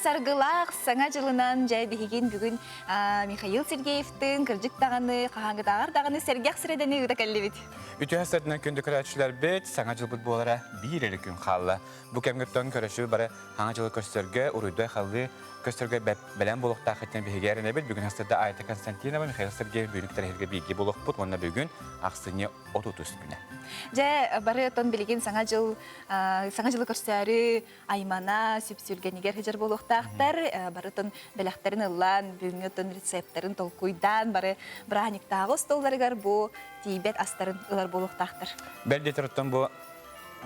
Саргылаах саҥа дьылынан дьэ биһигин бүгүн Михаил Сергеевтыын кырдьык даҕаны, хаһааҥҥытааҕар даҕаны сэргэх сирэдэни ыыта кэллибит. Үтүө сырдынан күндү көрөөччүлэрбит, саҥа дьылбыт буолара биир эрэ күн хаалла. Бу кэмҥэ көрөчү бары саҥа дьылы көрсөргө, уруйдай халлыы көстөргө бэлэм буолуохтаах итинэн биһиги эрэнэбит. Бүгүн астырда Айта Константинова, Михаил Сергеев бүгүн тэрээһингэ бииргэ буолуохпут уонна бүгүн ахсынньы 30 күнэ. Дьэ, бары отон билигин саҥа дьыл саҥа дьылы көрсөөрү аймана, сүпсүлгэнигэр сылдьар буолуохтаахтар. Барытын бэлэхтэрин ыллаан, бүгүҥҥү отон рецептэрин толкуйдаан, бары бырааһынньыктааҕы остуолларыгар бу тиийбэт астарын ылар буолуохтаахтар. Бэл диэтэр бу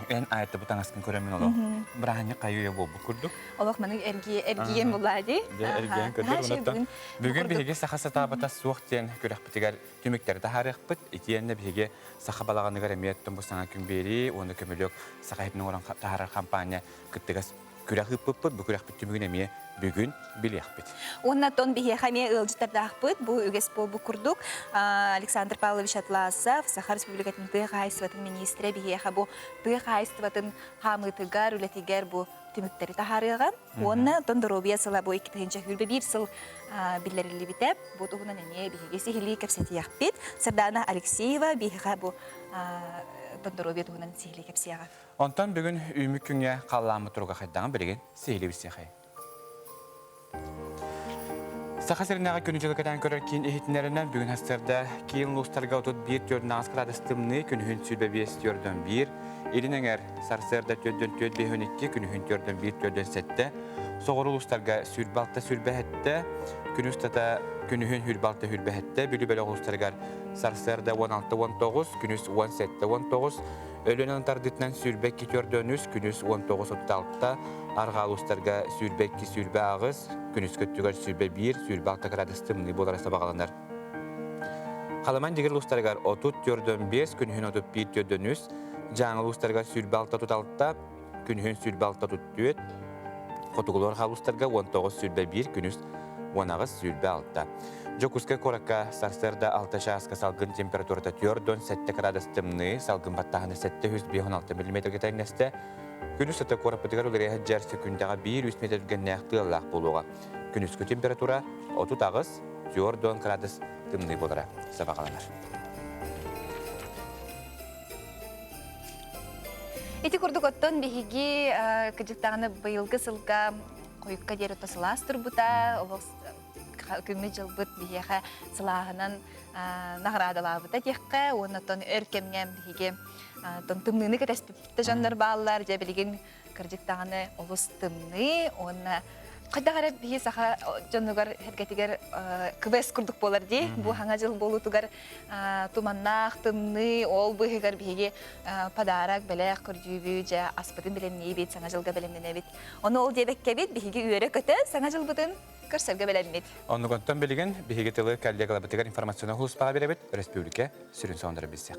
эн айты бу таҥаскын көрөммүн олох бырааһынньык хайыы буолбут курдук. Олох маны эргиэн буллаа дии. Эргиэн көрдөр. Бүгүн биһиги саха сатаабата суох диэн күрэхпитигэр түмүктэри таһаарыахпыт. Итиэннэ биһиги саха балаҕаныгар эмиэ бу саҥа күн биэрии уонна көмүлүөк саха иһитин оҥорон таһаарар хампаанньа кыттыгас күрэх ыыппыппыт. Бу күрэхпит түмүгүн эмиэ бүгүн билиэхпит. Уонна тон биһиэхэ эмиэ ыалдьыттардаахпыт. Бу үгэс буолбут курдук Александр Павлович Атласов, Саха Республикатын тыа хаһаайыстыбатын миниистирэ биһиэхэ бу тыа хаһаайыстыбатын хаамыытыгар, үлэтигэр бу түмүктэри таһаарыаҕа. Уонна оттон доруобуйа сыла бу 2021 сыл биллэриллибитэ. Бу туһунан эмиэ биһиги сиһилии кэпсэтиэхпит. Сардаана Алексеева биһиэхэ бу доруобуйа туһунан сиһилии кэпсиэҕэ. Онтон бүгүн үүмүк күҥҥэ халлааммыт туруга хайдаҕын билигин сиһилии билсиэхэй. Саха сиринээҕи күнү-дьылы кэтээн көрөр киин иһитиннэринэн бүгүн сарсыарда киин улуустарга 31 градус тымныы, күнүһүн 25 41, илин эҥэр сарсыарда 44 52, күнүһүн 41 47, соҕуруу улуустарга 26 27, күн устата күнүһүн 26 27, Бүлүү бөлөх улуустарыгар сарсыарда 16 19, күнүс 17 19, Өлүөнэн тардыытынан 22 43, күнүс 19 36, арҕаа улуустарга 22 28, күнүскү өттүгэр 21 26 градус тымныы буолара сабаҕаланар. Халыман дьигир улуустарыгар 34 күнүһүн 31 43, Дьааҥы улуустарыгар 26 36, күнүһүн 26 34, Хотугулуу арҕаа улуустарга 19 21, күнүс 18 26. Дьокуускай куоракка сарсыарда 6 чааска салгын температурата 47 градус тымныы, салгын баттааһына 756 миллиметргэ тэҥнэстэ. Күнүс сыта куораппытыгар уларыйа сылдьар секундаҕа 1-3 метр түргэннээх тыаллаах буолуоҕа. Күнүскү температура 38 40 градус тымныы буолара сабаҕаланар. Ити курдук оттон биһиги кыдьыктаҕына быйылгы сылга хойукка диэри сылаас турбута, олох күммүт-дьылбыт биһиэхэ сылааһынан наҕараадалаабыта диэххэ уонна оттон өр кэмҥэ биһиги тымныыны кэтэспиппит дьоннор бааллар дьэ билигин кырдьык даҕаны олус тымныы уонна хайдах эрэ биһи саха дьонугар эргэтигэр квест курдук буолар дии бу хаҥа дьыл буолуутугар туманнаах тымныы ол быыһыгар биһиги подарок бэлэх көрдүүбүт дьэ аспытын бэлэмниибит саҥа дьылга бэлэмнэнэбит ону ол диэбэккэбит биһиги үөрэ-көтө саҥа дьылбытын көрсөргө бэлэммит. Оннугунтан билигин биһиги тылы коллегаларбытыгар информационнай сулууспаҕа биэрэбит, өрөспүүбүлүкэ сүрүн сонуннарын билсиэх.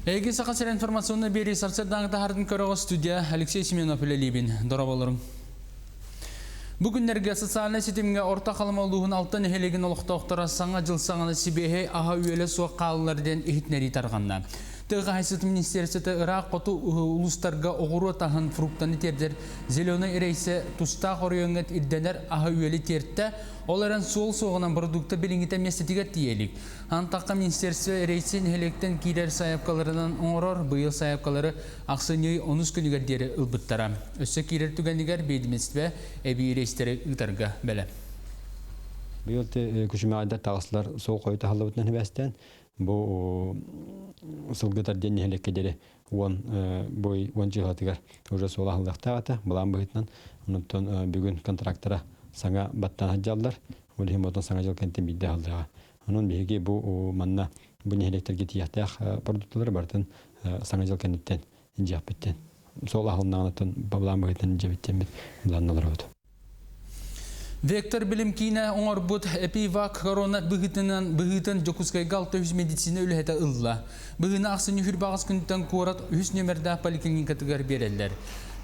Эйги Саха сирэ информационный биэрии сарсыардааҥы таһаардын көрөҕө студия Алексей Семенов үлэлиибин. Дорооболоруҥ. Бу күннэргэ социальнай ситимҥэ Орто Халыма улууһун алта нэһилиэгин олохтоохторо Саҥа дьыл саҕана сибиэһэй аһа-үөлэ суох хааллар диэн иһитиннэрии тарҕанна. Тыа хаһаайыстыбатын министиэристибэтэ ыраах хоту улуустарга оҕуруот аһын, фруктаны тиэрдэр «Зеленый рейсэ» тустаах оройуоҥҥа ирдэнэр аһы-үөлү тиэртэ, ол эрэн суол суоҕунан бородуукта билиҥҥитэ миэстэтигэр тиийэ илик. Антахха министерство рейси нэһилиэктэн киирэр сайаапкаларынан оҥорор, быйыл сайаапкалары ахсынньы онус күнүгэр диэри ылбыттара. Өссө киирэр түгэнигэр биэдимистибэ эбии рейстэри ыытарга бэлэм. Быйыл күчүмэҕэйдэр таҕыстылар суол хойут аһыллыбытынан сибээстээн бу сылгытар диэн нэһилиэккэ диэри уон бой уон дьыалатыгар уже суол аһыллыахтаах этэ былаан быһыытынан онтон бүгүн контрактара саҥа баттаан сылдьаллар ол иһин ботон саҥа дьыл кэнниттэн биирдэ аһыллыаҕа онон биһиги бу манна бу нэһилиэктэргэ тиийиэхтээх продукталары барытын саҥа дьыл кэнниттэн дьиэхпиттэн суол аһылыннаҕына былаан быһыытынан дьиэбиттэн былаанна олоробут. Вектор билим киинэ оҥорбут Эпивак корона быһыытынан быһыытын Дьокуускайга 600 медицина үлэһитэ ылла. Быһыыны ахсынньы хүрбаҕас күнтэн куорат үһүс нүөмэрдээх поликлиникатыгар биэрэллэр.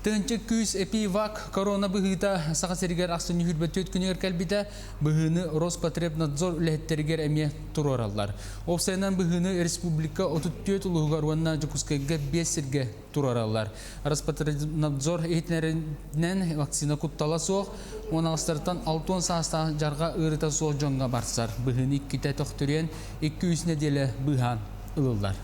Тыһынча күүс ЭпиВак корона быһыыта Саха сиригэр ахсынньы 24 күнүгэр кэлбитэ, быһыыны Роспотребнадзор үлэһиттэригэр эмиэ туруораллар. Уопсайынан быһыыны республика 34 улууһугар уонна Дьокуускайга 5 сиргэ туруораллар. Роспотребнадзор иһитиннэринэн вакцина куттала суох, 18-тан 60 саастаах дьарҕа ыарыыта суох дьоҥҥо барсар. Быһыыны иккитэ төхтүрүйэн 2-3 нэдиэлэ быыһаан ылыллар.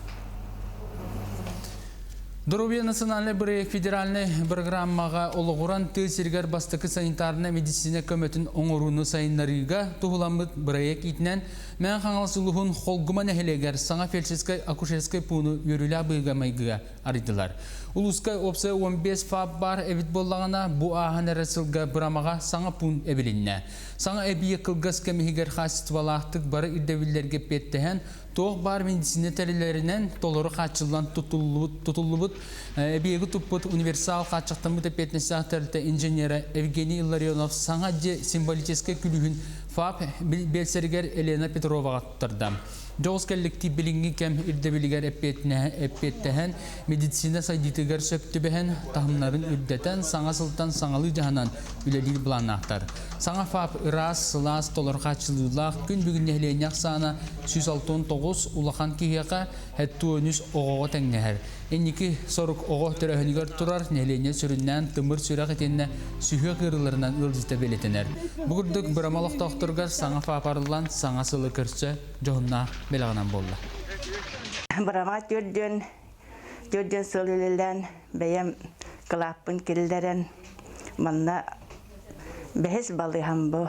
Доруобуйа национальнай бырайыак федеральнай программаҕа олоҕуран тыа сиригэр бастакы санитарнай медицина көмөтүн оҥорууну сайыннарыыга туһуламмыт бырайыак иитинэн Мэҥэ Хаҥалас улууһун Холгума нэһилиэгэр саҥа фельдшерскай-акушерскай пууну үөрүүлээх быһыыга-майгыга арыйдылар. Улууска уопсайа 15 ФАП баар эбит буоллаҕына, бу ааһан эрэр сылга Бырамаҕа саҥа пуун эбилиннэ. Саҥа эбийиэк кылгас кэм иһигэр хаачыстыбалаахтык бары ирдэбиллэргэ эппиэттэһэн, туох баар медицина тэриллэринэн толору хааччыллан тутуллубут эбийиэги туппут универсал хааччахтаммыт эппиэтинэстээх тэрилтэ инженерэ Евгений Илларионов саҥа дьиэ символическай күлүүһүн ФАП биэлсэригэр Елена Петроваҕа туттарда. Дьоҕус кэлликтиип билиҥҥи кэм ирдэбилигэр эппиэттэһэн, медицина сайдыытыгар сөп түбэһэн, таһымнарын үрдэтэн, саҥа сылтан саҥалыы дьаһанан үлэлиир былааннаахтар. Саҥа ФАП ыраас, сылаас, толору хааччылыылаах, күн бүгүн нэһилиэнньэ ахсаана 169 улахан киһиэхэ 73 оҕоҕо тэҥнэһэр. Инники сорук оҕо төрөөһүнүгэр турар, нэһилиэнньэ сүрүннээн тымыр сүрэх итиэннэ сүһүөх ыарыыларынан ыалдьыта бэлиэтэнэр. Бу курдук Бырама олохтоохторугар саҥа ФАП арыллан, саҥа сылы көрсө дьоһуннаах бэлэҕинэн буолла. Бырама түрдүн, түрдүн сыл үлэлээн, бэйэм кылааппын киллэрэн, манна Бэһис балыыһам бу.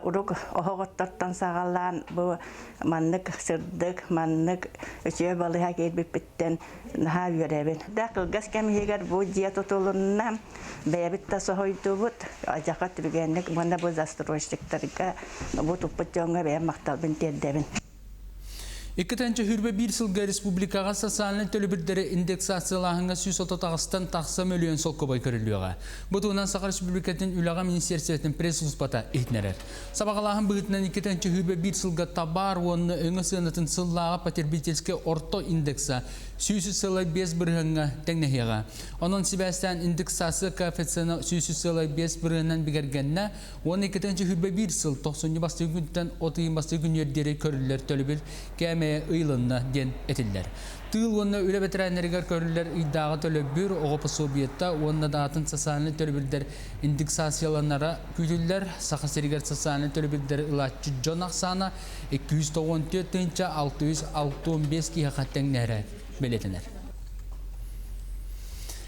Урук оһоҕоттортон саҕалаан бу маннык сырдык, маннык үчүгэй балыыһа киирбиппиттэн наһаа үөрэбин. Да кылгас кэм иһигэр бу дьиэ тутулунна, бэйэбит да соһуйдубут, адьака түргэнник уонна бу застройщиктарга бу туппут дьоҥҥо бэйэм махталбын тиэрдэбин. 2021 сылга республикаҕа социальнай төлөбүрдэри индексациялааһыҥҥа 138-тан тахса мөлүйүөн солкуобай көрүллүөҕэ. Бу туһунан Саха Республикатын Үлэҕэ министиэристибэтин пресс-службата иһитиннэрэр. Сабаҕалааһын быһыытынан 2021 сылга табаар уонна өҥө сыанатын сыллааҕы потребительскай орто индекса 103,5 бырыһыаҥҥа тэҥнэһиэҕэ. Онон сибээстээн индексация коэффициена 103,5 бырыһыанынан бигэргэннэ 12-21 сыл тохсунньу бастакы күнтэн от ыйын бастакы күнүгэр диэри көрүллэр төлөбүр кээмэйэ ыйылынна диэн этиллэр. Тыыл уонна үлэ бэтэрээннэригэр көрүллэр ыйдааҕы төлөбүр, оҕо пособиета уонна да атын социальнай төлөбүрдэр индексацияланара күүтүллэр. Саха сиригэр социальнай төлөбүрдэри ылааччы дьон ахсаана 294 665 киһиэхэ тэҥнэһэрэ бэлиэтэнэр.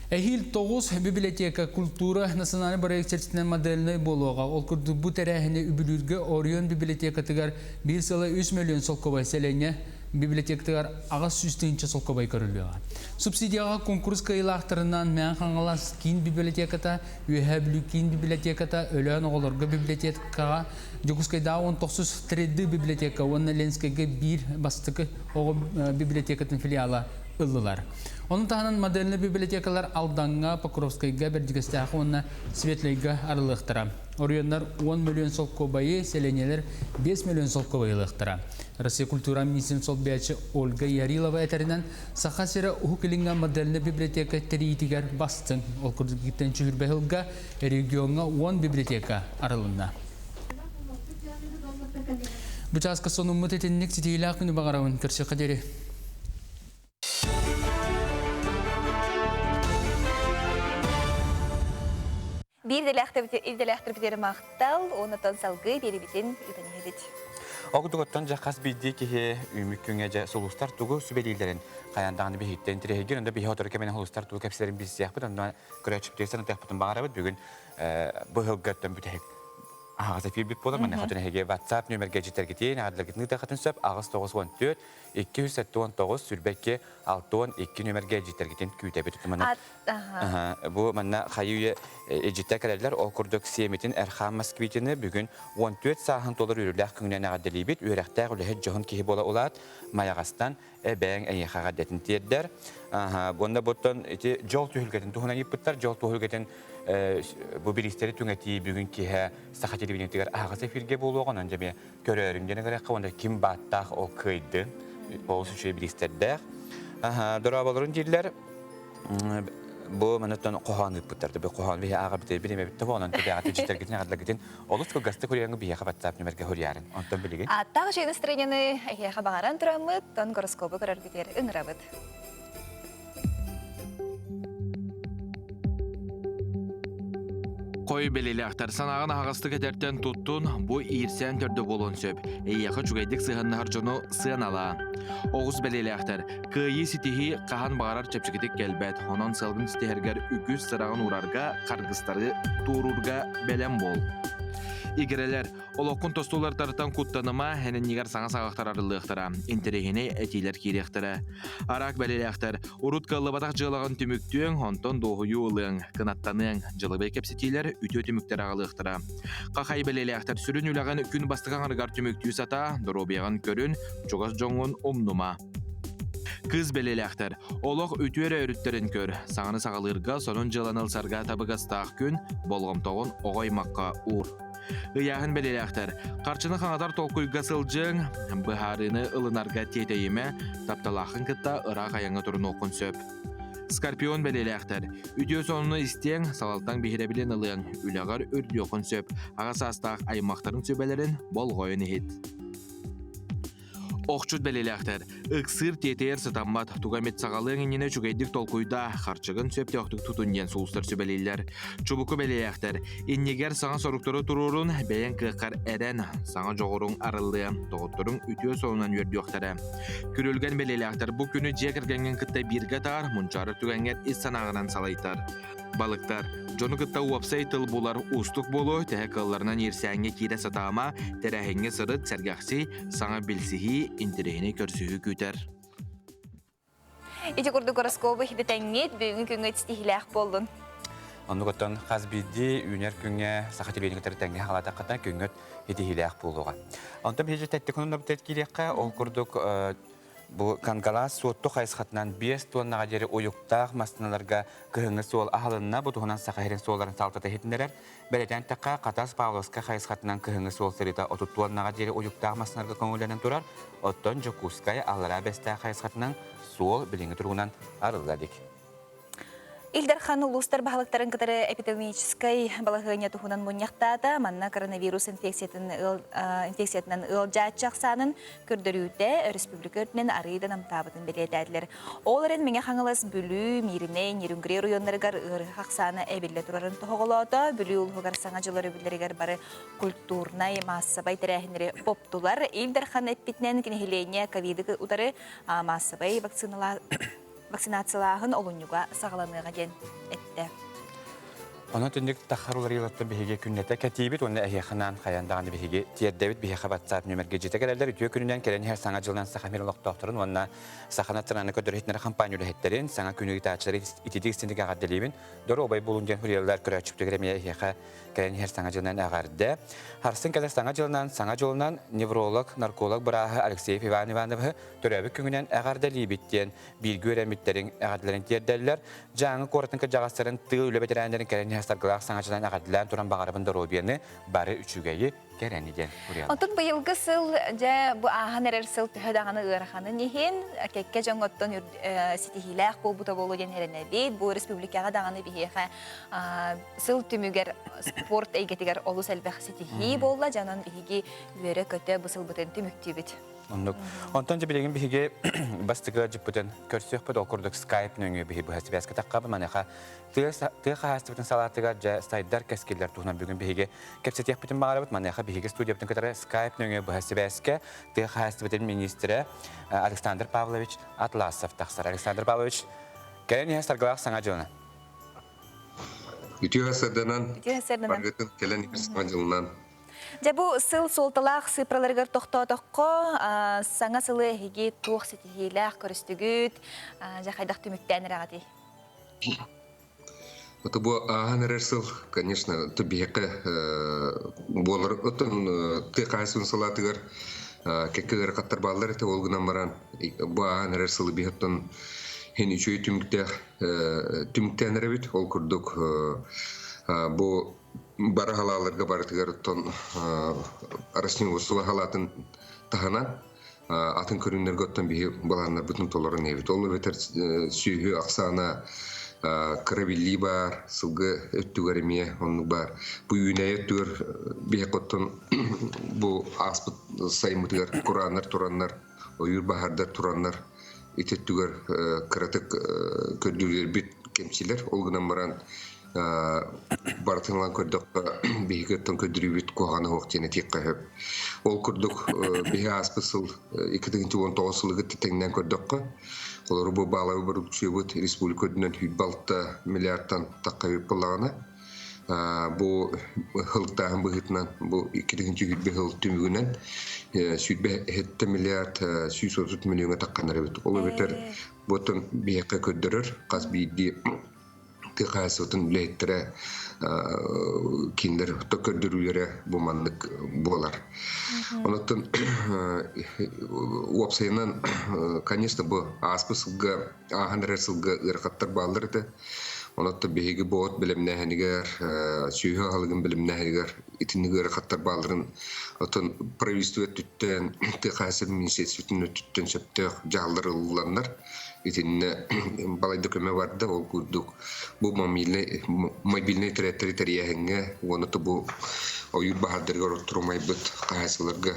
Эһиил 9 библиотека культура национальный проект чэрчитинэн модельнай буолуоҕа. Ол курдук бу тэрээһини үбүлүүргэ Орион библиотекатыгар биир сыла 3 миллион солкуобай сэлиэнньэ библиотекатыгар 800 тыһыынча солкуобай көрүллүөҕэ. Субсидияҕа конкурс кыайыылаахтарынан Мэҥэ Хаҥалас киин библиотеката, Үөһээ Бүлүү киин библиотеката, Өлөөн оҕолорго библиотекаҕа, Дьокуускайдааҕы 19 3D библиотека уонна Ленскэйгэ биир бастакы оҕо библиотекатын филиала ыллылар. Ону таһынан модельнай библиотекалар Алдаҥҥа, Покровскайга, Бэрдьигэстээххэ уонна Светлэйгэ арыллыахтара. Оройуоннар 10 миллион солкуобайы, сэлиэнньэлэр 5 миллион солкуобайы ылыахтара. Россия культура министрин солбуйааччы Ольга Ярилова этэринэн, Саха сирэ Уһук Илиҥҥэ модельнай библиотека тэрийиитигэр бастыҥ. Ол курдук иккиттэн чүһүрбэ сылга региоҥҥа 10 библиотека арылынна. Бу чааска сонуммут итинник ситиһиилээх күнү баҕарабын. Көрсүөххэ диэри. Биир идэлээхтэрбитигэр махтал, оннотон салгыы биэрибитин ыытан иһэбит. Ол курдук дьэ хас биирдии киһи үүмүк күҥҥэ дьэ сулустар тугу сүбэлииллэрин хайаан даҕаны биһиттэн интэриэһиргиир, онно биһи сотору кэминэн сулустар тугу кэпсэлэрин билсиэхпит, онно көрөөччүбүтүгэр санатыахпытын баҕарабыт. Бүгүн быһылгаттан бүтэһик аһаҕас эфирбит буолар. Манна хотун эһиги WhatsApp нүөмэргэ дьитэргитин, аҕалларгытын ыытыаххытын сөп. 894 279 22 62 нүөмэргэ дьиттэргитин күүтэбит. Манна бу манна хайы үйэ эдьиттэ кэлэллэр. Ол курдук сиэмитин Эрхаан Москвитины бүгүн 14 сааһын толор үөрүүлээх күҥүнэн эҕэрдэлиибит. Үөрэхтээх үлэһит дьоһун киһи буола улаат Майаҕастан эбээҥ эйиэхэ эҕэрдэтин тиэрдэр. Уонна буттан ити дьол түһүлгэтин туһунан ыйыппыттар. Дьол түһүлгэтин бу бириистэри түҥэтии бүгүн киэһэ Саха телевидениетигэр аһаҕас эфиргэ буолуоҕа. Онон дьэ көрөөрүҥ диэн ыҥырыахха уонна ким бааттаах ол кыайды. Олус үчүгэй бириистэрдээх. Дорооболорун дииллэр. Бу манаттан хоһоон ыыппыттар. Бу хоһоон биһи ааҕа битэ билимэбит да онон төбөҕө дьиттэргитин аҕаллагытын олус кылгастык хуруйаҥы биһиэхэ WhatsApp нүмергэ хуруйарын. Онтон билигин Ааттаах үчүгэй настроениены эһиэхэ баҕаран тураммыт, тон гороскобу көрөргүтүгэр ыҥырабыт. Хой бэлиэлээхтэр санааҕын аһаҕастык этэртэн туттун, бу иирсээн төрдө буолуон сөп. Эйиэхэ үчүгэйдик сыһыаннаһар дьону сыаналаа. Оҕус бэлиэлээхтэр кыайыы ситиһии хаһан баҕарар чэпчэкитик кэлбэт. Онон сыалгын ситиһэргэр үгүс сыраҕын уурарга, харгыстары туоруурга бэлэм буол. Игирэлэр Олоххун тостуулартарыттан куттаныма, эниннигэр саҥа саҕахтар арыллыахтара, интэриэһинэй этиилэр киириэхтэрэ. Араак бэлиэлээхтэр, урут кыаллыбатах дьыалаҕын түмүктүөҥ, онтон дуоһуйуу ылыаҥ, кынаттаныаҥ, дьылыбай кэпсэтиилэр үтүө түмүктэр аҕалыахтара. Хахай бэлиэлээхтэр сүрүн үлэҕин күн бастакы аҥарыгар түмүктүү сатаа, доруобуйаҕын көрүн, чугас дьоҥҥун умнума. Кыыс бэлиэлээхтэр, олох үтүө эрэ өрүттэрин көр, саҥаны саҕалыырга, сонун дьыаланы ылсарга табыгастаах күн, болҕомтоҕун оҕо аймахха уур. Ыйааһын бэлиэлээхтэр, харчыны хаҥатар толкуйга сылдьыҥ, быһаарыыны ылынарга тиэтэйимэ, тапталааххын кытта ыраах айаҥҥа турунуоххун сөп. Скорпион бэлиэлээхтэр, үтүө сонуну истиэҥ, салалтаҥ биһирэбилин ылыаҥ, үлэҕэр үрдүөххүн сөп, аҕа саастаах аймахтарыҥ сүбэлэрин болҕойон иһит. Охчут бэлиэлээхтэр, ыксыыр тиэтэйэр сатаммат, туга эмит саҕалыаҥ иннинэ үчүгэйдик толкуйдаа, харчыгын сөптөөхтүк тутун диэн сулустар сүбэлииллэр. Чубуку бэлиэлээхтэр, иннигэр саҥа соруктары туруорун, бэйэҥ кыаххар эрэн, саҥа дьоҕуруҥ арыллыа, доҕотторуҥ үтүө сонунан үөрдүөхтэрэ. Күрүлгэн бэлиэлээхтэр бу күнү дьиэ кэргэҥҥин кытта бииргэ атаар, мунчаарар түгэҥҥэр ис санааҕынан салайтар. Балыктар, дьону кытта уопсай тыл булар уустук буолуо, тэһэ кыалларынан иирсээҥҥэ киирэ сатаама, тэрээһиҥҥэ сырыт, сэргэхсий, саҥа билсиһии, интэриэһинэй көрсүһүү күүтэр. Ити курдук гороскобу иһитэҥҥит, бүгүҥҥү күҥҥэ ситиһиилээх буоллун. Оннук оттон хас биирдии үүнэр күҥҥэ саха телевидениетын кытары тэҥҥэ хаалаатаххытына күҥҥүт ситиһиилээх буолуоҕа. Онтон биһиги тэттик оннобут киириэххэ, ол курдук Бу Кангалаас Суотту хайысхатынан 5 туоннаҕа диэри уйуктаах массыыналарга кыһыҥҥы суол аһылынна. Бу туһунан Саха сирин суолларын салалтата иһитиннэрэр. Бэлиэтээн эттэххэ, Хатас Павловскай хайысхатынан кыһыҥҥы суол сырыыта 30 туоннаҕа диэри уйуктаах массыыналарга көҥүллэнэн турар. Оттон Дьокуускай Аллараа Бэстээх хайысхатынан суол билиҥҥи туругунан арылла илик. Ил Дархан улуустар баһылыктарын кытары эпидемиологическай балаһыанньа туһунан мунньахтаата. Манна коронавирус инфекциятын инфекциятынан ыалдьааччы ахсаанын көрдөрүүтэ өрөспүүбүлүкэ үрдүнэн арыый да намтаабытын бэлиэтээтилэр. Ол эрэн Мэҥэ Хаҥалас, Бүлүү, Мииринэй, Нерюнгри оройуоннарыгар ыарыһах ахсаана эбиллэ турарын тоһоҕолоото. Бүлүү улууһугар саҥа дьыл өрөбүллэригэр бары культурнай, маассабай тэрээһиннэри боптулар. Ил Дархан эппитинэн, нэһилиэнньэ ковиды утары маассабай вакциналаа Вакцинациялааһын олунньуга саҕаланыаҕа диэн эттэ. Онон түннүк таххар уларыйылаттан биһиги күннэтэ кэтиибит уонна эһиэхэ хайан даҕаны биһиги тиэрдэбит биһиэхэ WhatsApp нүөмэргэ дьиэтэ кэлэллэр үтүө күнүнэн кэлэн иһэр саҥа дьылынан Саха мир олохтоохторун уонна Саха национальнай көрдөрөр-иһитиннэрэр хампаанньа үлэһиттэрин саҥа күнү ыытааччылары ититик истиҥник эҕэрдэлиибин доруобай буолун диэн суруйаллар көрөөччүбүтүгэр эмиэ эһиэхэ кэлэн иһэр саҥа дьылынан эҕэрдэ. Харсын кэлэр саҥа дьылынан саҥа дьолунан невролог, нарколог бырааһы Алексеев Иван Ивановиһы төрөөбүт күҥүнэн эҕэрдэлиибит диэн бииргэ үөрэммиттэриҥ эҕэрдэлэрин тиэрдэллэр. Дьааҥы куоратын кырдьаҕастарын тыыл үлэ бэтэрээннэрин кэлэн иһэр саргылаах саҥа дьылынан эҕэрдэлээн туран баҕарабын доруобуйаны, бары үчүгэйи, кэрэни диэн уруйаллар. Оттон быйылгы сыл дьэ бу ааһан эрэр сыл төһө даҕаны ыараханын иһин кэккэ дьоҥҥоттон ситиһиилээх буолбута буолуо диэн эрэнэбит. Бу республикаҕа даҕаны биһиэхэ сыл түмүгэр спорт эйгэтигэр олус элбэх ситиһии буолла. Дьонон биһиги үөрэ-көтө бу сылбытын түмүктүүбүт. Оннук. Онтон дьэ билигин биһиги бастакы дьыппытын көрсүөхпүт ол курдук скайп нөҥүө биһи быһа сибээскэ таххабы маныаха тыа тыа хаһаайыстыбатын салаатыгар дьэ сайдар кэскиллэр туһунан бүгүн биһиги кэпсэтиэхпитин баҕарабыт. Маныаха биһиги студиябытын кытары скайп нөҥүө быһа сибээскэ тыа хаһаайыстыбатын министрэ Александр Павлович Атласов тахсар. Александр Павлович, кэлэн иһэ саргылаах саҥа дьылына. Үтүө сарданан, Үтүө сарданан. баргытын кэлэн иһэр саҥа дьылынан. Дьэ бу сыл суолталаах сыыппараларыгар тохтоотоххо, саҥа сылы эһиги туох ситиһиилээх көрүстүгүт, дьэ хайдах түмүктээн эрэҕитий? Это бу ааһан эрэр сыл, конечно, биһиэхэ буолар оттон тыа хаһаайыстыбатын салаатыгар кэккэ ыарахаттар бааллар этэ ол гынан баран бу ааһан эрэр сылы биһи оттон хин үчүгэй түмүктээх түмүктээн эрэбит ол курдук бу бары халааларга барытыгар оттон Росневодство халаатын таһынан атын көрүҥнэргэ оттон биһи былааннарбытын толорон иһэбит. Ол эбэтэр сүөһү ахсаана Кыра биллии баар, сылгы өттүгэр эмиэ оннук баар. Бу үүнээйи өттүгэр биһиэхэ бу ааспыт сайыммытыгар курааннар тураннар, ойуур баһаардар тураннар ити өттүгэр кыратык көрдүүлэрбит кэмчилэр. Ол гынан баран барытын ылан көрдөххө, биһиги оттон көрдөрүүбүт куһаҕана суох диэн этиэххэ сөп. Ол курдук биһи ааспыт сыл 2019 сылыгы тэҥнээн көрдөххө, олору бу баалабы бородуксуйабыт республика үрдүнэн 106 миллиардтан тахха эбит буоллаҕына, бу хылыктааһын быһыытынан бу 2020 сыл түмүгүнэн 107 миллиард 130 миллиоҥҥа тахханар эбит. Ол эбэтэр бу оттон биһиэхэ көрдөрөр хас биирдии тыа хаһаайыстыбатын үлэһиттэрэ кинилэр көрдөрүүлэрэ бу маннык буолар. Онон уопсайынан, конечно, бу ааспыт сылга, ааһан эрэр сылга ыарахаттар бааллар этэ. Онон биһиги боот бэлэмнээһинигэр, сүөһү аһылыгын бэлэмнээһинигэр итинник ыарахаттар баалларын оттон правительство өттүттэн, тыа хаһаайыстыбатын министерствотын өттүттэн сөптөөх дьаһаллар ылылланнар, итиннэ балайда көмө барда. Ол курдук бу мобильнай трэттери тэрийээһиҥҥэ уонна бу ойуур баһаардарыгар оттурумайбыт хаһаайыстыбаларга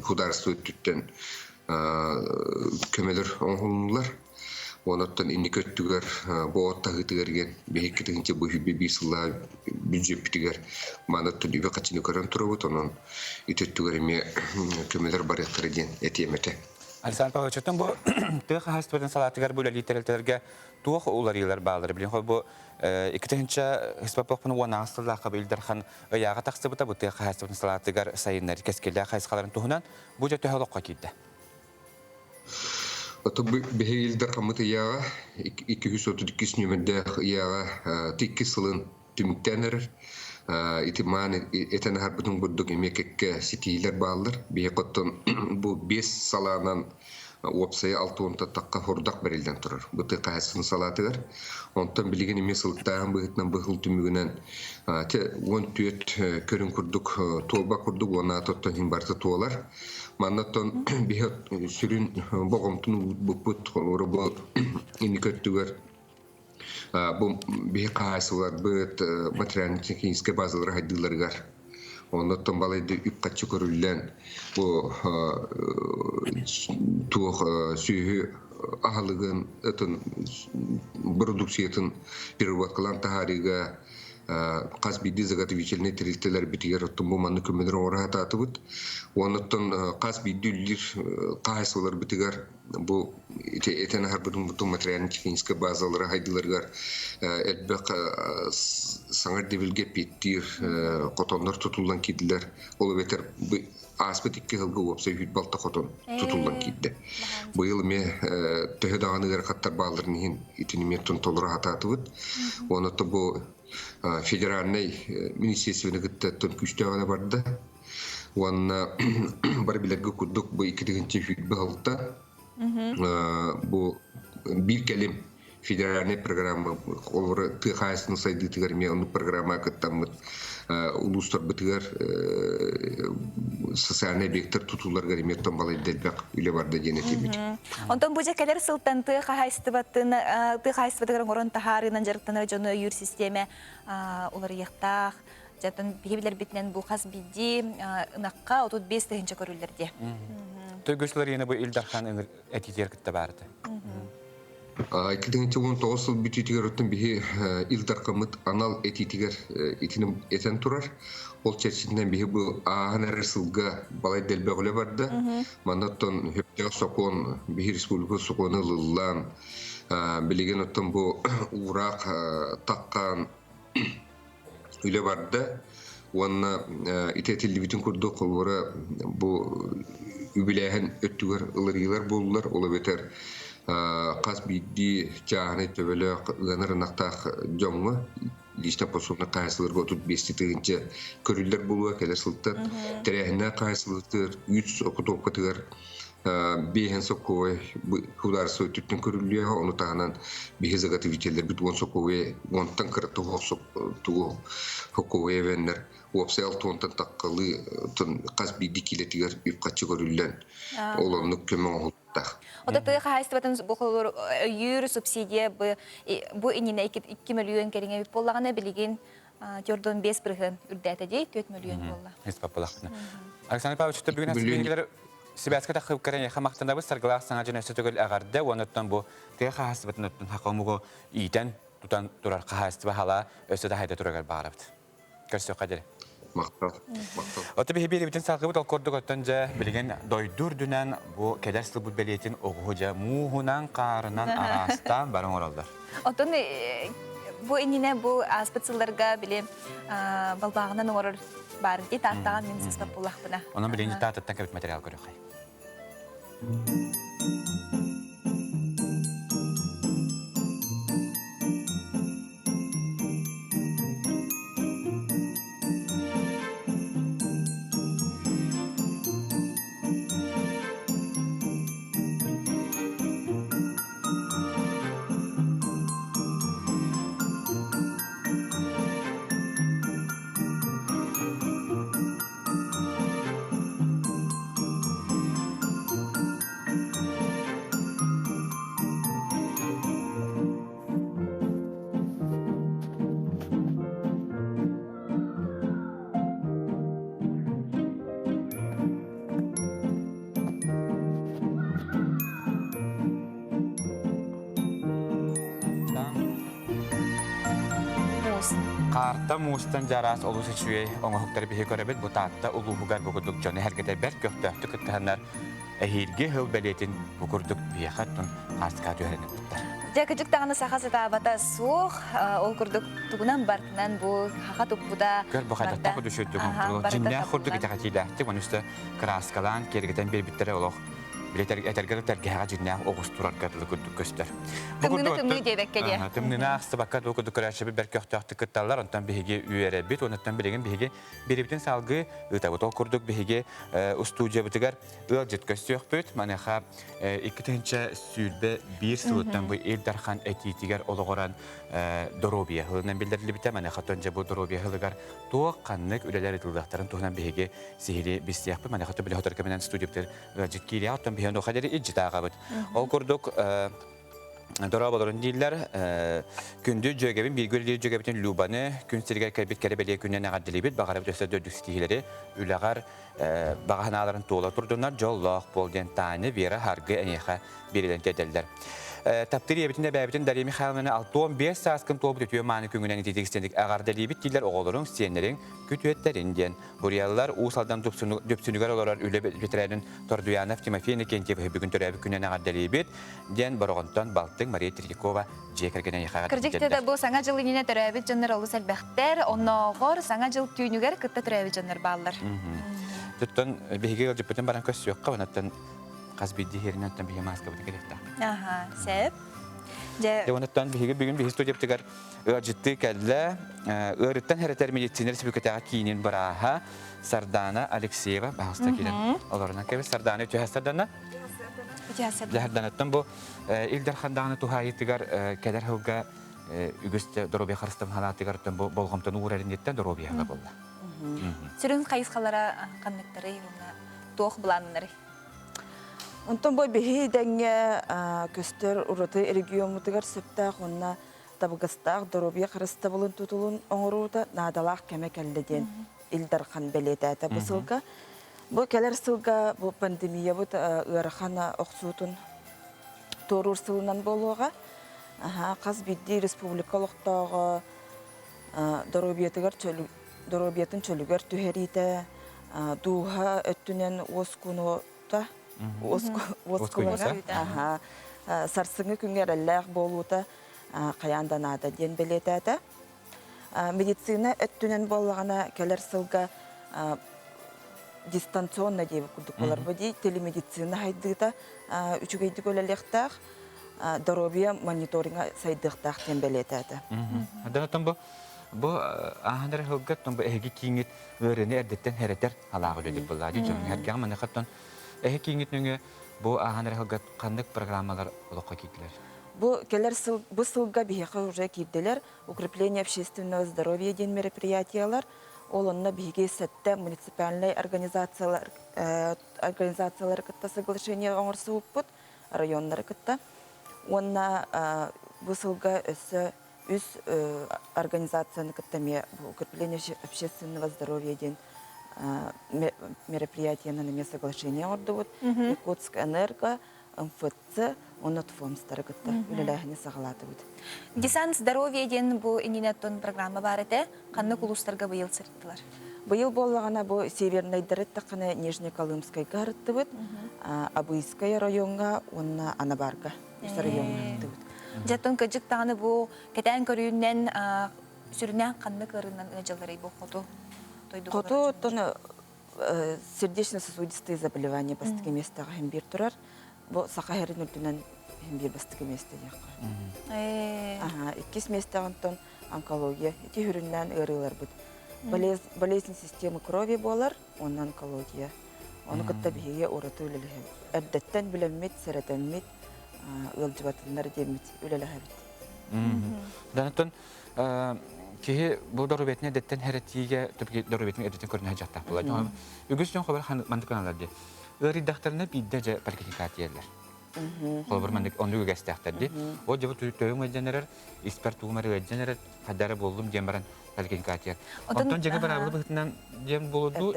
судаарыстыба өттүттэн көмөлөр оҥоһуллулар. Онуттан инники өттүгэр бу от таһыытыгар диэн биһикки тыһыынча бу 101 сыллаах бюджеппитигэр маныттан үбү хачыны көрөн турабыт, онон ити өттүгэр эмиэ көмөлөр барыахтара диэн этиэм этэ. Александр Павлович, бу тыа хаһаайыстыбатын салаатыгар бу үлэлиир тэрилтэлэргэ туох уларыйыылар бааллар? Билин бу 2 хыспаппын 10 сыллаахха Ил Дархан ыйааҕа тахсыбыта бу тыа хаһаайыстыбатын салаатыгар сайыннар кэскиллээх хайысхаларын туһунан бу дьэ төһө олоххо киирдэ? Биһиги Ил Дархаммыт ыйааҕа 232 нүөмэрдээх ыйааҕа икки сылын түмүктээн эрэр. Ити маан этэн аһарбытын курдук эмиэ кэккэ ситиилэр бааллар. Биһиэхэ оттон бу биэс салаанан уопсайа 60 тахха хордох бэриллэн турар. Бу тыа хаһаайыстыбатын салаатыгар. Онтон билигин эмиэ сылыктааһын быһыытынан быһыл түмүгүнэн 14 көрүҥ курдук туолба курдук уонна оттон иһин барыта туолар. Манна оттон биһи сүрүн боҕомтун уурбуппут холобура бу инники өттүгэр бу биһи хаһаайыстыбаларбыт материально-техническэй базалары хайдыыларыгар оннуттан балайды үп-харчы көрүллэн бу туох сүөһү аһылыгын ытын продукциятын переработкалаан таһаарыыга хас биирдии заготовительнай тэрилтэлэрбитигэр оттон бу маннык көмөлөр оҥоро сатаатыбыт. Оннуттан хас биирдии үллүүр хаһаайыстыбаларбытыгар бу этэн аһарбытым бутун материально-техническэй базалары хайдыларыгар элбэх саҥа ирдэбилгэ эппиэттиир хотоннор тутуллан киирдилэр. Ол эбэтэр ааспыт 2 сылга уопсай 26 хотон тутуллан киирдэ. Быйыл эмиэ төһө даҕаны ыарахаттар баалларын иһин итини эмиэ толоро сатаатыбыт. Онон бу федеральнай министерствоны кытта күүстээҕинэ барда. Уонна бары билэргэ курдук бу 2026 бу биир кэлим федеральный программа олору тыа хаһаайыстыбатын сайдыытыгар эмиэ оннук программа кыттаммыт улуустарбытыгар социальный объекттар тутууларыгар эмиэ оттон балайда элбэх үлэ барда диэн этибит. Онтон бу дьэ кэлэр сылтан тыа хаһаайыстыбатын тыа хаһаайыстыбатыгар оҥорон таһаарыынан дьарыктанар дьону өйүүр систиэмэ уларыйыахтаах. Дьэтин биһи билэрбитинэн бу хас биирдии ынахха 35 тыһыынча көрүллэр диэ. Төгүс уларыйыны бу Ил Дархан этиитигэр кытта баарыта. 2019 сыл бүтүүтүгэр оттон биһи Ил Дархаммыт анал этиитигэр итини этэн турар. Ол чэрчитинэн биһи бу ааһан эрэр сылга балай дэлбэх үлэ барда. Манна оттон сөптөөх сокуон биһи республика сокуону ылыллан билигин оттон бу уураах таххан үлэ барда. Уонна ити этиллибитин курдук холобура бу үбүлээһин өттүгэр ыларыылар буоллулар. Ол эбэтэр хас биирдии чааһынай төбөлөөх ыанар ынахтаах дьоҥҥо лично подсобных хаһаайыстыбаларга 35 тыһыынча көрүллэр буолуо кэлэр сылтан. Тэрээһиннээх хаһаайыстыбаларыгар үүт окутуопкатыгар биэһэн сокковой судаарыстыба өттүттэн көрүллүөҕэ, ону таһынан биһи заготовителлэрбит 10 сокковой уонтан кыра тугу сокковой эбэннэр уопсай 60-тан таххалыы хас биирдии киилэтигэр үп-харчы көрүллэн ол оннук көмө оҥоһуллар. туттах. Ото тыа хаһаайыстыбатын бу өйүүр субсидия бу иннинэ 2 мөлүйүөн кэриҥэ эбит буоллаҕына билигин 4,5% үрдээтэ дии 4 мөлүйүөн буолла. Александр Павлович бүгүн биһигилэр сибээскэ таххып кэрэн яха махтанабыт саргылаах саҥа дьон өссө төгүл эҕэрдэ уонуттан бу тыа хаһаайыстыбатын оттон хакомугу иитэн тутан турар хаһаайыстыба халаа өссө да хайда турарыгар баҕарабыт. Көрсүөххэ диэри. Махтал. Махтал. Ото биһи биэрибитин салгыбыт ол курдук оттон дьэ билигин дойду үрдүнэн бу кэлэр сылбыт бэлиэтин оҕуһу дьэ мууһунан, хаарынан араастаан бары оҥороллор. Оттон бу иннинэ бу ааспыт сылларга били балбааҕынан оҥорор баар дии тааттаҕа мин сыспат буоллахпына. Онон билигин таатыттан кэбит материал көрүөххэй. Хаарта муустан дьараас олус үчүгэй оҥоһуктары биһи көрөбүт. Бу Таатта улууһугар бу курдук дьону эһэргэтэ бэрт көхтөөхтүк кыттыһаннар эһиилги сыл бэлиэтин бу курдук биһиэхэ оттон хаартыскаҕа түһэрэн ыппыттар. Дьэ, кырдьык даҕаны саха сатаабата суох. Ол курдук тугунан бартынан бу хаха туппута. Көр бу хайдахтаах курдук сүрдүк Дьиннээх курдук итэҕэтиилээхтик, ону үстэ кырааскалаан, киэргэтэн биэрбиттэрэ олох этэргэ тэлгэһэҕэ дьиҥнээх оҕус турарга дылы курдук көстөр. Тымныны тымныы диэбэккэ диэ. Тымныны аахсыбакка дуу курдук көрөөччүбүт бэрт көхтөөхтүк кытталлар. Онтон биһиги үөрэбит, онуттан билигин биһиги биэрибитин салгыы ыытабыт. Ол курдук биһиги устуудьуйабытыгар ыалдьыт көстүөхпүт. Маныаха 2021 сылыттан бу Ил Дархан этиитигэр олоҕуран доруобуйа сылынан биллэриллибитэ. Маныаха дьэ бу доруобуйа сылыгар туох ханнык үлэлэр ыытыллыахтарын туһунан биһиги сиһилии билсиэхпит. Маныаха билэ сотору кэминэн студиябытыгар ыалдьыт киириэҕэ, оттон биһиги онуоха диэри илдьит ааҕабыт. Ол курдук дорооболорун дииллэр. Күндү дьүөгэбин, бииргэ үлэлиир дьүөгэбитин Любаны күн сиригэр кэлбит кэрэ бэлиэ күнүнэн эҕэрдэлиибит. Баҕарабыт өссө да үрдүк ситиһиилэри үлэҕэр баҕа санааларын туола турдуннар, дьоллоох буол диэн Таня, Вера, Харгы эйиэхэ биэрилэн тиэрдэллэр. Таптыыр ийэбитин эбээбитин Дария Михайловнаны 65 сааскын туолбут үтүө мааны күҥүнэн ититик истиҥник эҕэрдэлиибит дииллэр оҕолоруҥ, сиэннэриҥ, күтүөттэрин диэн. Буруйаллар Уус Алдан Дүпсүнүгэр олорор үлэ бэтэрээнин Тордуянов Тимофей Иннокентьевиһы бүгүн төрөөбүт күнүнэн эҕэрдэлиибит диэн Бороҕонтон балтыҥ Мария Третьякова дьиэ кэргэнэ эйиэхэ Кырдьык да бу Саҥа дьыл иннинэ төрөөбүт дьоннор олус элбэхтэр. Оннооҕор Саҥа дьыл түүнүгэр кытта төрөөбүт дьоннор бааллар. Туттан биһиги ыалдьыппытын баран көрсүөххэ, онон хас биирдии иһэринэн оттон биһиги мааскабытын кэлиэхтээх. Аха, сөп. Дьэ, Дьэ, онуттан биһиги бүгүн биһи студиябытыгар ыалдьыттыы кэллэ. Ыарыттан хэрэтэр медицина республикатааҕы киинин бырааһа Сардана Алексеева баһаста киирэн олорунан кэбис. Сардана үтүө Сардана. Дьаһарданаттан бу Ил Дархан даҕаны туһаайыытыгар кэлэр сылга үгүс доруобуйа харыстабын халаатыгар бу болҕомтону уурар инниттэн доруобуйаҕа буолла. Сүрүн хайысхалара ханныктарый уонна туох былааннарый? Онтон бу биһи дэҥҥэ көстөр ураты региоммутугар сөптөөх уонна табыгастаах доруобуйа харыстабылын тутулун оҥоруута наадалаах кэмэ кэллэ диэн Ил Дархан бэлиэтээтэ бу сылга. Бу кэлэр сылга бу пандемиябыт ыарахан охсуутун туоруур сылынан буолуоҕа. Хас биирдии республика олохтооҕо доруобуйатыгар доруобуйатын чөлүгэр түһэриитэ, дууһа өттүнэн уоскунуота, уоскуйуута, сарсыҥҥы күҥҥэ эрэллээх буолуута хайаан да наада диэн бэлиэтээтэ. Медицина өттүнэн буоллаҕына кэлэр сылга дистанционно диэбит курдук буолар бу дии телемедицина сайдыыта үчүгэйдик үлэлиэхтээх доруобуйа мониторинга сайдыахтаах диэн бэлиэтээтэ. Оттон бу бу ааһан эрэ сылга оттон бу эһиги кииҥҥит ыарыыны эрдэттэн хэрэтэр алааҕы үлэлиир буоллаа дии дьон эргэҕэ маныаха оттон эһи кииҥҥит нөҥүө бу ааһан эрэ сылга ханнык программалар олоххо киирдилэр? Бу кэлэр сыл бу сылга биһиэхэ уже киирдилэр укрепление общественного здоровья диэн мероприятиялар. Ол онно биһиги сэттэ муниципальнай организациялар организациялары кытта соглашение оҥорсубуппут. районнары кытта. Уонна бу сылга өссө үс организацияны кытта эмиэ укрепление общественного здоровья диэн мероприятиянан эмиэ соглашение оҥордубут. Якутск Энерго, МФЦ уонна ТФОМСтары кытта үлэлээһини саҕалаатыбыт. Десант здоровья диэн бу иннинэ программа баар этэ. Ханнык улуустарга быйыл сырыттылар? Быйыл буоллаҕына бу Севернайдары эттэххинэ Нижнеколымскайга сырыттыбыт, Абыйскай оройуоҥҥа уонна Анабарга үс оройуоҥҥа сырыттыбыт. Дьэ, кыдьык даҕаны бу кэтээн көрүүнэн сүрүнээн ханнык ыарыынан ыалдьалларый бу хоту дойдуга Хоту оттон сердечно-сосудистые заболевания бастакы миэстэҕэ иһин биир турар. Бу Саха сирин үрдүнэн иһин биир бастакы миэстэ диэххэ. Аха, иккис миэстэҕэ онтон онкология. Ити сүрүннээн ыарыыларбыт. Болезнь системы крови буолар, уонна онкология. Ону кытта биһиги ураты үлэлэһэбит. Эрдэттэн билэммит, сэрэтэммит, ыалдьыбатыннар диэммит үлэлэһэбит. Данаттан киһи бу доруобуйатын эрдэттэн хэрэтиигэ доруобуйатын эрдэттэн көрүнэ дьахтаах буолар. Үгүс дьон хобар маннык гыналар дии. Ыарыйдахтарына биирдэ дьэ поликлиникаҕа тиийэллэр. Холобур маннык оннук үгэстээхтэр дии. Ол дьэ бу төбөм ыалдьан эрэр, испэр тугум эрэ ыалдьан эрэр, хайда эрэ буоллум диэн баран поликлиникаҕа тиийэр. Онтон дьэгэ быраабыла быһыытынан диэн буолуо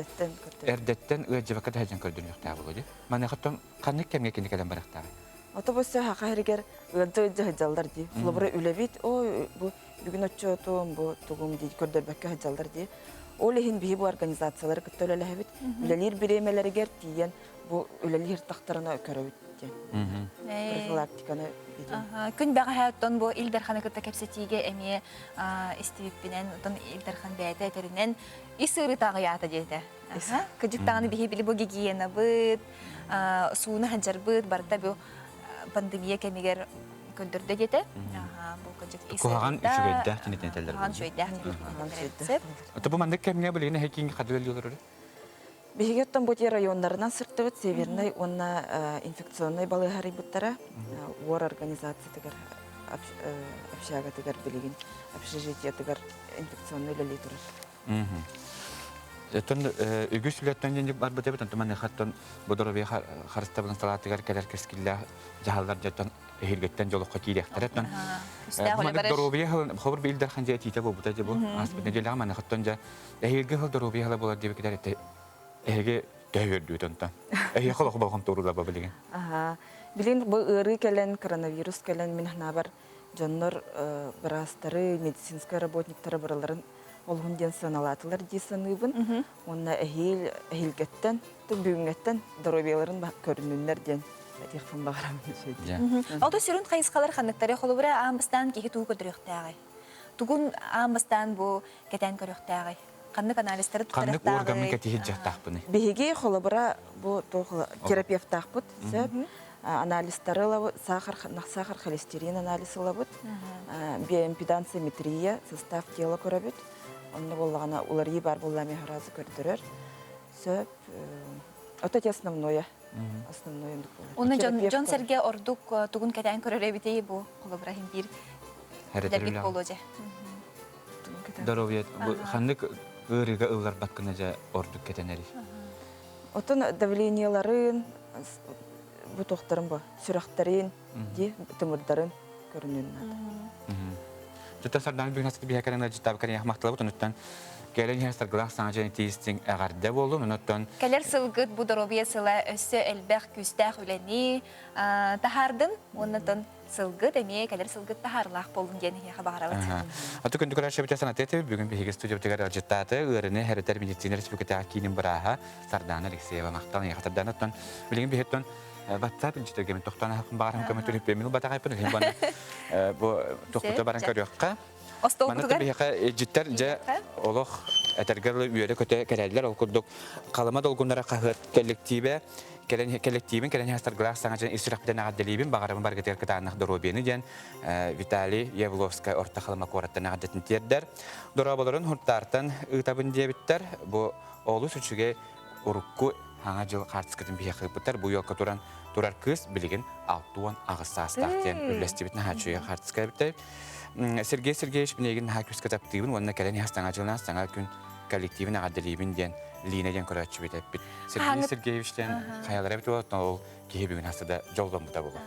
эрдэттэн ыалдьыбакка да сылдьан көрдөрүнүөхтээх буолуо дии. Маныаха ханнык кэмҥэ кини кэлэн барыахтааҕый? Ото бу саха сиригэр ыалдьа-ыалдьа сылдьаллар дии. Холобура үлэбит, ой, бу бүгүн отчуотум, бу тугум дии көрдөрбөккө сылдьаллар дии. Ол иһин биһи бу организациялары кытта үлэлэһэбит. Үлэлиир бириэмэлэригэр тиийэн бу үлэлиир тахтарына көрөбүт диэн. Профилактиканы Күн бэҕэһээ оттон бу Ил Дарханы кытта кэпсэтиигэ эмиэ истибиппинэн, оттон Ил Дархан бэйэтэ этэринэн ис ыарыыта аҕыйаата диэтэ. Кыдьык даҕаны биһи били бу гигиенабыт, сууна сылдьарбыт барыта бу пандемия кэмигэр көрдөрдө диэтэ. Бу кыдьык ис Куһаҕан үчүгэйдээх кинитин этэллэр. Куһаҕан үчүгэйдээх кинитин Ото бу маннык кэмҥэ билигин эһэкиин хадыал олорор. Биһиги оттон бу районнарынан сыртыбыт Северный уонна инфекционнай балыыһа арыйбыттара. Уор организациятыгар общагатыгар билигин общежитиетыгар инфекционный үлэлии турар. Оттон үгүс үлэттэн диэн барбыт эбит, онтон маныхаттан бу доруобуйа харыстабылын салаатыгар кэлэр кэскиллээх дьаһаллар дьоттон эһилгэттэн дьолоххо киириэхтэрэ. Оттон доруобуйа сылын хобур Ил Дархан дьэ этиитэ буолбута дьэ бу ааспыт нэдиэлэҕэ маныхаттан дьэ эһиилги сыл доруобуйа сыла буолар диэбиккитэр эһиги төһө үөрдүгүт онтон? Эһиэхэ олох болҕомто ууруллар билигин? Билин бу ыарыы кэлэн, коронавирус кэлэн мин санаабар дьоннор быраастары, медицинскэй работниктары барыларын олуһун диэн сыаналаатылар дии саныыбын. Уонна эһиил эһиилгэттэн, бүгүҥҥэттэн доруобуйаларын көрүнүннэр диэн этиэхпин баҕарабын. Ото сүрүн хайысхалар ханныктары холобура аан бастаан киһи тугу көрдөрүөхтээҕий? Тугун аан бастаан бу кэтээн көрүөхтээҕий? Ханнык анализтары Ханнык органы кэтиһит дьахтаахпыный? Биһиги холобура бу терапевтаахпыт сөп. Анализтары ылабыт, сахар, сахар холестерин анализ ылабыт, биоимпедансометрия, состав тела көрөбүт. Онно буоллаҕына уларыйыы баар буолла эмиэ сразу көрдөрөр. Сөп. Это те основное. Основное оннук буолар. Уну дьон сэргэ ордук тугун кэтээн көрөр эбитий бу холобура иһин биир билэргит буолуо дьэ. Здоровье ханнык ыарыыга ылларбаккына дьэ ордук кэтэнэрий? Отон давлениеларын, бу туохтарын бу, сүрэхтэрин, ди тымырдарын көрүнүн наада. Тута сардаан бүгүн хасты биһэ кэлэн ыалдьыттаабы кэлэн махталабыт онуттан кэлэн иһэр саргылаах саҥа дьэн тиистиҥ эҕэрдэ буоллун онуттан Кэлэр сылгыт бу доруобуйа сыла өссө элбэх күүстээх үлэни таһаардын уонна тон сылгыт эмиэ кэлэр сылгыт таһаарылаах буоллун диэн эһиэхэ баҕарабыт. Аты күндү көрөөччүбүтэ санатыа бүгүн биһиги студиябытыгар ыалдьыттааты ыарыны хэрэтэр медицина республикатааҕы киинин бырааһа Сардаана Алексеева махтал эйиэхэ Сардаана оттон билигин биһиттэн WhatsApp илдьитэргэ тохтоон аһаппын баҕарам көмө түһүппү мин батаҕайпын иһин бана бу тохпута баран көрүөххэ Манна биһиэхэ илдьиттэр дьэ олох этэргэ дылы үөрэ-көтө кэлэллэр ол курдук Халыма долгуннара хаһыат коллективэ кэлэн коллективин кэлэн иһастаргылаах саҥа дьон ис сүрэхпитин эҕэрдэлиибин баҕарабын баргытыгар кытаанах доруобуйаны диэн Виталий Явловскай Орто Халыма куораттан эҕэрдэтин тиэрдэр. Дорооболорун Хуртаартан ыытабын диэбиттэр. Бу олус үчүгэй урукку Хаҥа дьыл хаартыскатын биһиэхэ ыыппыттар. Бу елка туран турар кыыс билигин 68 саастаах диэн үллэстибит наһаа үчүгэй хаартыска эбиттэр. Сергей Сергеевич мин эйигин наһаа күүскэ таптыыбын уонна кэлэн иһэр саҥа дьылынан саҥа күн. коллективин эҕэрдэлиибин диэн Лина диэн көрөөччүбүт эппит. Сергей Сергеевич диэн хайалара эбит буолуо, ол киһи бүгүн хаста да дьолломмута буолуо.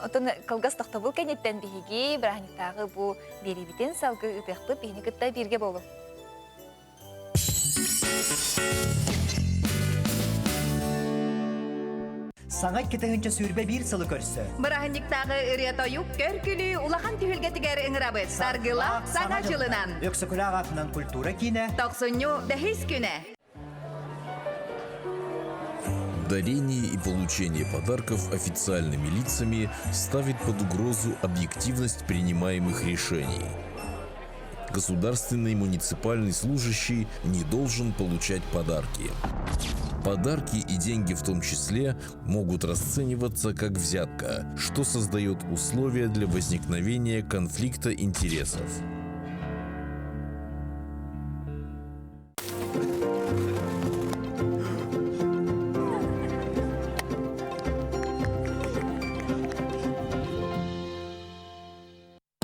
Отон кылгас тохтобул кэнниттэн биһиги бырааһынньыктааҕы бу биэриибитин салгыы ыытыахпыт биһини кытта бииргэ буолуҥ. Саҥа 2021 сылы көрсө. Бырааһынньыктааҕы ырыа-тойук, көр-күлүү улахан түһүлгэтигэр ыҥырабыт. Саргылаах Саҥа дьылынан! Өксөкүлээх аатынан культура киинэ. Тохсунньу бэһис күнэ. Дарение и получение подарков официальными лицами ставит под угрозу объективность принимаемых решений. Государственный муниципальный служащий не должен получать подарки. Подарки и деньги в том числе могут расцениваться как взятка, что создает условия для возникновения конфликта интересов.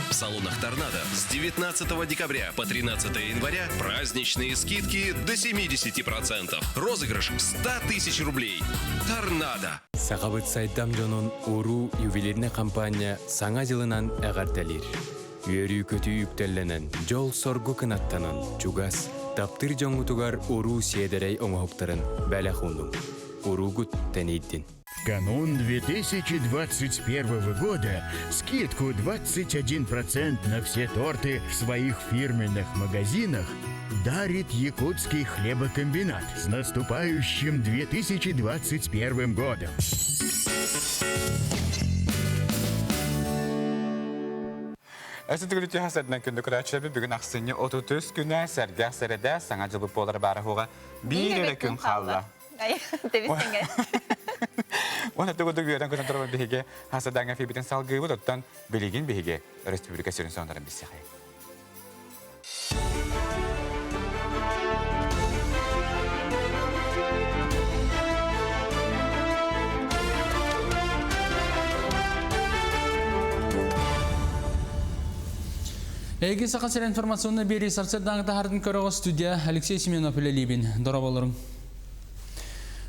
В салонах «Торнадо» с 19 декабря по 13 января праздничные скидки до 70%. Розыгрыш 100 тысяч рублей. «Торнадо». Сахабыт сайдам дьонун уруу ювелирный компания саҥа дьылынан эҕэрдэлиир. Үөрүү-көтүү үктэллэнэн, дьол-соргу кынаттанан, чугас, таптыыр дьоҥҥутугар уруу сиэдэрэй оҥоһуктарын бэлэх уунуҥ. Уруугут тэнийдин. В канун 2021 года скидку 21% на все торты в своих фирменных магазинах дарит Якутский хлебокомбинат. С наступающим 2021 годом! Өссө төгүл үтүө хасарынан күндү көрөөччүлэрбит бүгүн ахсынньы 33 күнэ сэргэх сэрэдэ саҥа дьылбыт буолар баара хуга биир эрэ күн хаалла. Тэбис тэҥэ. Уонна тугу үөрэн көтөн турар биһиги хасадаҥа фибитин салгыыбыт оттон билигин биһиги өрөспүүбүлүкэ сүрүн сонуннарын билсиэхэй. Эйги Саха сирэ информационный биэрии сарсыардааҥы таһаардын көрөҕө студия Алексей Семенов үлэлиибин. Дорооболорум.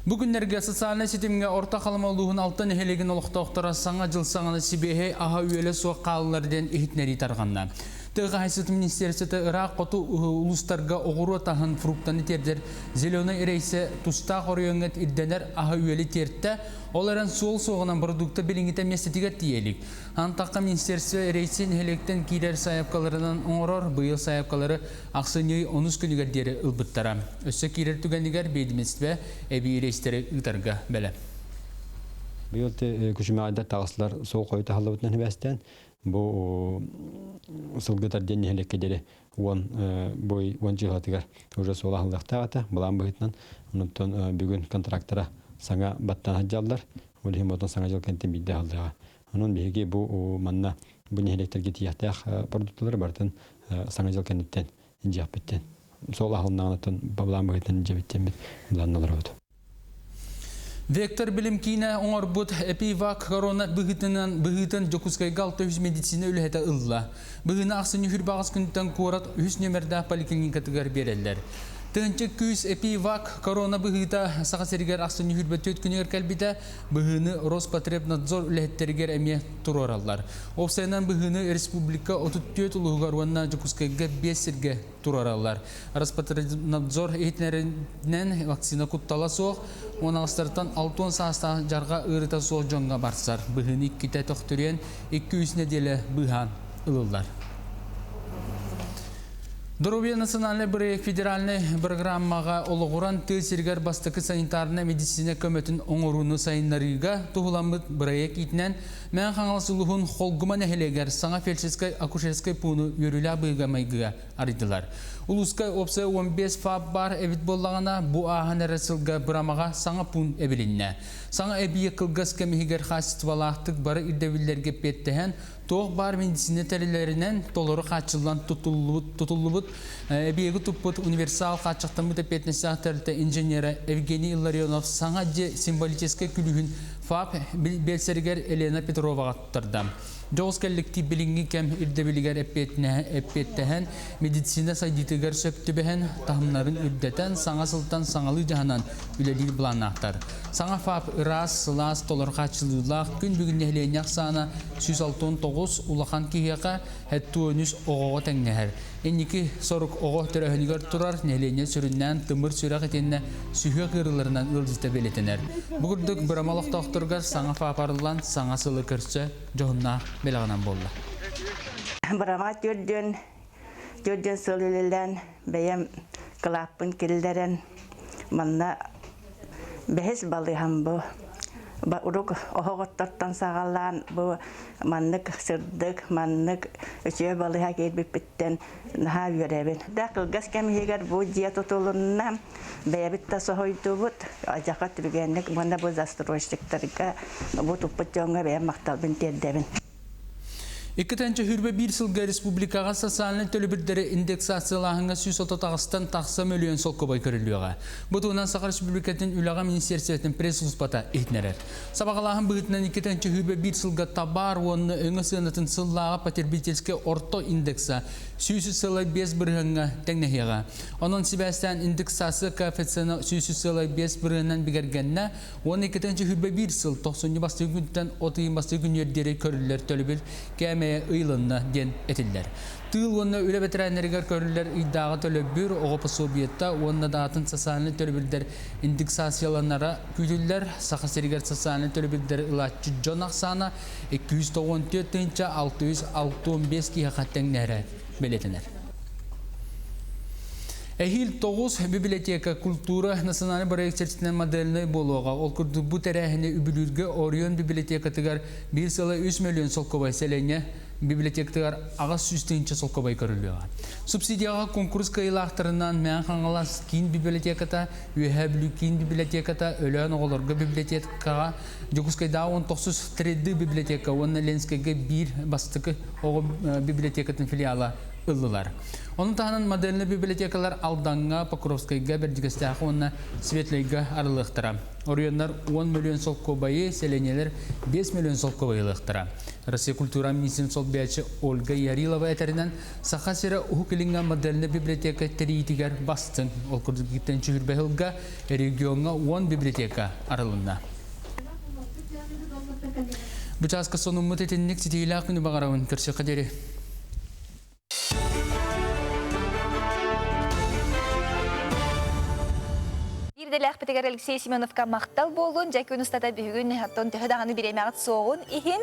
Бу күннэргэ социальнай ситимҥэ Орто Халыма улууһун Алта нэһилиэгин олохтоохторо Саҥа дьыл саҥаны сибиэһэй аһа-үөлэ суох хааллар диэн иһитиннэрии тарҕанна. Тыа хаһаайыстыбатын министиэристибэтэ ыраах хоту улуустарга оҕуруот аһын фруктаны тиэрдэр «Зеленый рейсэ» тустаах оройуоҥҥа ирдэнэр аһы-үөлү тиэртэ, ол эрэн суол суоҕунан бородуукта билиҥҥитэ миэстэтигэр тиийэ илик. Антахха министерство рейси нэһилиэктэн киирэр сайаапкаларынан оҥорор, быйыл сайаапкалары ахсынньы онус күнүгэр диэри ылбыттара. Өссө киирэр түгэнигэр биэдимистибэ эбии рейстэри ыытарга бэлэм. Быйыл күчүмэҕэйдэр таҕыстылар суол хойут аһыллыбытынан сибээстээн бу сылгытар диэн нэһилиэккэ диэри уон бой уон дьыалатыгар уже суол аһыллыахтаах этэ былаан быһыытынан онтон бүгүн контрактара саҥа баттаан сылдьаллар ол иһин ботон саҥа дьыл кэнниттэн биирдэ аһыллыаҕа онон биһиги бу манна бу нэһилиэктэргэ тиийиэхтээх продукталары барытын саҥа дьыл кэнниттэн дьиэхпиттэн суол аһылыннаҕына былаан быһыытынан дьиэбиттэн былаанналарабыт Вектор билим киинэ оҥорбут Эпивак корона быһыытынан быһыытын Дьокуускайга 600 медицина үлэһитэ ылла. Быһыыны ахсынньы хүрбаҕас күнтэн куорат үһүс нүөмэрдээх поликлиникатыгар биэрэллэр. Тыһынча күүс Эпивак корона быһыыта Саха сиригэр ахсынньы хүрбэ күнүгэр кэлбитэ, быһыыны Роспотребнадзор үлэһиттэригэр эмиэ туруораллар. Уопсайынан быһыыны республика 34 улууһугар уонна Дьокуускайга 5 сиргэ туруораллар. Роспотребнадзор иһитиннэринэн вакцина куттала суох, он аҕыстартан 60 саастаах дьарҕа ыарыыта суох дьоҥҥо барсар. Быһыыны иккитэ төхтүрүйэн 2-3 нэдиэлэ быыһаан ылыллар. Здоровье национальный бырайыак федеральнай программаҕа олоҕуран тыа сиригэр бастакы санитарнай медицина көмөтүн оҥорууну сайыннарыыга туһуламмыт бырайыак иитинэн Мэҥэ Хаҥалас улууһун Холгума нэһилиэгэр саҥа фельдшерскай-акушерскай пууну үөрүүлээх быһыыга-майгыга арыйдылар. Улууска уопсай 15 ФАП баар эбит буоллаҕына, бу ааһан эрэр сылга Бырамаҕа саҥа пуун эбилиннэ. Саҥа эбийиэк кылгас кэм иһигэр хаачыстыбалаахтык бары ирдэбиллэргэ эппиэттэһэн, туох баар медицина тэриллэринэн толору хааччыллан тутуллубут, тутуллубут эбийиэги туппут универсал хааччахтаммыт эппиэтинэстээх тэрилтэ инженерэ Евгений Илларионов саҥа дьиэ символическай күлүүһүн ФАП биэлсэригэр Елена Петроваҕа туттарда. Дьоҕус кэлликтиип билиҥҥи кэм ирдэбилигэр эппиэттэһэн, медицина сайдыытыгар сөп түбэһэн, таһымнарын үрдэтэн, саҥа сылтан саҥалыы дьаһанан үлэлиир былааннаахтар. Саҥа ФАП ыраас, сылаас, толору хааччылыылаах, күн бүгүн нэһилиэнньэ ахсаана 169 улахан киһиэхэ, 73 оҕоҕо тэҥнэһэр. Инники сорук оҕо төрөөһүнүгэр турар, нэһилиэнньэ сүрүннээн тымыр сүрэх итиэннэ сүһүөх ыарыыларынан ыалдьыта бэлиэтэнэр. Бу курдук Бырама олохтоохторугар саҥа ФАП арыллан, саҥа сылы көрсө дьоһуннаах бэлэҕинэн буолла. Бырама түрдүн, түрдүн сыл үлэлээн, бэйэм кылааппын киллэрэн, манна Бэһис балыыһам бу. Урук оһоҕоттортон саҕалаан бу маннык сырдык, маннык үчүгэй балыыһа киирбиппиттэн наһаа үөрэбин. Да кылгас кэм иһигэр бу дьиэ тутулунна, бэйэбит да соһуйдубут, адьака түргэнник уонна бу застройщиктарга бу туппут дьоҥҥо бэйэм махталбын тиэрдэбин. 2 сүүрбэ сылга республикаҕа социальнай төлөбүрдэри индексациялааһыҥҥа 138-тан тахса мөлүйүөн солкуобай көрүллүөҕэ. Бу туһунан Саха Республикатын Үлэҕэ министиэристибэтин пресс-службата иһитиннэрэр. Сабаҕалааһын быһыытынан 2 сүүрбэ сылга табаар уонна өҥө сыанатын сыллааҕы потребительскэй орто индекса 100,5 бырыһыаҥҥа тэҥнэһиэҕэ. Онон сибээстээн индексация коэффициена 100,5 бырыһыанынан бигэргэннэ 12 сүүрбэ сыл тохсунньу бастакы күнтэн от ыйын бастакы күнүгэр диэри көрүллэр төлөбүр кээмэйэ ыйылынна диэн этиллэр. Тыыл уонна үлэ бэтэрээннэригэр көрүллэр ыйдааҕы төлөбүр, оҕо пособиета уонна да атын социальнай төлөбүрдэр индексацияланара күүтүллэр. Саха сиригэр социальнай төлөбүрдэри ылааччы дьон ахсаана 294 665 киһиэхэ тэҥнэһэрэ бэлиэтэнэр. Эһиил тоҕус библиотека культура национальнай проект чэрчитинэн модельнай буолуоҕа. Ол курдук бу тэрээһини үбүлүүргэ Орион библиотекатыгар биир сыла 3 миллион солкуобай сэлиэнньэ библиотекатыгар 800 тыһыынча солкуобай көрүллүөҕэ. Субсидияҕа конкурс кыайыылаахтарынан Мэҥэ Хаҥалас киин библиотеката, Үөһээ Бүлүү киин библиотеката, Өлөөн оҕолорго библиотекаҕа, Дьокуускайдааҕы 19 3D библиотека уонна Ленскэйгэ биир бастакы оҕо библиотекатын филиала ыллылар. Ону таһынан модельнай библиотекалар Алдаҥҥа, Покровскайга, Бэрдьигэстээххэ уонна Светлэйгэ арыллыахтара. Оройуоннар 10 миллион солкуобайы, сэлиэнньэлэр 5 миллион солкуобайы ылыахтара. Россия культура министрин солбуйааччы Ольга Ярилова этэринэн, Саха сирэ Уһук Илиҥҥэ модельнай библиотека тэрийиитигэр бастыҥ. Ол курдук сүүрбэ сылга региоҥҥа 10 библиотека арылынна. Бу чааска сонуммут итинник ситиһиилээх күнү баҕарабын. Көрсүөххэ диэри. Биирдэлээхпитигэр Алексей Семеновка махтал буоллун. Дьэ күн устата бүгүн оттон төһө даҕаны бириэмэҕит суоҕун иһин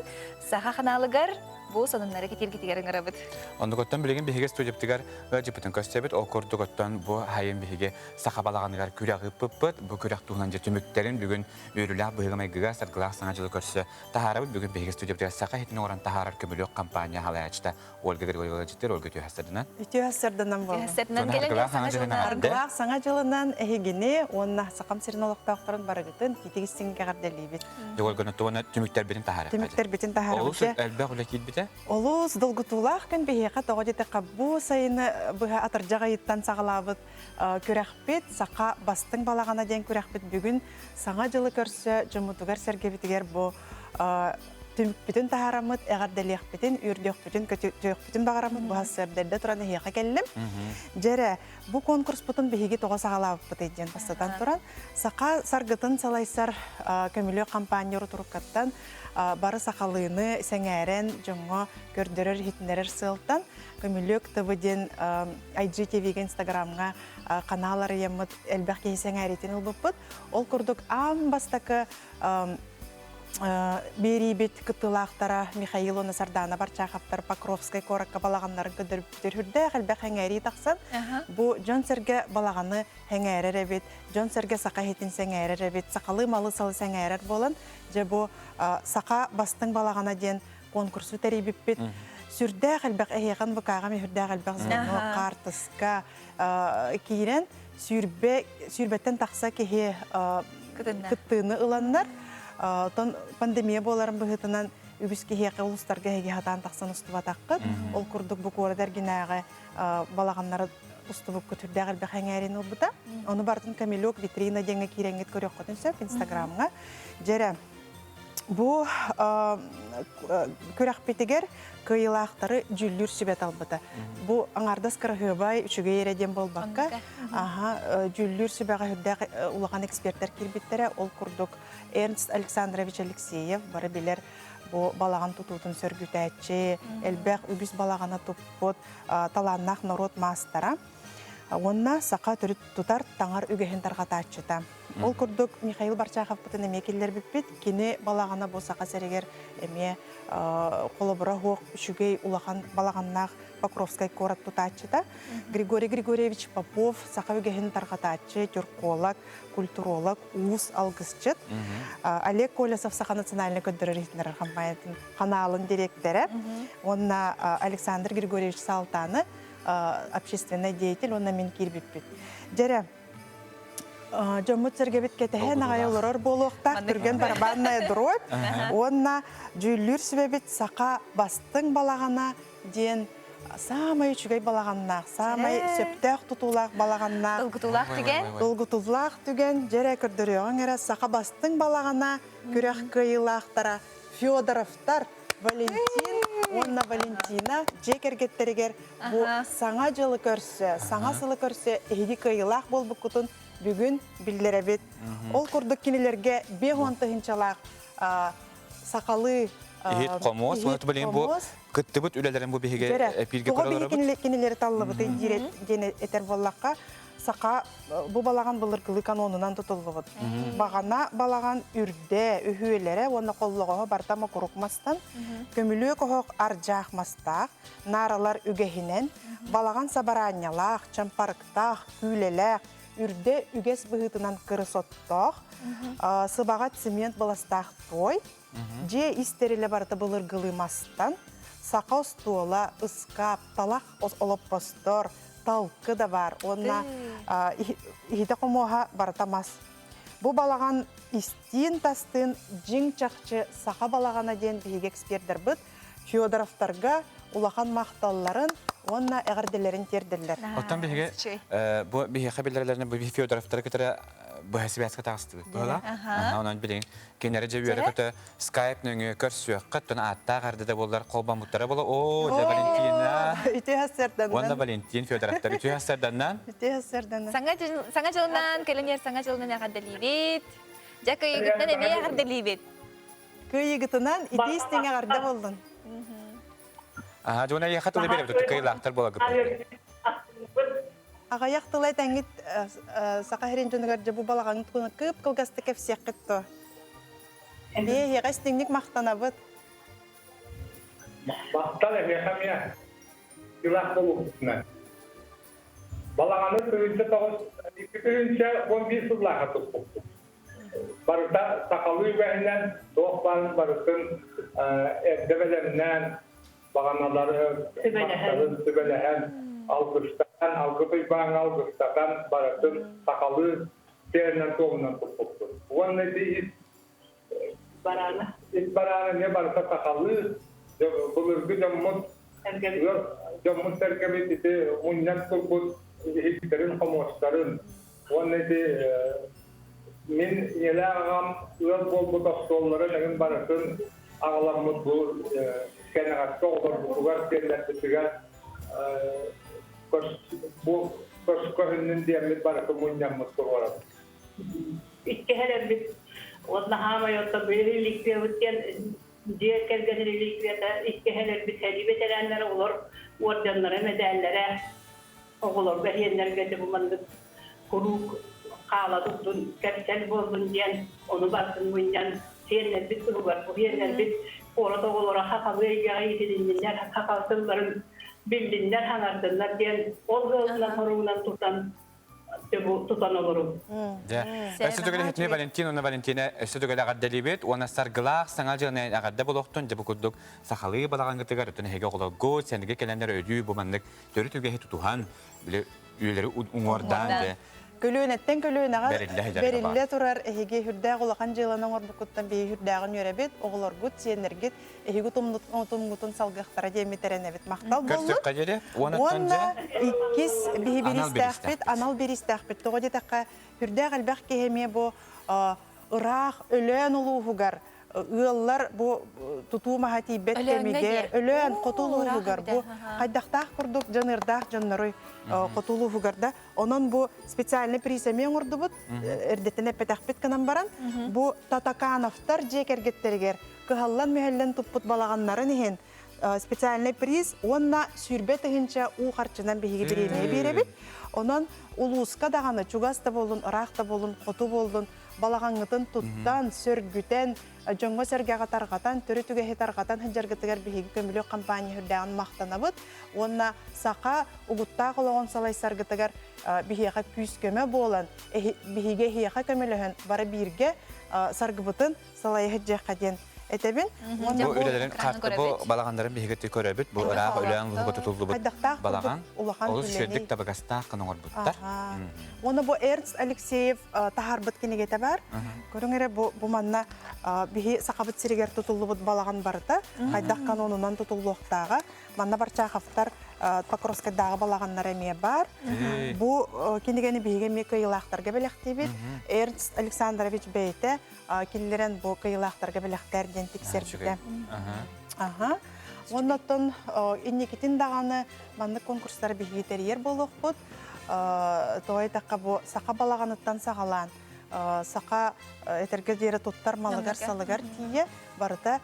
саха ханаалыгар бу сонуннары кэтииргитигэр ыҥырабыт. Оннугуттан билигин биһиги студиябытыгар ыалдьыппытын көрсөбүт. Ол курдук оттон бу хайын биһиги саха балаҕаныгар күрэх ыыппыппыт. Бу күрэх туһунан дьэ түмүктэрин бүгүн үөрүүлээх быһыыга-майгыга саргылаах саҥа дьылы көрсө таһаарабыт. Бүгүн биһиги студиябытыгар саха иһитин оҥорон таһаарар көмүлүөк компания салайааччыта Ольга Григорьева ыалдьыттыыр. Ольга үтүө сарсыарданан. Үтүө сарсыарданан буоллун. Сарсыарданан кэлэн саҥа дьылынан. Аргылаах саҥа дьылынан эһигини уонна Сахам сирин олохтоохторун барыгытын итигиссиҥ эҕэрдэлиибит. Ольганы туона түмүктэрбитин таһаарар. Түмүктэрбитин таһаарабыт. Олус элбэх үлэ киирбитэ. Олус долгутуулаах күн биһиэхэ тоҕо диэтэххэ бу сайыны быһа атырдьах ыйыттан саҕалаабыт күрэхпит Саха бастыҥ балаҕана диэн күрэхпит бүгүн Саҥа дьылы көрсө дьоммутугар-сэргэбитигэр бу түмүкпүтүн таһаараммыт, эҕэрдэлиэхпитин, үөрдүөхпүтүн, көтүөхпүтүн баҕараммыт бу сарсыарда эрдэ туран эһиэхэ кэллим. Дьэрэ, бу конкурспутун биһиги тоҕо саҕалаабыппытый диэн бастатан туран, саха саргытын салайсар көмүлүөк хампаанньа урутуруккаттан бары сахалыыны сэҥээрэн дьоҥҥо көрдөрөр, иһитиннэрэр сыалтан Көмүлүөк ТВ диэн IGTV-гэ Инстаграмҥа канал арыйаммыт элбэх киһи сэҥээриитин ылбыппыт. Ол курдук аан бастакы биэриибит кыттыылаахтара Михаил уонна Сардаана Барчаховтар Покровскай куоракка балаҕаннарын көрдөрбүттэр үрдээх элбэх эҥээрии тахсан бу дьон-сэргэ балаҕаны сэҥээрэр эбит, дьон-сэргэ саха иһитин сэҥээрэр эбит, сахалыы малы-салы сэҥээрэр буолан дьэ бу саха бастыҥ балаҕана диэн конкурсу тэрийбиппит. Сүрдээх элбэх эһиэхэ НВК-ҕа сүрдээх элбэх звонок, хаартыска киирэн сүүрбэ сүүрбэттэн тахса киһи кыттыыны ыланнар, оттон пандемия буоларын быһыытынан үгүс киһиэхэ улуустарга эһиги хатаан тахсан устубатаххыт. Ол курдук бу куорат эргинээҕи балаҕаннары устубуккут үрдээх элбэх эҥээрин ылбыта. Ону барытын Камелек витрина диэҥҥэ киирэҥҥит көрүөххүтүн сөп Инстаграмҥа. Дьэрэ. Бу күрэхпитигэр кыайыылаахтары дьүүллүүр сүбэ талбыта. Бу аҥаардас кыраһыабай, үчүгэй эрэ диэн буолбакка, аха, дьүүллүүр сүбэҕэ үрдээх улахан экспертэр киирбиттэрэ. Ол курдук Эрнст Александрович Алексеев бары билэр бу балаҕан тутуутун сөргүтээччи, элбэх үгүс балаҕаны туппут талааннаах норуот маастара. Уонна саха төрүт тутар таҥар үгэһин тарҕатааччыта. Ол курдук Михаил Барчаховпытын эмиэ киллэрбиппит. Кини балаҕана бу Саха сиригэр эмиэ холобура суох үчүгэй улахан балаҕаннаах Покровскай куорат тутааччыта. Григорий Григорьевич Попов саха үгэһин тарҕатааччы, тюрколог, культуролог, уус алгысчыт. Олег Колесов Саха национальнай көрдөрөр-иһитиннэрэр хампаанньатын ханаалын дириэктэрэ. Уонна Александр Григорьевич Салтаны общественный деятель уонна мин киирбиппит. Дьэрэ, дьоммут-сэргэбит кэтэһэн аҕай олорор буолуохтаах түргэн барабанная дробь уонна дьүүллүүр сүбэбит саха бастыҥ балаҕана диэн саамай үчүгэй балаҕаннаах, саамай сөптөөх тутуулаах балаҕаннаах. Долгутуулаах түгэн. Долгутуулаах түгэн, дьэрэ көрдөрүөҕүҥ эрэ саха бастыҥ балаҕана күрэх кыайыылаахтара Федоровтар Валентин уонна Валентина дьиэ кэргэттэригэр бу саҥа дьылы көрсө, саҥа сылы көрсө эһиги кыайыылаах буолбуккутун бүгүн биллэрэбит. Ол курдук кинилэргэ 50 тыһыынчалаах сахалыы Иһит хомуос, уонна билигин бу кыттыбыт үлэлэрин бу биһиги эпииргэ Тоҕо биһиги кинилэри таллыбытый диэн этэр буоллахха, саха бу балаҕан былыргылыы канонунан тутуллубут. Баҕана балаҕан үрдэ, үһүөлэрэ уонна холлоҕоһо барыта мокурук мастан, көмүлүөк оһох ардьаах мастаах, нааралар үгэһинэн, балаҕан сабараанньалаах, чампарыктаах, күүлэлээх, үрдэ үгэс быһыытынан кырыс оттоох, сыбаҕа цемент быластаах туой, дьиэ ис тэрилэ барыта былыргылыы мастан, саха остуола, ыскаап, талах олоппостор, талкы да баар уонна иһитэ-хомуоһа барыта мас. Бу балаҕан истиин-тастыын дьиҥ-чахчы саха балаҕана диэн биһиги экспердэрбит Федоровтарга улахан махталларын уонна эҕэрдэлэрин тиэрдэллэр. Оттон биһиги бу биһиэхэ биллэрэлэринэн бу Федоровтары кытары быһа сибээскэ таҕыстыбыт. Быһыла? Онон билигин Кинилэри дьэ үөрэ-көтө скайп нөҥүө көрсүөххэ, оттон ааттаах эрдэ да буоллар холбоммуттара буола. Оо, дьэ Валентина. Үтүө сарсыарданнан. Уонна Валентин Федоровтар үтүө сарсыарданнан. Үтүө сарсыарданнан. Саҥа дьыл, саҥа дьылынан, кэлэн иһэр саҥа дьылынан эҕэрдэлиибит. Дьэ кыайыгытынан эмиэ эҕэрдэлиибит. Кыайыгытынан итии истиҥ эҕэрдэ буоллун. Аха, дьон эйиэхэ тылы биэрэбит, кыайыылаахтар буолагыт. Аҕыйах тыла этэҥҥит Саха сирин дьонугар дьэ бу балаҕаҥҥыт туһунан кып-кылгастык кэпсиэххит дуо? Эмиэ эһиэхэ истиҥник махтанабыт. Махтал эһиэхэ эмиэ сылаах буолуохтунан. Балаҕаны 1902 сыллааха туппуппут. Барыта сахалыы үгэһинэн туох баарын барытын эрдэ бэлэмнээн баҕаналары мастарын сүбэлэһэн, алгыстаан, алгыс уйбааҥҥа алгыстатан барытын сахалыы сиэринэн-туомунан туппуппут. Уонна ити ис бараана ис бараана эмиэ барыта сахалыы былыргы дьоммут дьоммут сэргэбит ити мунньан турбут иһиттэрин хомуостарын уонна ити мин ийэлээх аҕам ыал буолбут остуолларын эҥин барытын аҕаламмыт бу кэнэҕэскэ оҕолорбутугар сиэннэрбитигэр бу көс-көһүннүн диэммит барытын мунньаммыт туруорабыт. Иккиһэлэрбит уонна хаамай оттон реликвиябыт диэн дьиэ кэргэн реликвията иккиһэлэрбит сэрии бэтэрээннэрэ олор орденнара мэдээллэрэ оҕолорго иһиэннэргэ дьэ бу маннык куруук хаала турдун, кэпсэл буоллун диэн ону барытын мунньан сиэннэрбит туһугар бу сиэннэрбит куорат оҕолоро хахалыы эйгэҕэ иитилинниннэр, хахал тылларын биллиннэр, хаҥардыннар диэн ол ыалынан хоругунан тутан тутан олорум. Дьэ, өссө төгүл иһитини Валентин уонна Валентина өссө төгүл эҕэрдэлиибит уонна саргылаах саҥа дьылынан эҕэрдэ буолуохтун дьэ бу курдук сахалыы балаҕаҥҥытыгар өтөн эһиги оҕолоргут сэнэги кэлэннэр өлүү бу маннык төрүт үгэһи тутуһан били үйэлэри уҥуордаан дьэ Көлүөнэттэн көлүөнэҕэ бэриллэ турар эһиги үрдээх улахан дьыаланы оҥорбуккуттан биһиги үрдээҕин үөрэбит, оҕолоргут, сиэннэргит эһиги утумҥутун салгыахтара диэммит эрэнэбит. Махтал буоллун. Уонна иккис биһи бириистээхпит, анал бириистээхпит. Тоҕо диэтэххэ, үрдээх элбэх киһи эмиэ бу ыраах Өлөөн улууһугар. ыаллар бу тутуу маһа тиийбэт кэмигэр Өлөөн хоту улууһугар бу хайдахтаах курдук дьаныардаах дьонноруй хоту улууһугар да онон бу специальный приз эмиэ оҥордубут эрдэттэн эппэтэхпит гынан баран бу Татакановтар дьиэ кэргэттэригэр кыһаллан-мүһэллэн туппут балаҕаннарын иһин специальный приз уонна 20 000 уу харчынан биһиги бириэмийэ биэрэбит. Онон улууска даҕаны чугас да буоллун, ыраах да буоллун, хоту буоллун балаҕаҥҥытын туттан, сөргүтэн, дьоҥҥо-сэргэҕэ тарҕатан, төрүт үгэһи тарҕатан сылдьаргытыгар биһиги көмүлүөк компания үрдээҕин махтанабыт уонна саха угуттаах олоҕун салайсаргытыгар биһиэхэ күүс-көмө буолан, биһиги эһиэхэ көмөлөһөн бары бииргэ саргыбытын салайа сылдьыахха диэн этэбин. Бу үлэлэрин харты бу балаҕаннарын биһиги көрөбүт. Бу ыраах өлөөн луһуга тутуллубут балаҕан. Олус үчүгэйдик табыгастаах гына оҥорбуттар. Уонна бу Эрнст Алексеев таһаарбыт кинигэтэ бар. Көрүҥ эрэ бу бу манна биһи Сахабыт сиригэр тутуллубут балаҕан барыта хайдах канонунан тутуллуохтааҕа. Манна Барчаховтар Покровскайдааҕы балаҕаннара эмиэ баар. Бу кинигэни биһиги эмиэ кыайыылаахтарга бэлэхтиибит. Эрнст Александрович бэйэтэ киллэрэн бу кыайыылаахтарга бэлэхтээр диэн тиксэрбитэ. Аха. Оннотон инникитин даҕаны маннык конкурстары биһиги тэрийэр буолуохпут. Тоҕо эттэххэ бу саха балаҕаныттан саҕалаан саха этэргэ диэри туттар малыгар-салыгар тиийэ барыта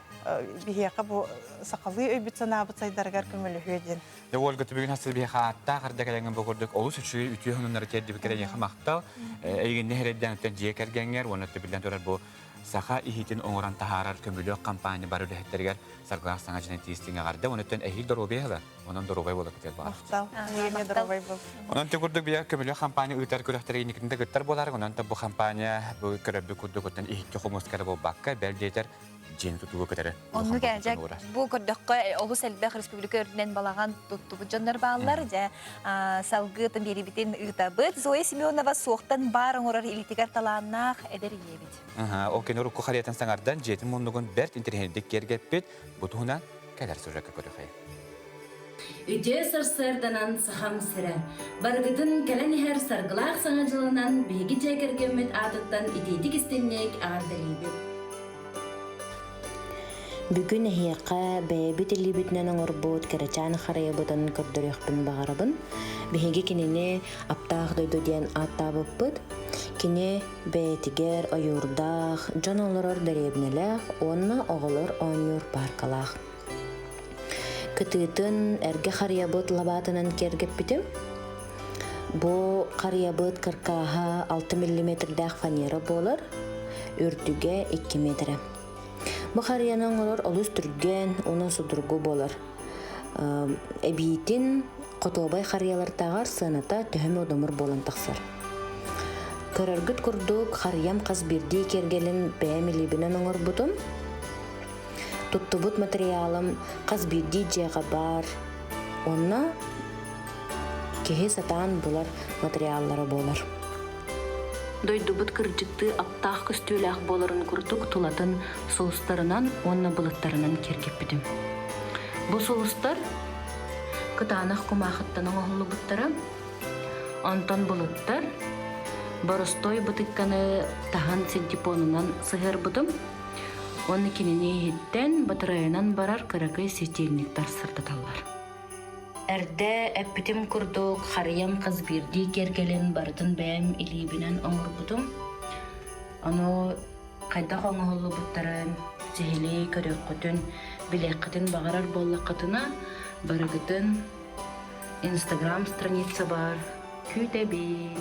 биһиэхэ бу сахалыы өйбүт-санаабыт сайдарыгар көмөлөһүө диэн. Дьэ Ольга бүгүн хас биһиэхэ ааттаах эрдэ кэлэҥҥин бу курдук олус үчүгэй үтүө сонуннары тиэрдибиккэр эйиэхэ махтал. Эйигинни эрэйдээн дьиэ кэргэҥҥэр уонна биллэн турар бу саха иһитин оҥорон таһаарар көмүлүөк компания бары үлэһиттэригэр саргылаах саҥа дьиэнэн тиистиҥ эҕэрдэ онуттан эһиил доруобуйа ыла онон доруобай буола күтэр баҕар. Махтал. Эйиэхэ доруобай буол. Онон ти курдук бия көмүлүөк компания ыытар күрэхтэрэ инникитин да кыттар буолар онон бу компания бу көрөрбүт курдук оттон иһикки хомуска эрэ буолбакка бэл диэтэр дьиэни тутууга көтөрө. Оннук дьэ бу көрдөххө олус элбэх республика үрдүнэн балаҕан туттубут дьоннор бааллар. Дьэ салгыы биэрибитин ыытабыт. Зоя Семенова суохтан баар оҥорор илиитигэр талааннаах эдэр ийэбит. Ол кэннэ урукку харыйатын саҥардан дьиэтин муннугун бэрт интэриэһинэйдик киэргэппит. Бу туһунан кэлэр сюжекка көрүөхэй. Үтүө сарсыарданан Сахам сирэ! Барыгытын кэлэн иһэр саргылаах Саҥа дьылынан биһиги дьиэ кэргэммит аатыттан итиитик истиҥник эҕэрдэлиибит! Бүгүн эһиэхэ бэйэбит илиибитинэн оҥорбут кэрэчээн харайабытын көрдөрүөхпүн баҕарабын. Биһиги кинини Аптаах дойду диэн ааттаабыппыт. Кини бэйэтигэр ойуурдаах, дьон олорор дэриэбинэлээх уонна оҕолор оонньуур пааркалаах. Кытыытын эргэ харыйабыт лабаатынан киэргэппитим. Бу харыйабыт каркааһа 6 миллиметрдээх фанера буолар, үрдүгэ 2 метрэ. Бу харыйаны оҥорор олус түргэн уонна судургу буолар. Эбиитин хотуобай харыйалартааҕар сыаната төһө модомур буолан тахсар. Көрөргүт курдук, харыйам хас биирдии киэргэлин бэйэм илиибинэн оҥорбутум. Туттубут материалым хас биирдии дьиэҕэ баар. Онно киһи сатаан булар материаллара буолар. Дойдубут кырдьыктыы аптаах көстүүлээх буоларын курдук тулатын сулустарынан уонна былыттарынан киэргэппитим. Бу сулустар кытаанах кумаахыттан оҥоһуллубуттара. Онтон былыттар боростуой бытыкканы таһан синтепонунан сыһыарбытым. Уонна кинини иһиттэн батарейанан барар кыракый светильниктар сырдаталлар. Эрдэ эппитим курдук, харыйам хас биирдии киэргэлин барытын бэйэм илиибинэн оҥорбутум. Ону хайдах оҥоһуллубуттарын сиһилии көрүөххүтүн, билиэххитин баҕарар буоллаххытына, барыгытын Инстаграм страницабар күүтэбин.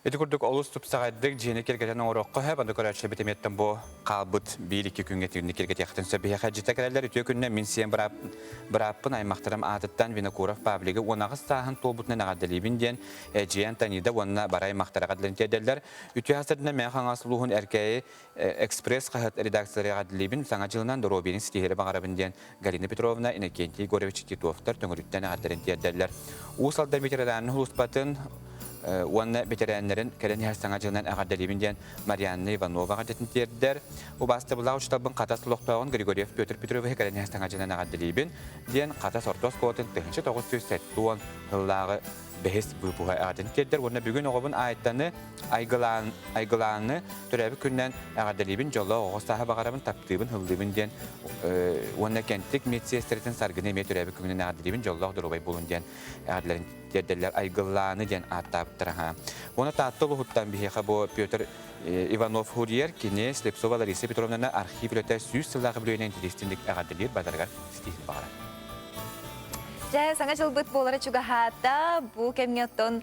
Ити курдук олус тупсаҕайдык дьиэни киэргэтэн оҥоруохха сөп. Аны көрөөччүлэрбит эмиэттэн бу хаалбыт биир-икки күҥҥэ тигини киэргэтиэхтин сөп. Биһиэхэ дьиэтэ кэлэллэр үтүө күннэ мин сиэн бырааппын аймахтарым аатыттан Винокуров Павлигы 18 сааһын туолбутунан эҕэрдэлиибин диэн эдьиий Антонида уонна бары аймахтара эҕэрдэлэрин тиэрдэллэр. Үтүө сарсыарданан Мэҥэ Хаҥалас улууһун Эркээйи Экспресс хаһыат редакциялара эҕэрдэлиибин Саҥа дьылынан доруобуйаны ситиһири баҕарабын диэн Галина Петровна, Иннокентий Егорович Титовтар төҥүрүттэн эҕэрдэлэрин тиэрдэллэр. Уус Алдан ветеранын улууспатын уонна бэтэрээннэрин кэлэн иһэр Саҥа дьылынан эҕэрдэлиибин диэн Марианна Иванова эҕэрдэтин тиэрдэр. Убаастабыллаах учууталбын Хатас олохтооҕун Григорьев Петр Петровиһы кэлэн иһэр Саҥа дьылынан эҕэрдэлиибин диэн Хатас орто оскуолатын 1970 сыллааҕы бэһис выпуһа эҕэрдэтин тиэрдэр уонна бүгүн оҕобун Айтаны Айгылаан Айгылааны төрөөбүт күнүнэн эҕэрдэлиибин, дьоллоох оҕо сааһы баҕарабын, таптыыбын, һыллыыбын диэн уонна Кэнтик медсиэстэрэтин Саргыны эмиэ төрөөбүт күнүнэн эҕэрдэлиибин, дьоллоох доруобай буолун диэн эҕэрдэлэрин тиэрдэллэр Айгылааны диэн ааттаабыттара. Уонна Таатта улууһуттан биһиэхэ бу Петр Иванов Хурьер кини Слепцова Лариса Петровнаны архив үлэтэ 100 сыллаах үбүлүөйүнэн интэриэстинник эҕэрдэлиир бадарыгар ситиһин баҕарар. Дьэ, саҥа дьылбыт буолара чугаһаата. Бу кэмҥэ оттон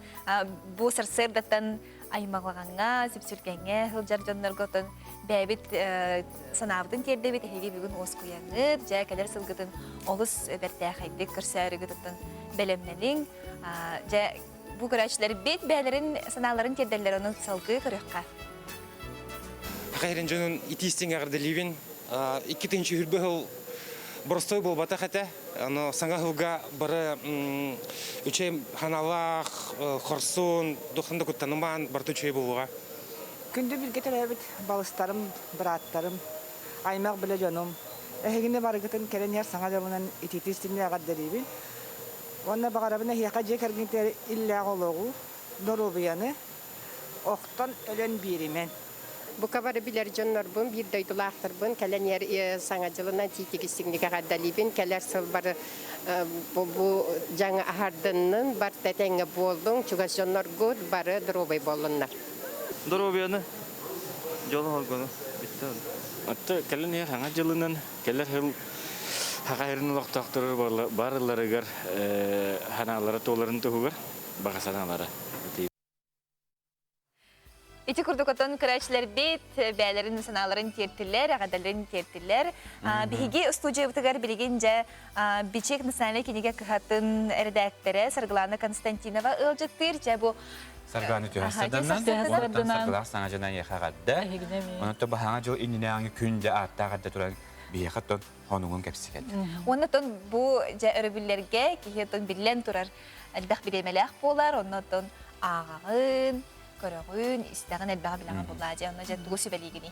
бу сарсыардаттан аймалаҕаҥҥа, сүпсүлгэҥҥэ сылдьар дьоннорго оттон бэйэбит санаабытын тиэрдэбит, эһиги бүгүн уоскуйаҥҥыт, дьэ, кэлэр сылгытын олус бэртээхэйдик көрсөөрүгүт оттон бэлэмнэниҥ. Дьэ, бу көрөөччүлэрбит бэйэлэрин санааларын тиэрдэллэр, ону салгыы көрүөххэ. Саха сирин дьонун итиистиҥ эҕэрдэлиибин. 2020 сыл боростой буолбатах этэ. Аны саҥа сылга бары үчүгэй ханалаах, хорсун, духтан да куттанымаан, барыта үчүгэй буолуоҕа. Күндү билгэ төрөөбүт балыстарым, бырааттарым, аймах билэ дьонум, эһигини барыгытын кэлэн иһэр саҥа дьолунан итиитин эҕэрдэлиибин. Уонна баҕарабын эһиэхэ дьиэ кэргэнтэр иллээх олоҕу, доруобуйаны, охтон өлөн биэримэн. Бука бары билэр дьоннорбун, биир дойдулаахтарбын кэлэн иһэр Саҥа дьылынан тиитигиссиҥник эҕэрдэлиибин. Кэлэр сыл бары бу дьаҥы аһардыннын, бар тэтэҥҥэ буоллуҥ, чугас дьонноргут бары доруобай буоллуннар. Доруобуйаны, дьолу-соргуну бүттэ. Отто кэлэн иһэр Саҥа дьылынан кэлэр сыл Саха сирин олохтоохторо барыларыгар санаалара туоларын туһугар баҕа санаалара. Ити курдук отон көрөөччүлэрбит бэйэлэрин санааларын тиэртилэр, эҕэрдэлэрин тиэртилэр. Биһиги студиябытыгар билигин дьэ Бичик национальнай кинигэ кыһатын эрэдээктэрэ Саргылана Константинова ыалдьыттыыр. Дьэ бу Саргылана түһэсэрданан, онтон Саргылаах саҥа дьына эйиэхэ эҕэрдэ. Онон баһаҥа дьыл иннинээҕи күн дьэ ааттаах эрдэ туран биһиэхэ тон хонугун кэпсикэт. Уонна тон бу дьэ өрөбүллэргэ киһи тон биллэн турар элбэх бириэмэлээх буолар, онно тон ааҕаҕын, көрөҕүн, истэҕин элбэҕи билэҕин буллаа дьэ, онно дьэ тугу сүбэлиигиний?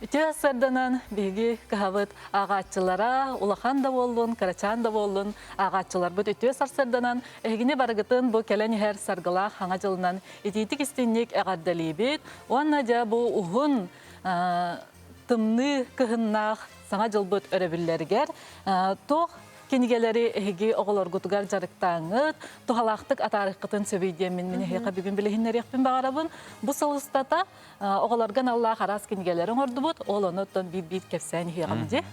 Үтүө сарданан биһиги кыһабыт ааҕааччылара улахан да буоллун, кырачаан да буоллун ааҕааччыларбыт үтүө сарсыарданан эһигини барыгытын бу кэлэн иһэр саргылаах хаҥа дьылынан итиитик истинник эҕэрдэлиибит уонна дьэ бу уһун тымныы кыһыннаах саҥа дьылбыт өрөбүллэригэр туох кинигэлэри эһиги оҕолоргутугар дьарыктааҥҥыт, туһалаахтык атаарыаххытын сөбүй диэммин мин эһиэхэ бүгүн билиһиннэриэхпин баҕарабын. Бу сыл устата оҕолорго аналлаах араас кинигэлэри оҥордубут. Ол ону оттон биир-биир кэпсээн иһиэҕим дии.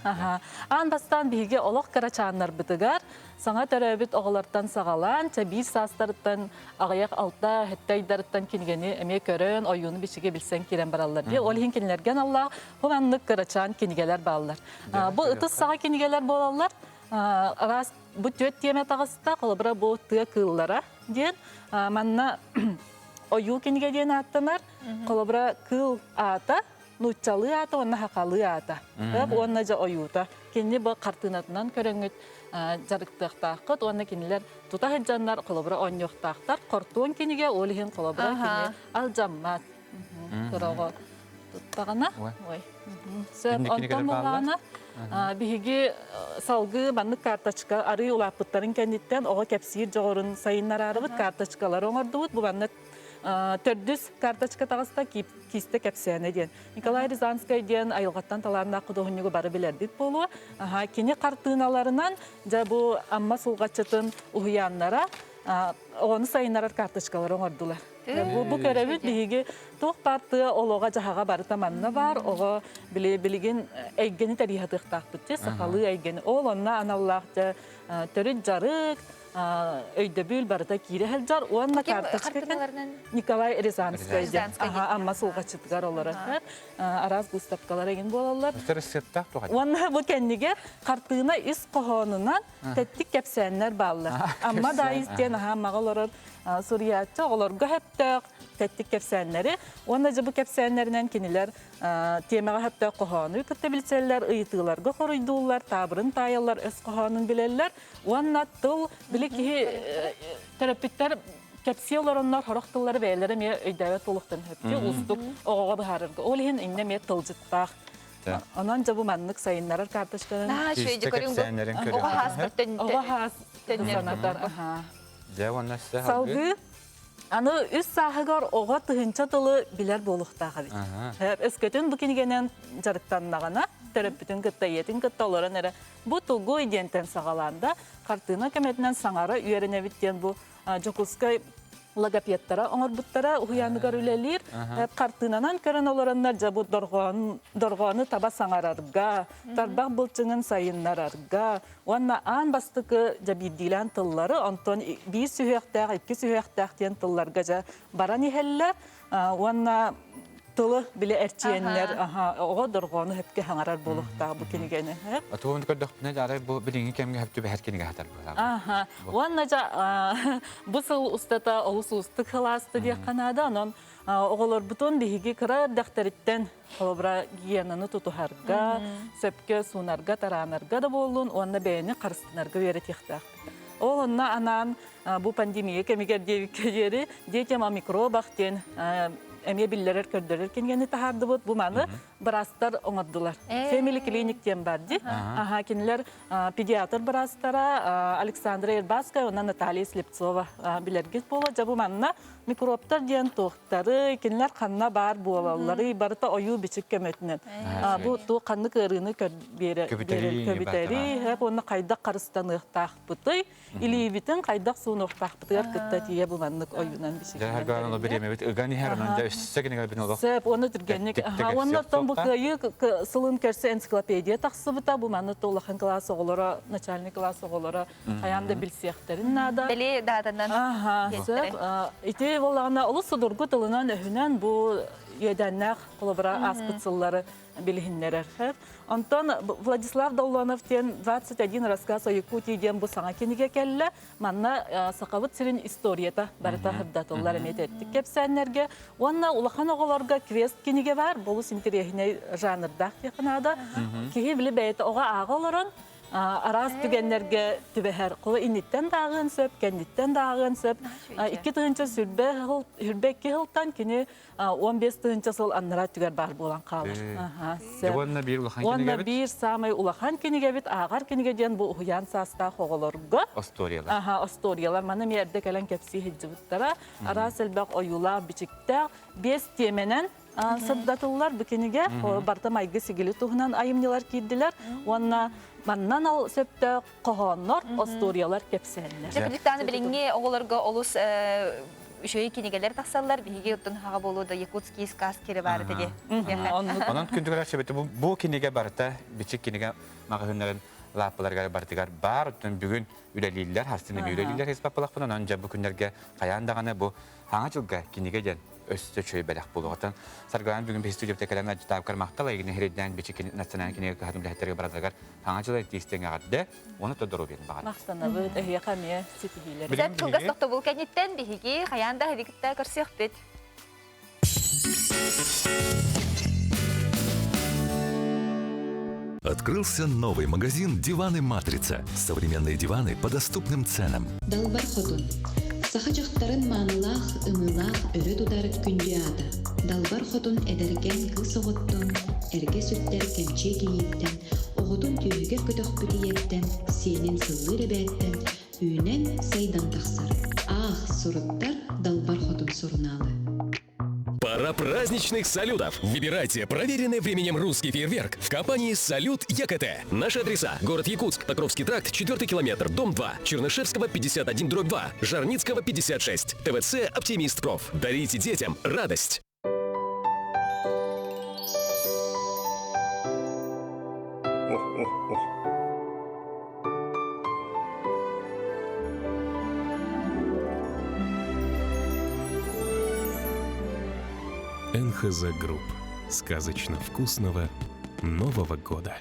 Аан бастаан биһиги олох кырачааннарбытыгар саҥа төрөөбүт оҕолортон саҕалаан, чэ биир саастарыттан аҕыйах алта сэттэ ыйдарыттан кинигэни эмиэ көрөн, ойууну бичиги билсэн киирэн бараллар дии. Ол иһин кинилэргэ аналлаах бу маннык кырачаан кинигэлэр бааллар. Бу ытыс саҕа кинигэлэр буолаллар. Араас бу түөрт тиэмэ таҕыста, холобура бу тыа кыыллара диэн. Манна ойуу кинигэ диэн ааттанар. Холобура кыыл аата, нууччалыы аата уонна хахалыы аата. Уонна дьэ ойуута. Кинини бу хартыынатынан көрөҥҥүт дьарыктыахтааххыт уонна кинилэр тута сылдьаннар холобура оонньуохтаахтар. Хортуон кинигэ ол иһин холобура кини алдьаммат. Кыра туттаҕына ой сөп онтон буоллаҕына биһиги салгыы маннык карточка арыы улааппыттарын кэнниттэн оҕо кэпсиир дьоҕурун сайыннараарыбыт карточкалары оҥордубут бу маннык төрдүс карточка таҕыста киистэ кэпсээнэ диэн Николай Рязанскай диэн айылҕаттан талааннаах худуоһунньугу бары билэрбит буолуо кини хартыыналарынан дьэ бу Амма Сулҕаччытын уһуйааннара оҕону сайыннарар карточкалары оҥордулар Бу, бу көрөбүт биһиги Туох баар тыа олоҕо дьаһаҕа барыта манна баар, оҕо били билигин эйгэни тэрийэ дьэ сахалыы эйгэни. Ол онно аналлаах дьэ төрүт дьарык, өйдөбүл барыта киирэ сылдьар уонна карточка Николай Рязанскай диэн Амма сулҕаччытыгар олорор араас быыстапкалар эҥин буолаллар. Уонна бу кэннигэр хартыына ис хоһоонунан тэттик кэпсээннэр бааллар. Амма Даайыс диэн аһаа Аммаҕа олорор суруйааччы оҕолорго сөптөөх тэттик кэпсээннэри уонна дьэ бу кэпсээннэринэн кинилэр Тиэмэҕэ сөптөөх хоһоону кытта билсэллэр, ыйытыыларга хоруйдууллар, таабырын таайаллар, өс хоһоонун билэллэр уонна тыл били киһи төрөппүттэр кэпсии олороннор сорох тыллары бэйэлэрэ эмиэ өйдөөбөт буолуохтарын сөп уустук оҕоҕо быһаарарга. Ол иһин иннэ эмиэ тылдьыттаах. Онон дьэ бу маннык сайыннарар карточканан Оҕо хаас Оҕо хаас санатар. Дьэ уонна Салгыы Аны үс сааһыгар оҕо тыһыынча тылы билэр буолуохтаах эбит. Өскөтүн бу кинигэнэн дьарыктаннаҕына, төрөппүтүн кытта, ийэтин кытта олорон эрэ бу тугуй диэнтэн саҕалаан да, хартыына көмөтүнэн саҥара үөрэнэбит диэн бу Дьокуускай логопедтара оҥорбуттара уһуйааныгар үлэлиир. Хартыынанан көрөн олороннор дьэ бу дорҕоону таба саҥарарга, тарбах былчыҥын сайыннарарга, Уонна аан бастакы дьэ биирдиилээн тыллары, онтон биир сүһүөхтээх, икки сүһүөхтээх диэн тылларга дьэ баран иһэллэр. Уонна тылы билэ эрчийэннэр оҕо дорҕоону сөпкө хаҥарар буолуохтаах бу кинигэни. Тугун көрдөхпүнэ арай бу билиҥҥи кэмҥэ сөп түбэһэр кинигэ хатар быһалаах. Аха. Уонна дьэ бу сыл устата олус уустук сылааста диэххэ наада. Онон оҕолорбутун биһиги кыра эрдэхтэриттэн Холобура, гигиенаны тутуһарга, сөпкө суунарга, тараанарга да буоллун уонна бэйэни харыстанарга үөрэтиэхтээхпит. Ол онно анаан бу пандемия кэмигэр диэбиккэ диэри детям о микробах диэн эмиэ биллэрэр-көрдөрөр кинигэни таһаардыбыт. Бу маны быраастар оҥордулар. Family Clinic диэн бар дии. Аха, кинилэр педиатр быраастара Александра Ербаская уонна Наталья Слепцова билэргит буолуо. Дьэ бу манна микробтар диэн туохтарый, кинилэр ханна баар буолалларый, барыта ойуу-бичик көмөтүнэн. Бу туох ханнык ыарыыны көбүтэрий, уонна хайдах харыстаныахтаахпытый, илиибитин хайдах суунуохтаахпытыгар кытта тиийэ бу маннык ойуунан бичигинэн. Бириэмэбит ыган иһэр, онон дьэ өссө кинигэлэрбин олох Сөп, уонна түргэнник. Уонна оттон бу кыайыы сылын көрсө энциклопедия тахсыбыта, бу манна улахан кылаас оҕолоро, начальный кылаас оҕолоро хайаан да билсиэхтэрин наада. Били даатанан. Аха, сөп. Ити буоллаҕына олус судургу тылынан-өһүнэн бу үөдээннээх холобура ааспыт сыллары билиһиннэрэр. Онтон Владислав Доллонов диэн 21 рассказ о Якутии диэн бу саҥа кинигэ кэллэ. Манна Сахабыт сирин историята барыта сырдатыллар эмиэ тэттик кэпсээннэргэ. Уонна улахан оҕолорго квест кинигэ баар, болус интэриэһинэй жанрдаах диэххэ наада. Киһи били бэйэтэ оҕо ааҕа олорон араас түгэннэргэ түбэһэр. Холо инниттэн да ааҕыан сөп, кэнниттэн да ааҕыан сөп. 2 тыһыынча 22 сылтан кини 15 тыһыынча сыл аннараа өттүгэр баар буолан хаалар. Уонна биир улахан Уонна биир саамай улахан кинигэбит ааҕар кинигэ диэн бу уһуйаан саастаах оҕолорго. Остуоруйалар. Аха, остуоруйалар. Маны эмиэ эрдэ кэлэн кэпсии сылдьыбыттара. Араас элбэх ойуулаах, бичиктээх, биэс тиэмэнэн сырдатыллар бу кинигэ. Барыта майгы-сигили туһунан айымньылар киирдилэр. Уонна маннан ал сөптөөх хоһооннор, остуоруйалар кэпсээннэр. Дьэ, кырдьыктааны билиҥҥи оҕолорго олус үчүгэй кинигэлэр тахсаллар. Биһиги оттон хаҕа буолуо да якутские сказки баар этэ дии. Онон күндүгэр сөбөтө бу кинигэ барыта бичик кинигэ маҕаһыыннарын лааппыларыгар барытыгар баар. Оттон бүгүн үлэлииллэр, хастын эмиэ үлэлииллэр хиспаппалахпын. Онон дьэ бу күннэргэ хайаан даҕаны бу хаҥа дьылга кинигэ диэн өссө үчүгэй бэлэх буолуоҕуттан Саргылаан бүгүн биһи студия кэлэн ажытаабыкар махтал эйигин иһирдээн бичик национальный кинигэ кыһатын үлэһиттэргэ барарыгар хаҥа дьыла тиистиҥ эҕэрдэ уонна доруобуйатын баҕар. Махтанабыт эһиэхэ эмиэ ситиһиилэр. Сөп кылгас тохтобул кэнниттэн биһиги хайаан да кытта көрсүөхпүт. Открылся новый магазин «Диваны Матрица». Современные диваны по доступным ценам. Далбар Хотун. Саха дьахтарын маанылаах, ымыылаах өрө тутар күндү аата. Далбар Хотун эдэркээн кыыс оҕоттон, эргэ сүктэр кэмчиэ кийииттэн, оҕотун түөһүгэр көтөхпүт ийэттэн, сиэнин сыллыыр эбээттэн, үүнэн, сайдан тахсар. Аах, суруттар Далбар Хотун сурунаалы. Пора праздничных салютов! Выбирайте проверенный временем русский фейерверк в компании «Салют ЯКТ». Наши адреса. Город Якутск, Покровский тракт, 4 километр, дом 2, Чернышевского, 51, дробь 2, Жарницкого, 56, ТВЦ «Оптимист Проф». Дарите детям радость! НХЗ Групп. Сказочно вкусного Нового года.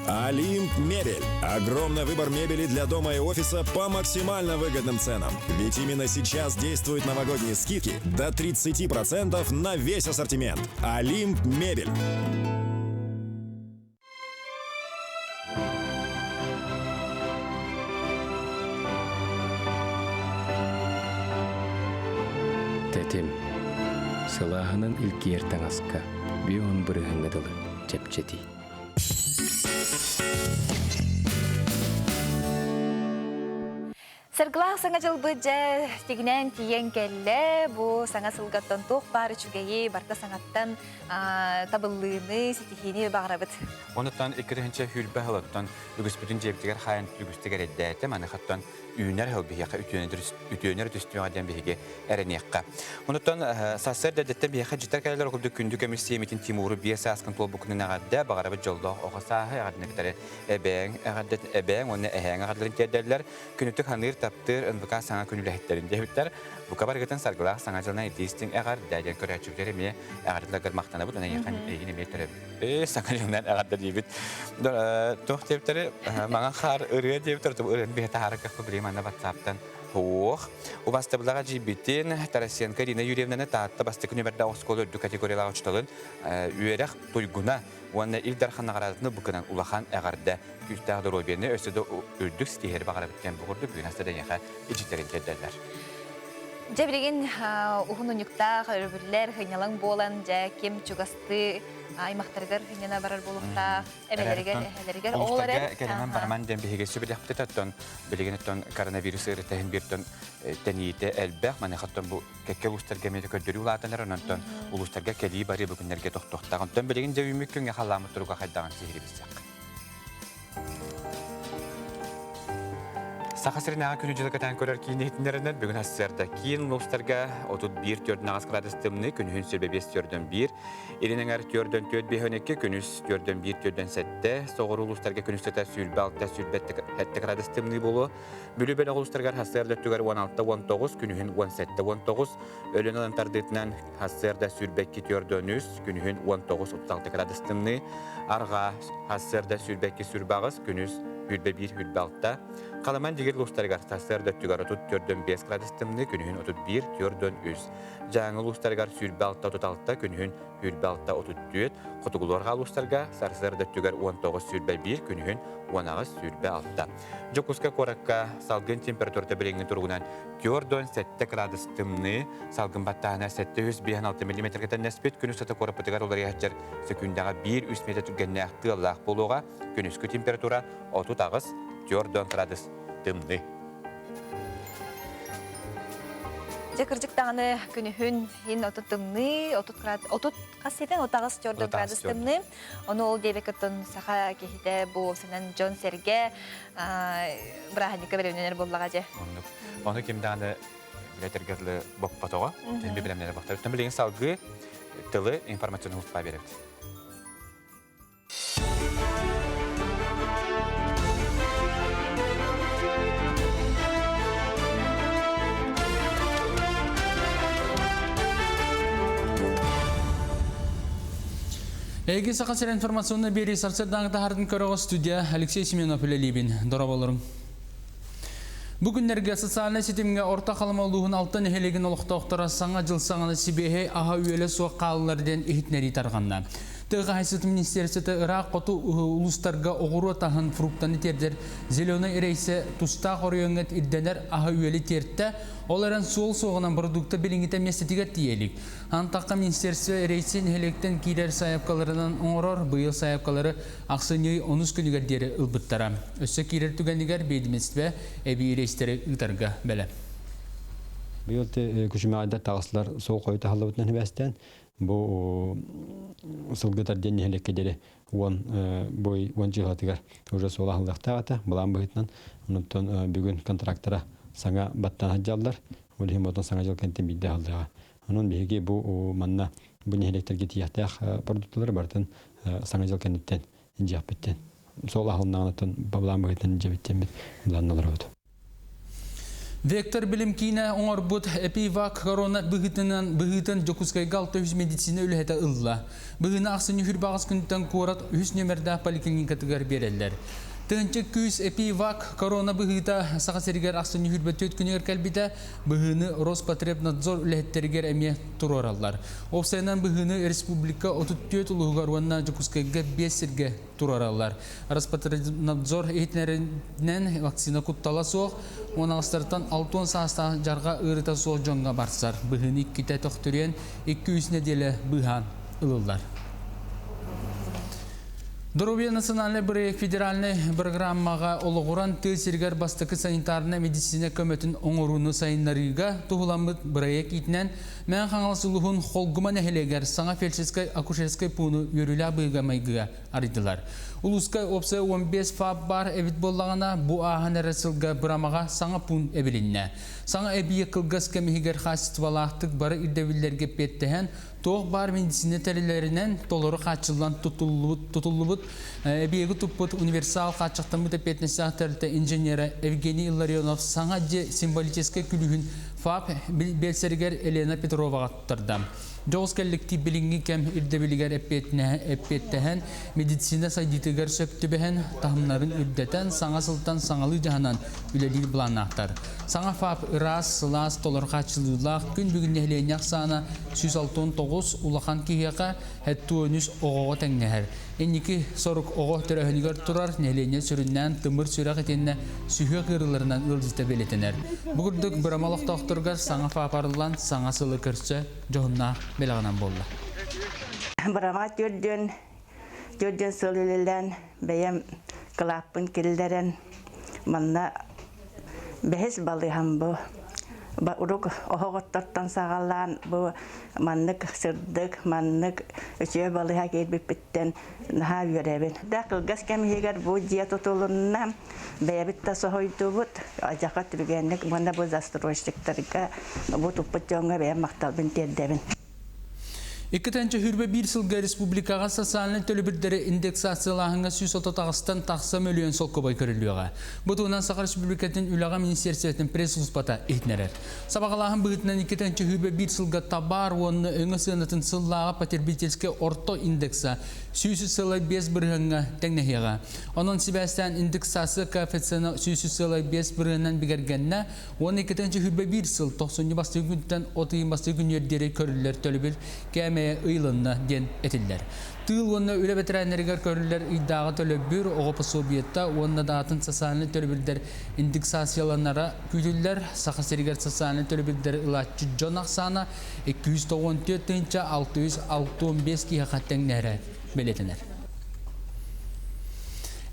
Олимп Мебель. Огромный выбор мебели для дома и офиса по максимально выгодным ценам. Ведь именно сейчас действуют новогодние скидки до 30% на весь ассортимент. Олимп Мебель. Тэтим. Сылааһынан илгиэр таҥаска бүөн бырыһыҥҥа дылы чэпчэтии. Саргылаах саҥа дьылбыт дьэ тигинээн тиийэн кэллэ. Бу саҥа сылгаттан туох баар үчүгэйи барыта саҥаттан табыллыыны, ситиһиини баҕарабыт. Онуттан 2020 сылыттан үгүспүтүн дьиэбитигэр хаайан үгүстүк эрэйдээтэ. Маныхаттан үүнэр сыл биһиэхэ үтүөнэр түстүөҕэ диэн биһиги эрэниэххэ. Онуттан сарсыарда эрдэттэн биһиэхэ дьиттэр кэлэлэр курдук күндү көмүс сиэмитин Тимуру биэс сааскын туолбуккунан эҕэрдэ, баҕарабыт дьоллоох оҕо сааһы, эҕэрдэнэ кытары эбээҥ эҕэрдэ эбээҥ уонна эһээҥ эҕэрдэлэрин тиэрдэллэр. Күнүтүк ханыыр, таптыыр НВК саҥа күн үлэһиттэрин диэбиттэр. Бука барыгытын саргылаах саҥа дьылынан итии-истиҥ эҕэрдэ диэн көрөөччүбүтэр эмиэ эҕэрдэлэргэр махтанабыт уонна эйиэхэ эйигин эмиэ төрөбүт. Саҥа дьылынан эҕэрдэ диибит. Туох диэбитэри маҥан хаар ырыа диэбиттэр, ырыаны биһи таһаарар кыахпыт билигин манна WhatsApp-тан Суох. Убастабылаҕа дьиибитин Тарасенко Ирина Юрьевнаны Таатта бастакы нүмердээх оскуола үрдүк категориялаах учууталын үөрэх туйгуна уонна Ил Дархан наҕараадатын ылбыккынан улахан эҕэрдэ, күүстээх доруобуйаны өссө да үрдүк ситиһэри баҕарабыт диэн бу курдук бүгүн аста эйиэхэ ичиттэрин тиэрдэллэр. Дьэ билигин уһун унньуктаах өрөбүллэр сынньалаҥ буолан дьэ ким чугастыы аймахтарыгар сынньана барар буолуохтаах эбэлэригэр эһэлэригэр ол эрэн кэлэмэн бараман диэн биһиги сүбэлэхпит оттон билигин оттон коронавирус ыарыыта бииртэн тэниитэ элбэх маныхаттан бу кэккэ улуустарга эмиэ көрдөрүү улаатан эрэр онтон улуустарга кэлии барыы бу күннэргэ тохтуохтаах онтон билигин дьэ үүммүт күҥҥэ халлааммыт туруга хайдаҕын сиһилии билсиэххэ Саха сиринээҕи күнү-дьылы кэтээн көрөр киин иһитиннэринэн бүгүн сарсыарда киин улуустарга 31 төрдүн градус тымныы, күнүһүн 25 төрдөн 1, илин эҥэр төрдөн 4 5 күнүс төрдөн 1 төрдөн 7, соҕуруу улуустарга күнүс 26 27 градус тымныы буолуо. Бүлүү бөлөх улуустарыгар сарсыарда өттүгэр 16-19, күнүһүн 17-19, Өлөн ылан тардыытынан сарсыарда 22 төрдөн 3, күнүһүн 19-36 градус тымныы, арҕаа сарсыарда 22 сүрбаҕыс, күнүс 21 26, Халаман дьигир улуустарыгар сарсыарда өттүгэр 34-5 градус тымныы, күнүһүн 31 4-3, Дьааҥы улуустарыгар 26-36, күнүһүн 26-34, Хотугулуу-Арҕаа улуустарга сарсыарда өттүгэр 19-21, күнүһүн 18-26. Дьокуускай куоракка салгын температурата билиҥҥи туругунан 47 градус тымныы, салгын баттааһына 756 миллиметргэ тэннэспит. Күн устата куораппытыгар уларыйа сылдьар сөкүүндэҕэ 1-3 метр түргэннээх тыаллаах буолуоҕа. Күнүскү температура 38 4 градус тымныы. Дьэ кырдьык даҕаны күнүһүн иһин 30 тымныы, 30 градус, 30 хас ситэн 38 4 градус тымныы. Ону ол диэбэккэ саха киһитэ бу сынан дьон-сэргэ бырааһынньыкка бэлэмнэнэр буоллаҕа дьэ. Оннук. Ону ким даҕаны билэтэргэ дылы боппотоҕо, тилби бэлэмнэнэр бохтор. Билигин салгыы тылы информационный уступа биэрэбит. Эйги Саха сирэ информационный биэрии сарсыардааҥы таһаардын көрөҕө студия Алексей Семенов үлэлиибин. Дорооболорум. Бу күннэргэ социальнай ситимҥэ Орто Халыма улууһун Алта нэһилиэгин олохтоохторо саҥа дьыл саҥаны сибиэһэй аһа-үөлэ суох хааллар диэн иһитиннэрии тарҕанна. Тыа хаһаайыстыбатын министиэристибэтэ ыраах хоту улуустарга оҕуруот аһын фруктаны тиэрдэр зеленай рейсэ тустаах оройуоҥҥа ирдэнэр аһы-үөлү тиэртэ, ол эрэн суол суоҕунан продукта билиҥҥитэ миэстэтигэр тиийэ илик. Антахха министерство рейси нэһилиэктэн киирэр сайаапкаларынан оҥорор, быйыл сайаапкалары ахсынньы онус күнүгэр диэри ылбыттара. Өссө киирэр түгэнигэр биэдимистибэ эбии рейстэри ыытарга бэлэм. Быйыл күчүмэҕэйдэр таҕыстылар суол хойут аһыллыбытынан сибээстээн бу сылгытар диэн нэһилиэккэ диэри уон бой уон дьыалатыгар уже суол аһыллыахтаах этэ былаан быһыытынан онтон бүгүн контрактара саҥа баттаан сылдьаллар ол иһин ботон саҥа дьыл кэнтэн биирдэ аһыллыаҕа онон биһиги бу манна бу нэһилиэктэргэ тиийиэхтээх продукталары барытын саҥа дьыл кэнниттэн. Дьиэхпиттэн. Суол аһылыннаҕына бабылаан быһыытынан дьиэбиттэн былаанналар Вектор билим киинэ оҥорбут Эпивак корона быһыытынан быһыытын Дьокуускайга 600 медицина үлэһитэ ылла. Быһыыны ахсын үһүр күнтэн куорат үһүс нүөмэрдээх поликлиникатыгар биэрэллэр. Тыһынча күүс Эпивак корона быһыыта Саха сиригэр ахсын үһүрбэ күнүгэр кэлбитэ быһыыны Роспотребнадзор үлэһиттэригэр эмиэ туруораллар. Опсайынан быһыыны республика 34 улууһугар уонна Дьокуускайга 5 сиргэ туруораллар. Роспотребнадзор иһитиннэринэн вакцина куттала суох, 18-тан 60 саастаах дьарҕа ыарыыта суох дьоҥҥо барсар. Быһыыны иккитэ төхтүрүйэн 2-3 нэдиэлэ быыһаан ылыллар. Здоровье национальный бырайыак федеральнай программаҕа олоҕуран тыа сиригэр бастакы санитарнай медицина көмөтүн оҥорууну сайыннарыыга туһуламмыт бырайыак иитинэн Мэҥэ Хаҥалас улууһун Холгума нэһилиэгэр саҥа фельдшерскай акушерскай пууну үөрүүлээх быһыыга-майгыга арыйдылар. Улууска уопсай 15 ФАП баар эбит буоллаҕына, бу ааһан эрэр сылга Бырамаҕа саҥа пуун эбилиннэ. Саҥа эбийиэк кылгас кэм иһигэр хаачыстыбалаахтык бары ирдэбиллэргэ эппиэттэһэн, туох баар медицина тэриллэринэн толору хааччыллан тутуллубут, тутуллубут эбийиэги туппут универсал хааччахтаммыт эппиэтинэстээх тэрилтэ инженерэ Евгений Илларионов саҥа дьиэ символическай күлүүһүн ФАП биэлсэригэр Елена Петроваҕа туттарда. Дьоҕус кэлликтиип билиҥҥи кэм ирдэбилигэр эппиэттэһэн, медицина сайдыытыгар сөп түбэһэн, таһымнарын үрдэтэн, саҥа сылтан саҥалыы дьаһанан үлэлиир былааннаахтар. Саҥа ФАП ыраас, сылаас, толору хааччылыылаах, күн бүгүн нэһилиэнньэ ахсаана 169 улахан киһиэхэ 73 оҕоҕо тэҥнэһэр. Инники сорук оҕо төрөөһүнүгэр турар, нэһилиэнньэ сүрүннээн тымыр сүрэх итиэннэ сүһүөх ыарыыларынан ыалдьыта бэлиэтэнэр. Бу курдук Бырама олохтоохторугар саҥа ФАП арыллан, саҥа сылы көрсө дьоһуннаах бэлэҕинэн буолла. Бырама түрдүн, түрдүн сыл үлэлээн, бэйэм кылааппын киллэрэн, манна бэһис балыыһам бу урук оһоҕоттортон саҕалаан бу маннык сырдык, маннык үчүгэй балыыһа киирбиппиттэн наһаа үөрэбин. Да кылгас кэм иһигэр бу дьиэ тутулунна, бэйэбит да соһуйдубут, адьака түргэнник уонна бу застройщиктарга бу туппут дьоҥҥо бэйэм махталбын тиэрдэбин. 2021 сылга республикаҕа социальнай төлөбүрдэри индексациялааһыҥҥа 138-тан тахса мөлүйүөн солкуобай көрүллүөҕэ. Бу туһунан Саха Республикатын Үлэҕэ министиэристибэтин пресс-службата иһитиннэрэр. Сабаҕалааһын быһыытынан 2021 сылга табаар уонна өҥө сыанатын сыллааҕы потребительскай орто индекса 103,5 бырыһыаҥҥа тэҥнэһиэҕэ. Онон сибээстээн индексация коэффициена 103,5 бырыһыанынан бигэргэннэ уонна 2021 сыл тохсунньу бастакы күнтэн от ыйын бастакы күнүгэр диэри көрүллэр төлөбүр кээмэйэ ыйылынна диэн этиллэр. Тыыл уонна үлэ бэтэрээннэригэр көрүллэр ыйдааҕы төлөбүр, оҕо пособиета уонна даатын социальнай төлөбүрдэр индексацияланара күүтүллэр. Саха сиригэр социальнай төлөбүрдэри ылааччы дьон ахсаана 294 665 киһиэхэ тэҥнэһэрэ бэлиэтэнэр.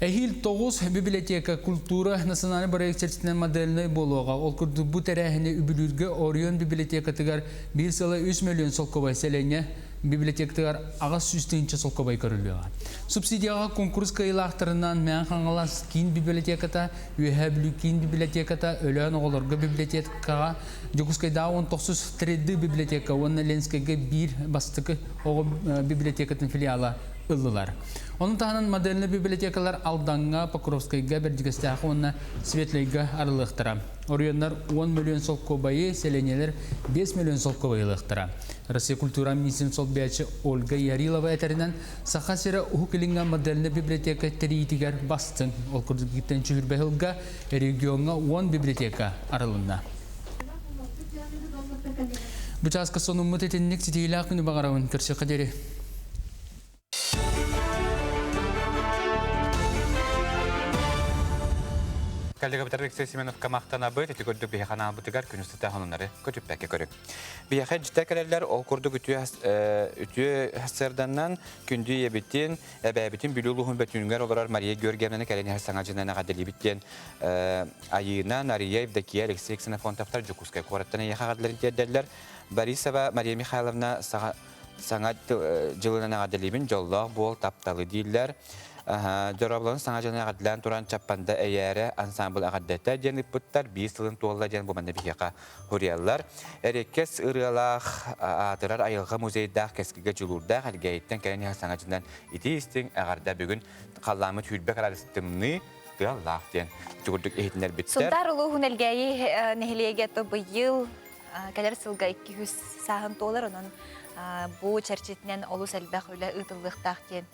Эһиил 9 библиотека культура национальный проект чэрчитинэн модельнай буолуоҕа. Ол курдук бу тэрээһини үбүлүүргэ Орион библиотекатыгар биир сыла 3 миллион солкуобай сэлиэнньэ библиотекатыгар 800 тыһыынча солкуобай көрүллүөҕэ. Субсидияҕа конкурс кыайыылаахтарынан Мэҥэ Хаҥалас киин библиотеката, Үөһээ Бүлүү киин библиотеката, Өлөөн оҕолорго библиотекаҕа, Дьокуускайдааҕы 19 3D библиотека уонна Ленскэйгэ биир бастакы оҕо библиотекатын филиала ыллылар. Ону таһынан модельнай библиотекалар Алдаҥҥа, Покровскайга, Бэрдьигэстээххэ уонна Светлэйгэ арыллыахтара. Оройуоннар 10 миллион солкуобайы, сэлиэнньэлэр 5 миллион солкуобайы ылыахтара. Россия культура министрин солбуйааччы Ольга Ярилова этэринэн, Саха сирэ Уһук Илиҥҥэ модельнай библиотека тэрийиитигэр бастыҥ. Ол курдук чүһүрбэ сылга региоҥҥа 10 библиотека арылынна. Бу чааска сонуммут итинник ситиһиилээх күнү баҕарабын. Көрсүөххэ диэри. Коллегабытар Алексей Семеновка махтанабыт. Ити курдук биһи ханаалбытыгар күнүс сыта хонунары көтүппэккэ көрүҥ. Биһиэхэ дьиттэ кэлэллэр ол курдук үтүө үтүө сарсыарданнан күндү ийэбитин, эбээбитин Бүлүү улууһун Бөтүүнүгэр олорор Мария Георгиевнаны кэлэн иһэр саҥа дьылынан эҕэрдэлиибит диэн Айыына, Нария, Евдокия, Алексей Ксенофонтовтар Дьокуускай куораттан эйиэхэ эҕэрдэлэрин тиэрдэллэр. Борисова Мария Михайловна саха Саҥа дьылынан эҕэрдэлиибин, дьоллоох буол, тапталы дииллэр. Дьороблорун саҥа дьылынан эҕэрдэлээн туран Чаппанда эйээрэ ансамбл эҕэрдэтэ диэн ыппыттар. Биир сылын туолла диэн бу манна биһиэхэ суруйаллар. Эриэккэс ырыалаах, аатырар айылҕа музейдаах, кэскилгэ дьулуурдаах Элгээйиттэн кэлэн иһэр саҥа дьылынан итии-истиҥ эҕэрдэ бүгүн халлааммыт сүүрбэ кыраадыс тымныы, тыаллаах диэн ити курдук иһитиннэрбиттэр. Сунтаар улууһун Элгээйи нэһилиэгэ быйыл кэлэр сылга 200 сааһын туолар, онон бу чэрчитинэн олус элбэх үлэ ыытыллыахтаах диэн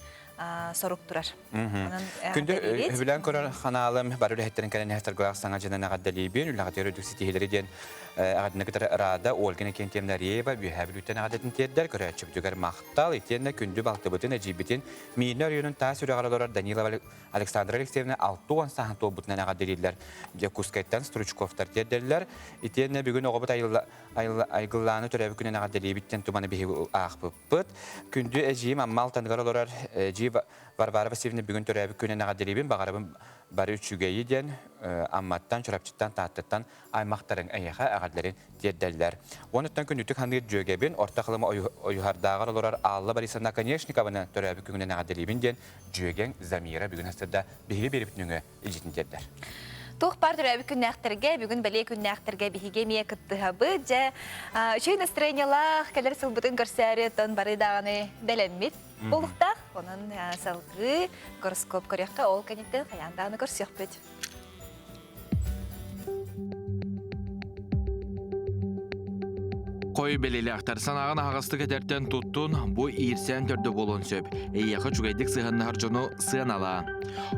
сорук турар. Күндү үбүлээн көрөр ханаалым бары үлэһиттэрин кэлэн иһэр саҥа дьынан эҕэрдэлиибин, үлэҕитигэр үрдүк ситиһиилэри диэн эҕэрдэнэ кытары Рада Ольга Иннокентьевна Реева Үөһээ Бүлүүттэн эҕэрдэтин тиэрдэр, көрөөччүбүтүгэр махтал, итиэннэ күндү балтыбытын, эдьиийбитин Миирнэ оройуонун таас үрэҕэр олорор Данилова Александра Алексеевна 60 сааһын туолбутунан эҕэрдэлииллэр. Дьокуускайтан Стручковтар тиэрдэллэр. Итиэннэ бүгүн оҕобут Айгыллааны төрөөбүт күнүн эҕэрдэлиибит диэн туманы биһиги аахпыппыт. Күндү эдьиийим Амма Алтаныгар олорор эдьиий Варвара Васильевна бүгүн төрөөбүт күнүн эҕэрдэлиибин. Баҕарабын бары үчүгэйи диэн Амматтан, Чурапчыттан, Тааттаттан аймахтарыҥ эйиэхэ эҕэрдэлэрин тиэрдэллэр. Уонуттан күнүтүк ханыыр дьүөгэбин Орто Халыма Ойуһардааҕар олорор Алла Борисовна Оконешникованы төрөөбүт күҥүнэн эҕэрдэлиибин диэн дьүөгэҥ Замира бүгүн астырда биһиги биэрибит нөҥүө илдьитин тиэрдэр. Туох баар төрөөбүт күннээхтэргэ, бүгүн бэлиэ күннээхтэргэ биһиги эмиэ кыттыһабыт. Дьэ, үчүгэй настроениелаах кэлэр сылбытын көрсөөрү оттон бары даҕаны бэлэммит буолуохтаах. Онон салгыы гороскоп көрүөххэ, ол кэнниттэн хайаан даҕаны көрсүөхпүт. Хой бэлиэлээхтэр санааҕын аһаҕастык этэртэн туттун, бу иирсээн төрдө буолуон сөп. Эйиэхэ үчүгэйдик сыһыаннаһар дьону сыаналаа.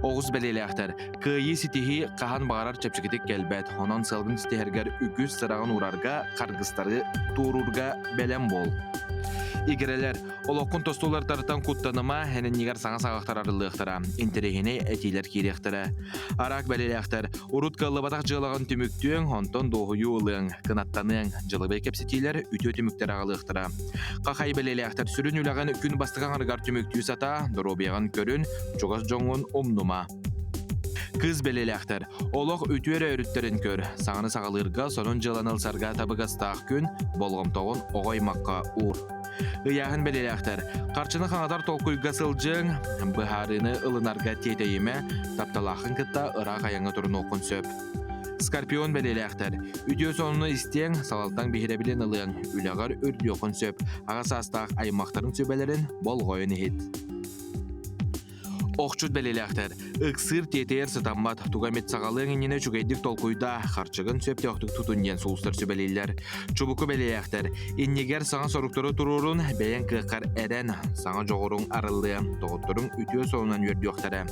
Оҕус бэлиэлээхтэр, кыайыы ситиһии хаһан баҕарар чэпчэкитик кэлбэт. Онон сыалгын ситиһэргэр үгүс сыраҕын уурарга, харгыстары туоруурга бэлэм буол. Игирэлэр, Олоххун тостуулартарыттан куттаныма, эниннигэр саҥа саҕахтар арыллыахтара, интэриэһинэй этиилэр киириэхтэрэ. Араак бэлиэлээхтэр, урут кыаллыбатах дьыалаҕын түмүктүөҥ, онтон дуоһуйуу ылыаҥ, кынаттаныаҥ, дьылыбай кэпсэтиилэр үтүө түмүктэр аҕалыахтара. Хахай бэлиэлээхтэр сүрүн үлэҕин күн бастакы аҥарыгар түмүктүү сатаа, доруобуйаҕын көрүн, чугас дьоҥҥун умнума. Кыыс бэлиэлээхтэр, олох үтүө эрэ өрүттэрин көр, саҥаны саҕалыырга, сонун дьыаланы ылсарга табыгастаах күн, болҕомтоҕун оҕо аймахха уур. Ыйааһын бэлиэлээхтэр, харчыны хаҥатар толкуйга сылдьыҥ, быһаарыыны ылынарга тиэтэйимэ, тапталааххын кытта ыраах айаҥҥа турунуоххун сөп. Скорпион бэлиэлээхтэр, үтүө сонуну истиэҥ, салалтаҥ биһирэбилин ылыаҥ, үлэҕэр үрдүөххүн сөп, аҕа саастаах аймахтарыҥ сүбэлэрин болҕойон иһит. Охчут бэлиэлээхтэр, ыксыыр тиэтэйэр сытаммат, туга эмит саҕалыаҥ иннинэ үчүгэйдик толкуйдаа, харчыгын сөптөөхтүк тутун диэн сулустар сүбэлииллэр. Чубуку бэлиэлээхтэр, иннигэр саҥа соруктары туруорун, бэйэҥ кыаххар эрэн, саҥа дьоҕуруҥ арыллыа, доҕотторуҥ үтүө сонунан үөрдүөхтэрэ.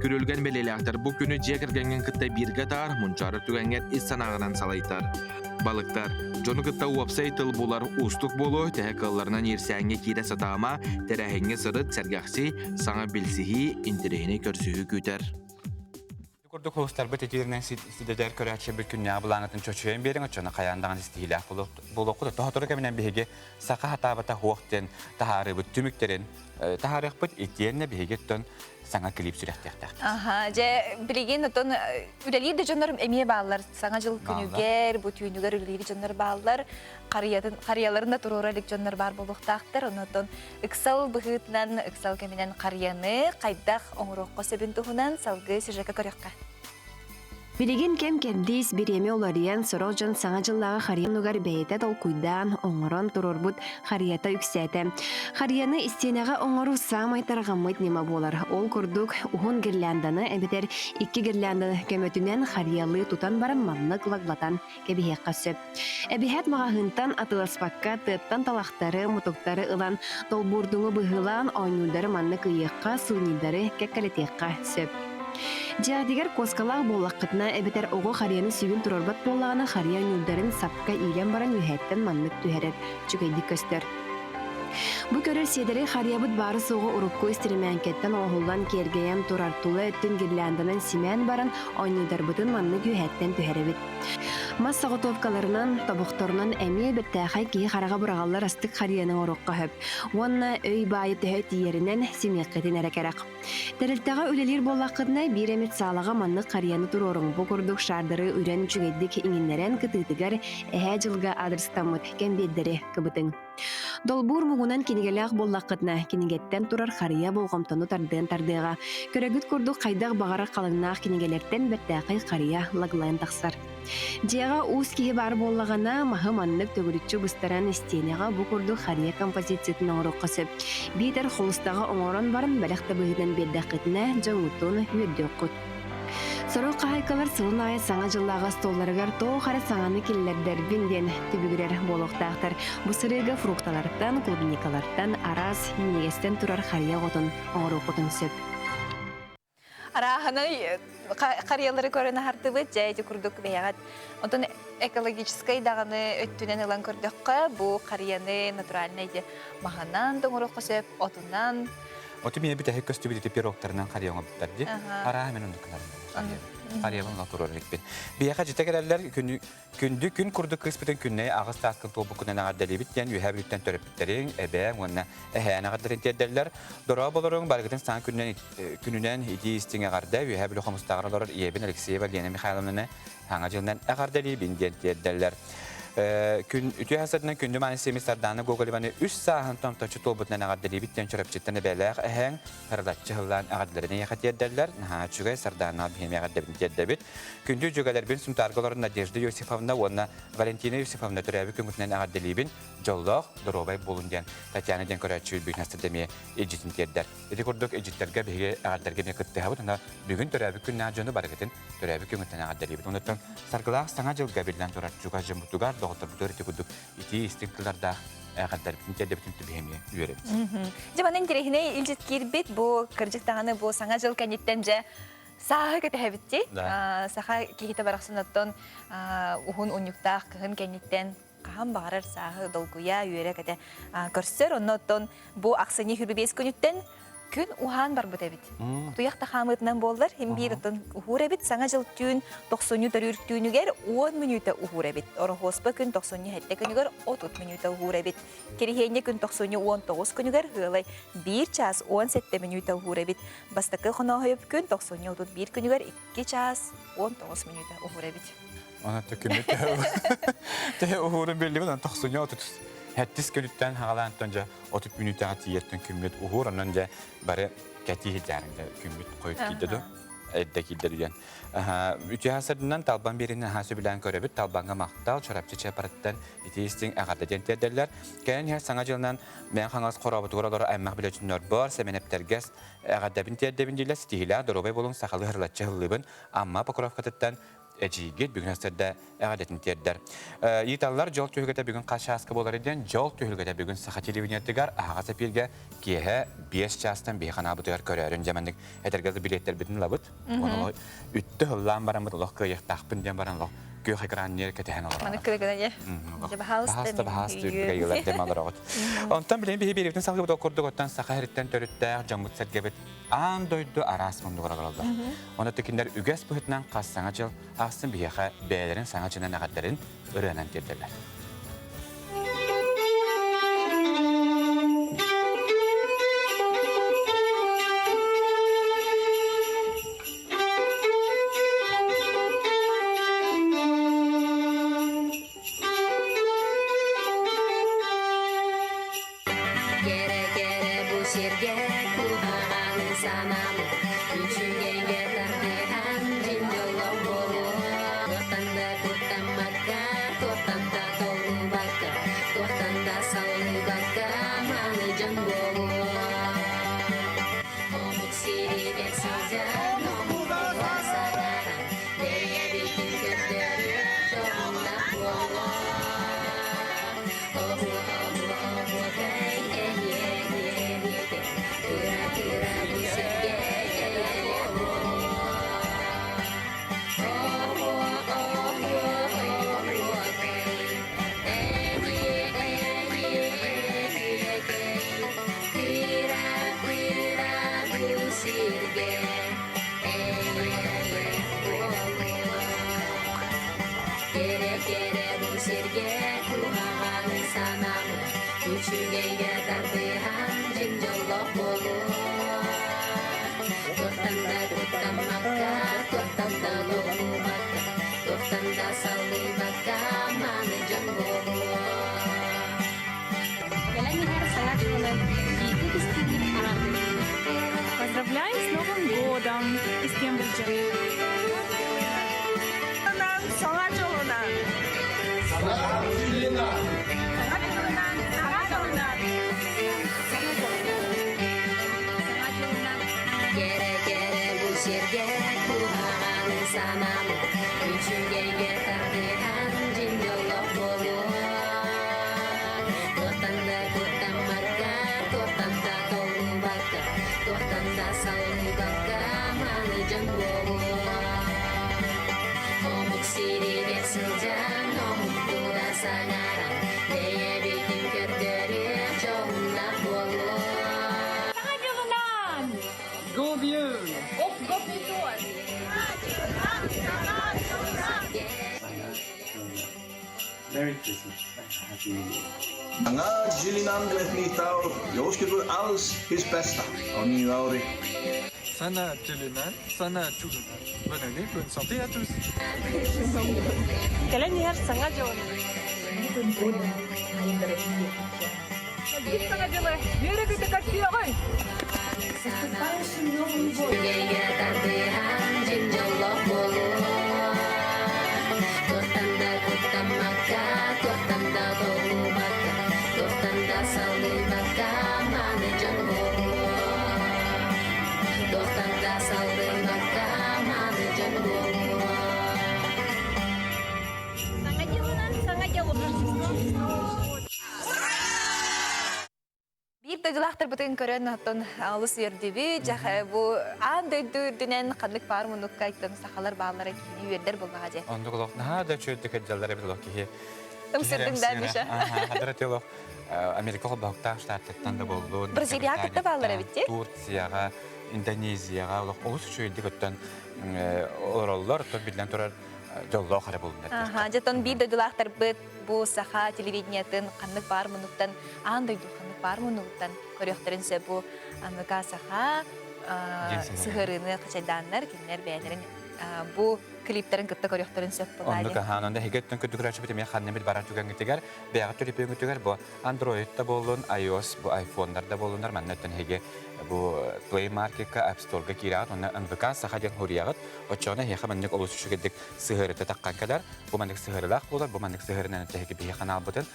Күрүлгэн бэлиэлээхтэр бу күнү дьиэ кэргэҥҥин кытта бииргэ атаар, мунчаарар түгэҥҥэр ис санааҕынан салайтар. Балыктар, дьону кытта уопсай тыл булар уустук буолуо, тэһэ кыалларынан иирсээҥҥэ киирэ сатаама, тэрээһиҥҥэ сырыт, сэргэхсий, саҥа билсиһии, интэриэһинэй көрсүһүү күүтэр. Курдук улуустарбыт итииринэн сидэтэр көрөөччүбүт күннээҕи былааҥҥытын чочуйан биэриҥ, оччону хайаан даҕаны ситиһиилээх буолуоххут. Тоһотору кэминэн биһиги саха хатаабата хуох диэн таһаарыыбыт түмүктэрин таһаарыахпыт итиэннэ биһиги оттон саҥа клип сүрэхтиэхтээхпит. Аха, дьэ, билигин оттон үлэлиир да дьоннор эмиэ бааллар. Саҥа дьыл күнүгэр, бу түүнүгэр үлэлиир дьоннор бааллар. Харыйатын, харыйаларын да туруора илик дьоннор баар буолуохтаахтар. Онон ыксал быһыытынан, ыксал кэминэн харыйаны хайдах оҥоруохха сөбүн туһунан салгыы сюжекка көрүөххэ. Билигин кэм-кэрдиис бириэмэ уларыйан, сорох дьон Саҥа дьыллааҕы харыйа оннугар бэйэтэ толкуйдаан, оҥорон туруорбут харыйата үксээтэ. Харыйаны истиэнэҕэ оҥоруу саамай тарҕаммыт ньыма буолар. Ол курдук, уһун гирлянданы эбэтэр икки гирлянданы көмөтүнэн харыйалыы тутан баран маннык лаглатан кэбиһиэххэ сөп. Эбиһээт маҕаһыынтан атыыласпакка, тыаттан талахтары, мутуктары ылан, долбуурдуҥу быһыылаан оонньуурдары маннык ыйыахха, сувенирдары кэккэлэтиэххэ сөп. Дьиэҕитигэр куоскалаах буоллаххытына эбэтэр оҕо харыйаны сүгүн туруорбат буоллаҕына харыйа ньуурдарын сапка иилэн баран үөһээттэн маннык түһэрэр үчүгэйдик көстөр. Бу көрөр сиэдэрэй харыйабыт баары-суоҕу урукку истиримээҥкэттэн оҥоһуллан киэргэйэн турар тула өттүн гирлянданан симээн баран оонньуурдарбытын маннык үөһээттэн түһэрэбит. Мас соҕотуопкаларынан, тобохторунан эмиэ бэртээхэй киһи хараҕа быраҕаллар астык харыйаны оҥоруохха сөп. Уонна өй баайы төһө тиийэринэн симиэххитин эрэ кэрэх. Тэрилтэҕэ үлэлиир буоллаххытына, биир эмит саалаҕа маннык харыйаны туруоруҥ. Бу курдук шаардары үрэн үчүгэйдик иҥиннэрэн кытыытыгар эһээ дьылга аадырыстаммыт кэмбиэрдэри кыбытыҥ. Долбуур муҥунан кинигэлээх буоллаххытына, кинигэттэн турар харыйа болҕомтону тардыан тардыаҕа. Көрөгүт курдук хайдах баҕарар халыҥнаах кинигэлэртэн бэртээхэй харыйа лаглайан тахсар. Дьиэҕэ уус киһи баар буоллаҕына, маһы маннык төгүрүччү быстаран истиэнэҕэ бу курдук харыйа композициятын оҥоруохха сөп. Биитэр холустаҕа оҥорон баран бэлэх да быһыытынан биэрдэххитинэ, дьоҥҥутун үөрдүөххүт. Сорох хаһаайкалар сылын аайы Саҥа дьыллааҕы остуолларыгар туох эрэ саҥаны киллэрдэрбин диэн түбүгүрэр буолуохтаахтар. Бу сырыыга фрукталартан, клубникалартан, араас минньигэстэн турар харыйа оҕотун оҥоруоххутун сөп. Арааһынай харыйалары көрөн аһардыбыт, дьэ ити курдук бэйэҕит. Онтон экологическай даҕаны өттүнэн ылан көрдөххө, бу харыйаны натуральнай ди маһынан да оҥоруохха сөп, отунан. Оту миэ бүтэһик көстүбүт ити пирогтарынан харыйа оҥорбуттар дии. Арааһы мен оннук гынарым. Харыйабын ону турар иликпин. Биһиэхэ дьитэ кэлэллэр күндү күн курдук кыыспытын күннэй аҕыс сааскын туолбуккунан эҕэрдэлиибит диэн үөһээ бүлүүттэн төрөппүттэриҥ, эбээҥ уонна эһээн эҕэрдэлэрин тиэрдэллэр. Дорооболоруҥ, барыгытын саҥа күнүнэн күнүнэн итии истиҥ эҕэрдэ Үөһээ Бүлүү Хомустааҕар олорор ийэбин Алексеева Лена Михайловнаны Саҥа дьылынан эҕэрдэлиибин диэн тиэрдэллэр. Күн үтүө хасатынан күндү мааны сиэмис Сардаана Гоголеваны үс сааһын томточчу туолбутунан эҕэрдэлиибит диэн Чурапчыттан эбээлээх эһээҥ Сарылаччы ыһыллаан эҕэрдэлэрин эйиэхэ тиэрдэллэр. Наһаа үчүгэй Сардаана биһиэми эҕэрдэбин тиэрдэбит. Күндү дьүөгэлэрбин Сунтаарга олорор Надежда Иосифовна уонна Валентина Иосифовна төрөөбүт күҥҥүтүнэн эҕэрдэлиибин. Дьоллоох, доруобай буолун диэн Татьяна диэн көрөөччү бүйтүн эмиэ илдьитин тиэрдэр. Ити курдук илдьиттэргэ биһиги эҕэрдэргэ эмиэ кыттыһабыт. Онно бүгүн төрөөбүт күннээх дьону барыгытын төрөөбүт күҥҥүтүнэн эҕэрдэлиибит. Онуттан саргылаах саҥа дьылга биллэн турар чугас дьоммутугар, доҕотторбутугар ити курдук итии истиҥ тыллардаах эҕэрдэрбитин тиэрдэбитин түбэһэмиэ үөрэбит. Дьэ манна интэриэһинэй илдьит киирбит. Бу кырдьык даҕаны бу саҥа дьыл кэнниттэн дьэ сааһы кэтэһэбит дии. Саха киһитэ барахсан оттон уһун унньуктаах кыһын кэнниттэн хаһан баҕарар сааһы долгуйа, үөрэ-көтө көрсөр. Онно оттон бу ахсынньы 25 күнүттэн күн уһаан барбыт эбит. Кутуйах да хаамыытынан буоллар, хим биир оттон уһуур эбит. Саҥа дьыл түүн тохсунньу төрүүр түүнүгэр 10 мүнүүтэ уһуур эбит. Ороһуоспа күн тохсунньу сэттэ күнүгэр 30 мүнүүтэ уһуур эбит. Кириһиэнньэ күн тохсунньу 19 күнүгэр ыалай 1 чаас 17 мүнүүтэ уһуур эбит. Бастакы хонооһойоп күн тохсунньу 31 күнүгэр 2 чаас 19 мүнүүтэ уһуур эбит. Онон күммүт төһө уһуурун биллибит, онон тохсунньу 37 күнүттэн хаҕалаан дьэ 30 мүнүүтэҕэ тиийэртэн күммүт уһуур, онон дьэ бары кэтии сылдьарын дьэ күммүт хойут киирдэ ду эрдэ киирдэ диэн. Үтүө сырдынан Талбан биэрин аһаа сөбүлээн көрөбүт. Талбаҥҥа махтал, Чурапчы Чапарыттан итии истиҥ эҕэрдэ диэн тиэрдэллэр. Кэлэн иһэр Саҥа дьылынан Мэҥэ Хаҥалас хорообутугар олорор аймах билэ дьоннорбор, Сэмэнэптэргэ эҕэрдэбин тиэрдэбин дииллэр. Ситиһиилээх доруобай буолуҥ, сахалыы һырылаччы ыһыллыыбын. Амма Покровкатыттан эдьиийгит бүгүн өстөрдө эҕэрдэтин тиэрдэр. Ыыталлар дьол түһүлгэтэ бүгүн хас чааска буолар диэн дьол түһүлгэтэ бүгүн Саха телевидениетыгар аһаҕас эпииргэ киэһэ 5 чаастан биһи ханаабытыгар көрөөрүн дьэ маннык этэргэ билиэттэрбитин ылабыт. Оны үттэ ыллаан бараммыт олох кыайыахтаахпын диэн баран олох күөх экран ньиэр кэтэһэн олорор. Маны кырыгына дьэ. Баһаалыста баһаалыста үрдүгэ ыйылар дем олороҕут. Онтон билигин биһи биэриибитин салгыбыт ол курдук оттон саха сириттэн төрүттээх дьоммут-сэргэбит аан дойду араас муннугар олороллор. Онон кинилэр үгэс быһыытынан хас Саҥа дьыл ахсын биһиэхэ бэйэлэрин Саҥа дьылынан эҕэрдэрин ырыанан тиэрдэллэр. Кэрэ-кэрэ бу сиргэ куһаҕаны санаама, үчүгэйгэ тардыһан дьиҥ дьоллоох буолуо. Туохтан да куттаммакка, туохтан да толлубакка, туохтан да саллыбакка мааны дьон буолуо. Омук сиригэр сылдьан, омук саҥаран, бэйэбитин көрдөрүө, дьоһуннаах буолуо. Кэрэ-кэрэ бу сиргэ куһаҕаны санаама, үчүгэйгэ тардыһан дьиҥ дьоллоох буолуо. Туохтан да куттаммакка, туохтан да долгуйбакка, туохтан да саллыбакка мааны дьон буолуо. Кембриджа. Саҥа дьолунан! Саҥа дьылынан! Саҥа дьылынан! Саҥа дьолунан! Саҥа дьолунан! Саҥа дьылынан! Кэрэ-кэрэ бу сиргэ куһаҕаны санаамы, үчүгэйгэ тардыһан дьиҥ дьоллоох буолуо. Туохтан да куттаммакка, туохтан да толлубакка, туохтан да саллыбакка мааны дьон буолуо. Омук сиригэр сылдьан, омук тула саҥаран, бэйэбитин көрдөрүөх дьоһуннаах буолуо. Саҥа дьылынан! God jul! Och gott nytt år! Merry Christmas and Happy New Year. Саҥа дьылынан ett nytt ár, jag önskar er alls his bästa á nýju ári. Саҥа дьылынан, саҥа дьолунан. Bonne année, bonne santé à tous. Кэлэн иһэр саҥа дьылынан! Биир саҥа дьылы үөрэ-көтө көрсүөҕүҥ! Үчүгэйгэ тардыһан дьиҥ дьоллоох буолуо. Туохтан да куттаммакка, туохтан да толлубакка, туохтан да саллыбакка мааны дьон буолуо. Туохтан да саллыбакка мааны дьон буолуо. Саҥа дьылынан, саҥа дьолунан! Биир дойдулаахтарбытын көрөн оттон олус үөрдүбүт. Дьэ, бу аан дойду үрдүнэн ханнык баар муннукка иттэн сахалар бааллара киһини үөрдэр буоллаҕа дьэ. Оннук олох наһаа да үчүгэйдик кырдьаллар эбит олох киһи. Ымсырдыҥ да, Миша? Хадара олох Америка холбоһуктаах штаттыттан да буоллун. Бразилияҕа кытта бааллар эбит дии. Турцияҕа, Индонезияҕа олох олус үчүгэйдик оттон олороллор, оттон биллэн турар дьоллоох эрэ буолуннар. Аха, дьэ, тон биир дойдулаахтарбыт бу саха телевидениетын ханнык баар муннуктан аан дойду ханнык баар муннугуттан көрүөхтэрин сөп бу АМК саха сыһыарыыны хачайдааннар кинилэр бэйэлэрин бу клиптэрин кытта көрүөхтэрин сөп буолаа Оннук аһаан онно эһиги өттүн көрдүкүрээччибит эмиэ ханна эмит барар түгэҥҥитигэр бэйэҕит төлөпүөҥҥүтүгэр бу Android да буоллун, iOS бу iPhone-нар да буоллуннар манна өттүн эһиги бу Play Market-ка App Store-га киирэҕит уонна НВК Саха диэн суруйаҕыт. Оччоҕуна эһиэхэ маннык олус үчүгэйдик сыһыарыта таххан кэлэр. Бу маннык сыһыарылаах буолар, бу маннык сыһыарынан эһиги биһи ханаалбытын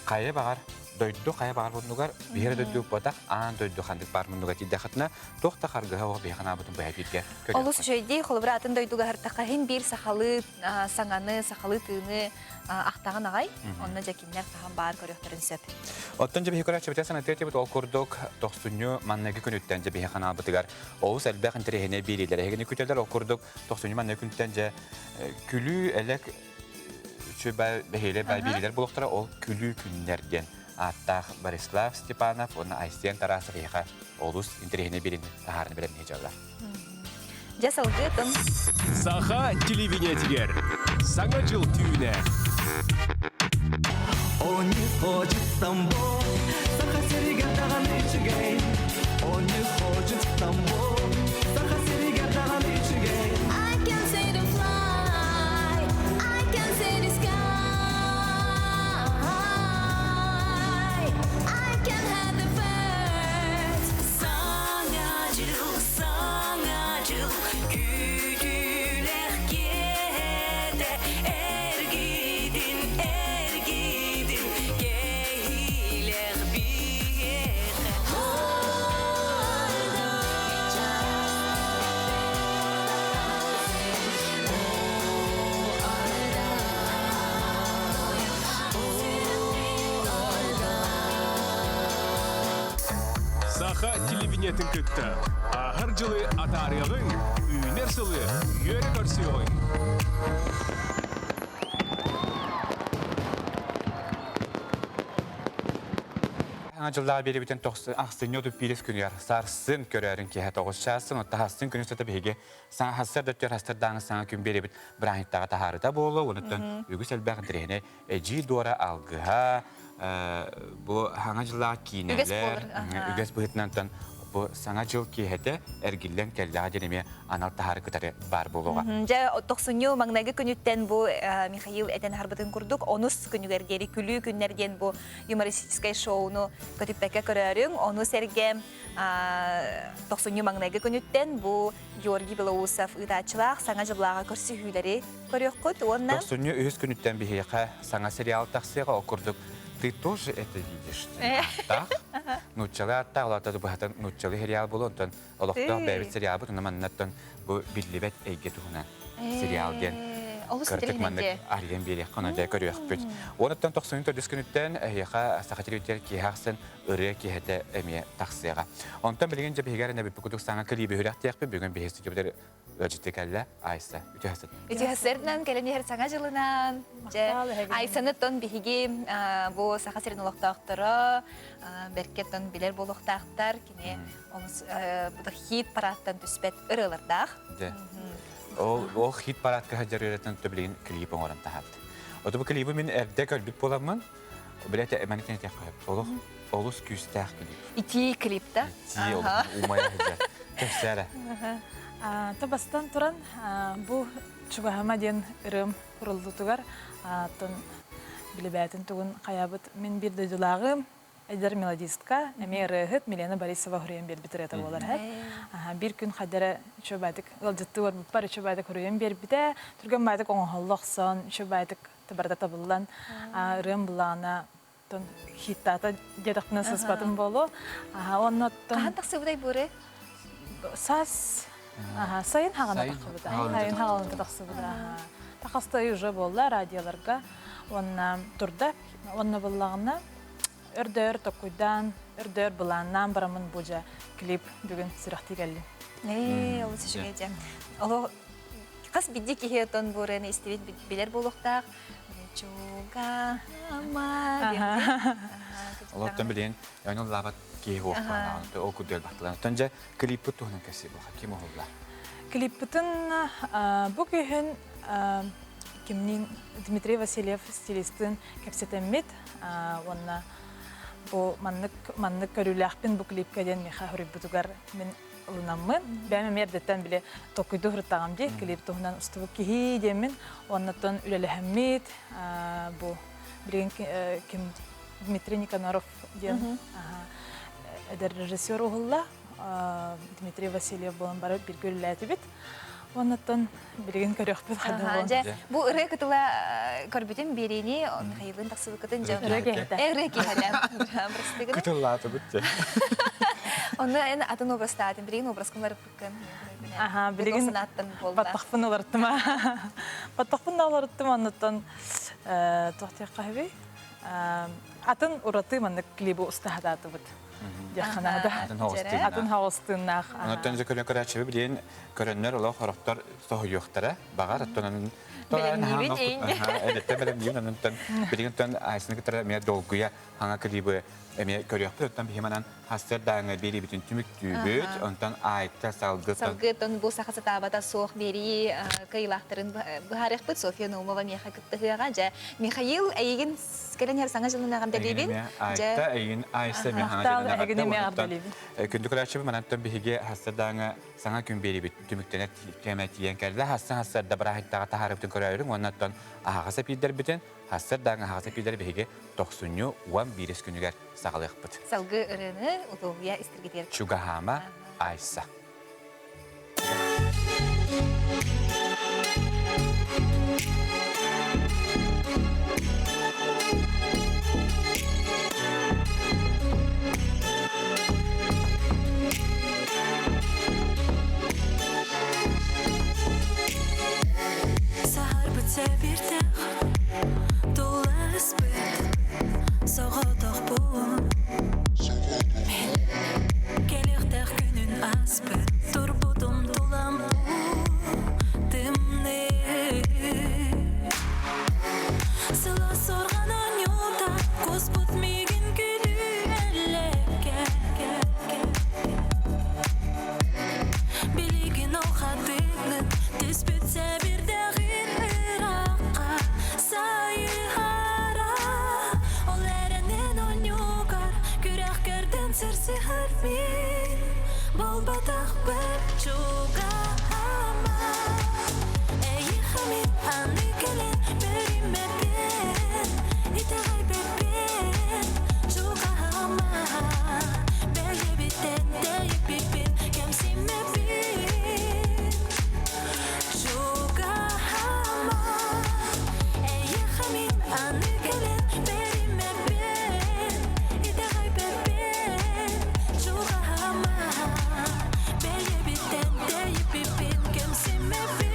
хайа баҕар дойду хайа баҕар муннугар биһи эрэ дойду буолбатах аан дойду ханнык баар муннуга тиийдэххитинэ туох да харгыһа оһох биһи ханаабытын быһа бииргэ көрүөххэ. Олус үчүгэйдии холобура атын дойдуга аһартахха иһин биир сахалыы саҥаны, сахалыы тыыны ахтаҕын аҕай, онно дьэ кинилэр хаһан баар көрүөхтэрин сөп. Оттон дьэ биһи көрөөччүбүтэ санатыа этибит ол курдук тохсунньу манныгы күнүттэн дьэ биһи ханаалбытыгар олус элбэх интэриэһинэй биэриилэр эһигини күтэллэр ол курдук тохсунньу манныгы күнтэн дьэ күлүү элек үчүгэй бэһиэлэй бай биэриилэр буолуохтара ол күлүү күннэр диэн ааттаах Борислав Степанов уонна Айсен Тарасов эһиэхэ олус интэриэһинэй биэриини таһааран бэлэмниир дьаллар. Дьэ салгыы Саха телевидениетигэр Саҥа дьыл түүнэ. Он не хочет в Тамбов, Саха сиригэр даҕаны үчүгэй. Он не хочет в Тамбов, Саха сиригэр даҕаны үчүгэй. I can see the fly, I can see the sky, I can have the birds. Саҥа дьыл, саҥа дьыл, күүтүүлээх киэһэтэ эргийдин, эргийдин, кэһиилээх биһиэхэ. Саха телевидениетин кытта ааһар дьылы атаарыаҕыҥ, үүнэр сылы үөрэ көрсүөҕүҥ. Саҥа дьыллаах биэрэбитин ахсынньы 31 күнүгэр сарсын көрөөрүн киэһэ 9 чаасын, оттон хасын күнү сата биһиги хассар да өттүгэр хастардааҥы саҥа күн биэрэбит бырааһынньыктааҕы таһаарыта буолуо, онуттан үгүс элбэх интэриэһинэй Эдьиий Дора алгыһа, бу Саҥа дьыллаах киинэлэр, үгэс быһыытынан бу саҥа дьыл киэһэтэ эргиллэн кэллэҕэ диэн эмиэ анал таһаары кытары баар буолуоҕа. Дьэ, тохсунньу маҥнайгы күнүттэн бу Михаил этэн аһарбытын курдук, онус күнүгэр диэри күлүү күннэр диэн бу юмористическай шоуну көтүппэккэ көрөөрүҥ. Ону сэргэ тохсунньу маҥнайгы күнүттэн бу Георгий Белоусов ыытааччылаах саҥа дьыллааҕы көрсүһүүлэри көрүөххүт уонна Тохсунньу үһүс күнүттэн биһиэхэ саҥа сериал тахсыаҕа, ол курдук «Ты тоже это видишь» диэн ааттаах. Нууччалыы ааттаах, ол аата быһатын нууччалыы сериал буолуо, онтон олохтоох бэйэбит сериалбыт, онно маннаттан бу биллибэт эйгэ туһунан сериал диэн олус кырдьык маннык арыйан биэриэххэ, онон дьэ көрүөхпүт. Уонуттан тохсунньу төрдүс күнүттэн эһиэхэ Саха телевидениетигэр киэһэ ахсын ырыа киэһэтэ эмиэ тахсыаҕа. Онтон билигин дьэ биһиги эрэнэ бүппүт курдук саҥа клиби үрэхтиэхпит. Бүгүн биһи студиябытыгар ыалдьыттыы кэллэ Айса. Үтүө хасыт. Үтүө хасырынан кэлэн иһэр саҥа дьылынан. Дьэ, Айсаны тон биһиги бу Саха сирин олохтоохторо бэркэ тон билэр буолуохтаахтар. Кини олус хит парадтан түспэт ырыалардаах. Дьэ. Ол ол хит парадка сылдьар ырыатын билигин клип оҥорон таһаарда. Оту бу клиби мин эрдэ көрбүт буоламмын, билете эмэн этиэххэ сөп. Олох олус күүстээх клип. Итии клип да? Итии олох умайа сылдьар. Кэпсээ Бастан туран бу Чугаһыма диэн ырыам куруллутугар тон билибээтин тугун хайабыт мин биир дойдулааҕым эдэр мелодистка эмиэ ырыаһыт Милена Борисова хуруйан биэрбит ырыата буолар эһэт. Биир күн хайдара үчүгэй ыалдьыттыы барбыппар үчүгэй хуруйан биэрбитэ түргэн баайдык оҥоһолло охсон үчүгэй барыта табыллан ырыам былаана тон хиттаата диэтэхпинэ сыспатым буолуо. Онно Хаһан тахсыбытай буурэ? Саас сайын хаҕана тахсыбыта. Сайын хаҕана тахсыбыта. Тахастай уже буолла радиоларга. Уонна турда. Онно буллаҕына өрдөөр токкуйдаан, өрдөөр былааннаан барамын бу дьэ клип бүгүн сүрэхтии кэллим. Ээ, олус үчүгэй дьэ. Олох хас бидди киһи отон буураны истибит билэр буолуохтаах. Чугаһама диэн. Олортон билигин ойнуллаабат киһи буолуохтаах. Ол курдук элбэхтилэр. Оттон дьэ клиппыт туһунан кэпсии буолха. Ким уһулла? Клиппытын бу күһүн кимниин Дмитрий Васильев стилистын кэпсэтэммит уонна бу маннык маннык көрүүлээхпин бу клипка диэн миэхэ хоруйбутугар мин ылынаммын бэйэм эмиэ эрдэттэн били толкуйдуу сырыттаҕым дии клип туһунан устубут киһи диэммин уоннаттан үлэлэһэммит бу билигин ким Дмитрий Никаноров диэн эдэр режиссер уһулла Дмитрий Васильев буолан бары бииргэ үлэлээтибит уоннаттан билигин көрүөхпүт ханна Дьэ, бу ырыа кытыла көрбүтүм биэриини Михаилын тахсыбыккытын дьон ырыа киһитэ. Ырыа киһитэ. Кытыллаатыбыт дьэ. Онно эн атын образтаатын, билигин образкын барыппыккын. Аха, билигин баттахпын олорттум. Баттахпын да олорттум, оннуттан туох диэххэ сөбүй? Атын ураты маннык клибы устаһатаатыбыт. Диэххэ Атын хаҕыстыыннаах. Онтон дьэ көрөн көрөөччүбү билигин көрөннөр олох хорохтор соһуйуохтара. Баҕар оттон Бэлэмниибит иин. Эдеттен бэлэмниибин онон билигин тон Айсыны кытары эмиэ долгуйа хаҥа клибы эмиэ көрүөхпүт. Оттон биһи манан хастырдааҥы биэриибитин түмүктүүбүт. Онтон Айта салгы Салгы бу саха сатаабата суох биэрии кыайыылаахтарын быһаарыахпыт. Софья Наумова миэхэ кыттыһыаҕа. Дьэ, Михаил, эйигин кэлэн иһэр саҥа дьылын эҕэрдэлиибин. Айта, эйигин Айса мен хаҥа дьылын эҕэрдэлиибин. Күндү көрөөччүбүт, манан биһиги хастырдааҥы саҥа күн биэриибит түмүктэнэр кэмэ тиийэн кэллэ. Хассан хассарда бырааһыттаҕа таһаарыбытын көрөөрүҥ уонна оттон аһаҕас эпиирдэрбитин хассардааҥы аһаҕас эпиирдэр биһиги тохсунньу 11 күнүгэр саҕалыахпыт. Салгыы ырыаны утуобуйа истиргитигэр. Чугаһаама Айса. Саһарбыт сэбирдэх туласпыт соҕотохпун Мин кэлиэхтээх күнүн ааспыт турбутум тулам тымныы Сылаас сорҕан оонньуута куспут миигин күлүү эллекке Билигин ол хатыҥын түспүт сэбирдэҕин ыраахха сайыһара Ол эрэнин оонньуугар күрэх көрдөн сырсыһар мин. Болбатахпын чугаһаама Эйиэхэ мин аны кэлэн бэриммэппин Итэҕэйбэппин чугаһаама Бэйэбиттэн тэйиппиппин кэмсиммэппин Чугаһаама Эйиэхэ мин аны кэлэн бэриммэппин Итэҕэйбэппин чугаһаама Бэйэбиттэн тэйиппиппин кэмсиммэппин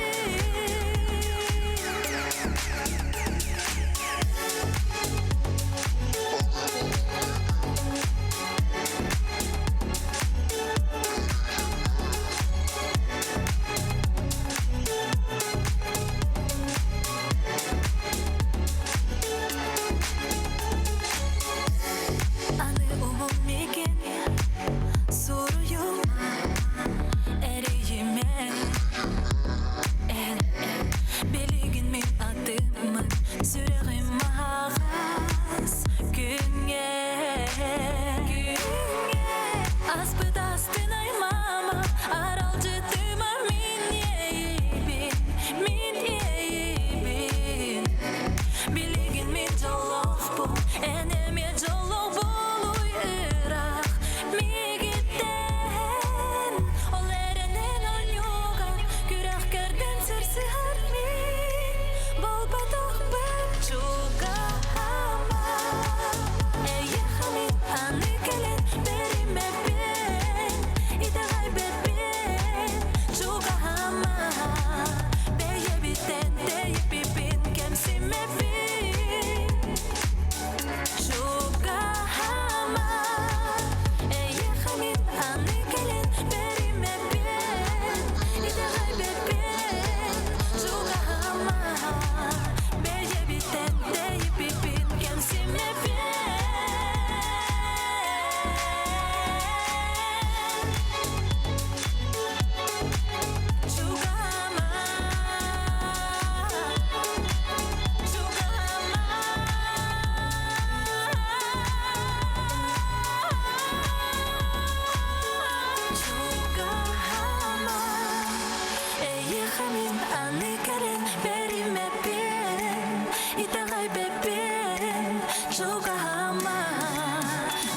Аны умун миигин суруйума эрийимэ эн билигин мин атыммын сүрэҕим аһаҕас күҥҥэ Аспыт астын аймаама аралдьытыма мин иэйиибин мин иэйиибин Билигин мин дьоллоохпун эн эмиэ дьоллоох буолуй ыраах миигиттэн Ол эрэнэн оонньуугар күрэх көрдөн сырсыһар мин буолбатахпын чугаһаама Эйиэхэ мин аны кэлэн бэриммэппин Итэҕэйбэппин чугаһаама Бэйэбиттэн тэйиппиппин кэмсиммэппин Чугаһаама Эйиэхэ мин аны кэлэн бэриммэппин Итэҕэйбэппин чугаһаама Бэйэбиттэн тэйиппиппин кэмсиммэппин Чугаһаама Чугаһаама Чугаһаама Эйиэхэ мин аны кэлэн бэриммэппин Итэҕэйбэппин Чугаһаама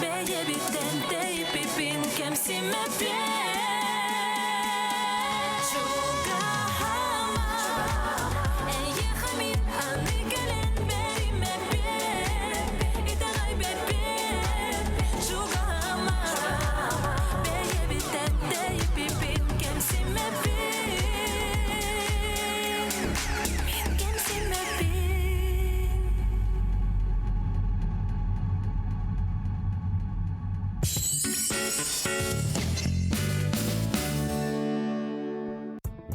Бэйэбиттэн тэйиппиппин кэмсиммэппин Чугаһаама Эйиэхэ мин аны кэлэн бэриммэппин Итэҕэйбэппин Чугаһаама Бэйэбиттэн тэйиппиппин кэмсиммэппин Мин кэмсиммэппин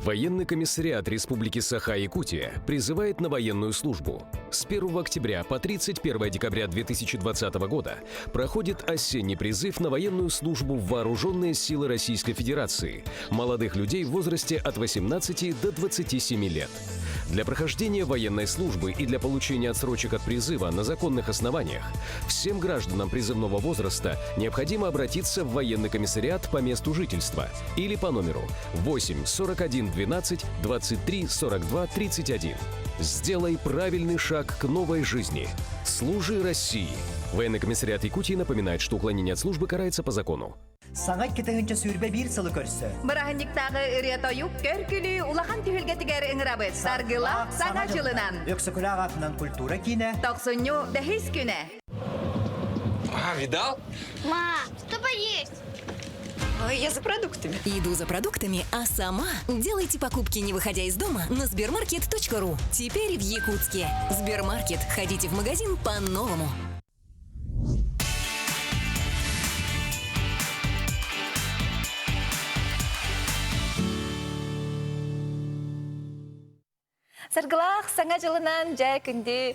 Военный комиссариат Республики Саха-Якутия призывает на военную службу. С 1 октября по 31 декабря 2020 года проходит осенний призыв на военную службу в Вооруженные силы Российской Федерации молодых людей в возрасте от 18 до 27 лет. Для прохождения военной службы и для получения отсрочек от призыва на законных основаниях всем гражданам призывного возраста необходимо обратиться в военный комиссариат по месту жительства или по номеру 8 41 12 23 42 31. Сделай правильный шаг к новой жизни. Служи России. Военный комиссариат Якутии напоминает, что уклонение от службы карается по закону. Саҥа 2021 сылы көрсө. Бырааһынньыктааҕы ырыа-тойук көр-күлүү улахан түһүлгэтигэр ыҥырабыт. Саргылаах Саҥа дьылынан! Өксөкүлээх аатынан культура киинэ. Тохсунньу бэһис күнэ. А, видал? Ма, что поесть? Я за продуктами. Иду за продуктами, а сама делайте покупки, не выходя из дома, на сбермаркет.ру. Теперь в Якутске. Сбермаркет. Ходите в магазин по-новому. Саргылаах саҥа дьылынан дьэ күндү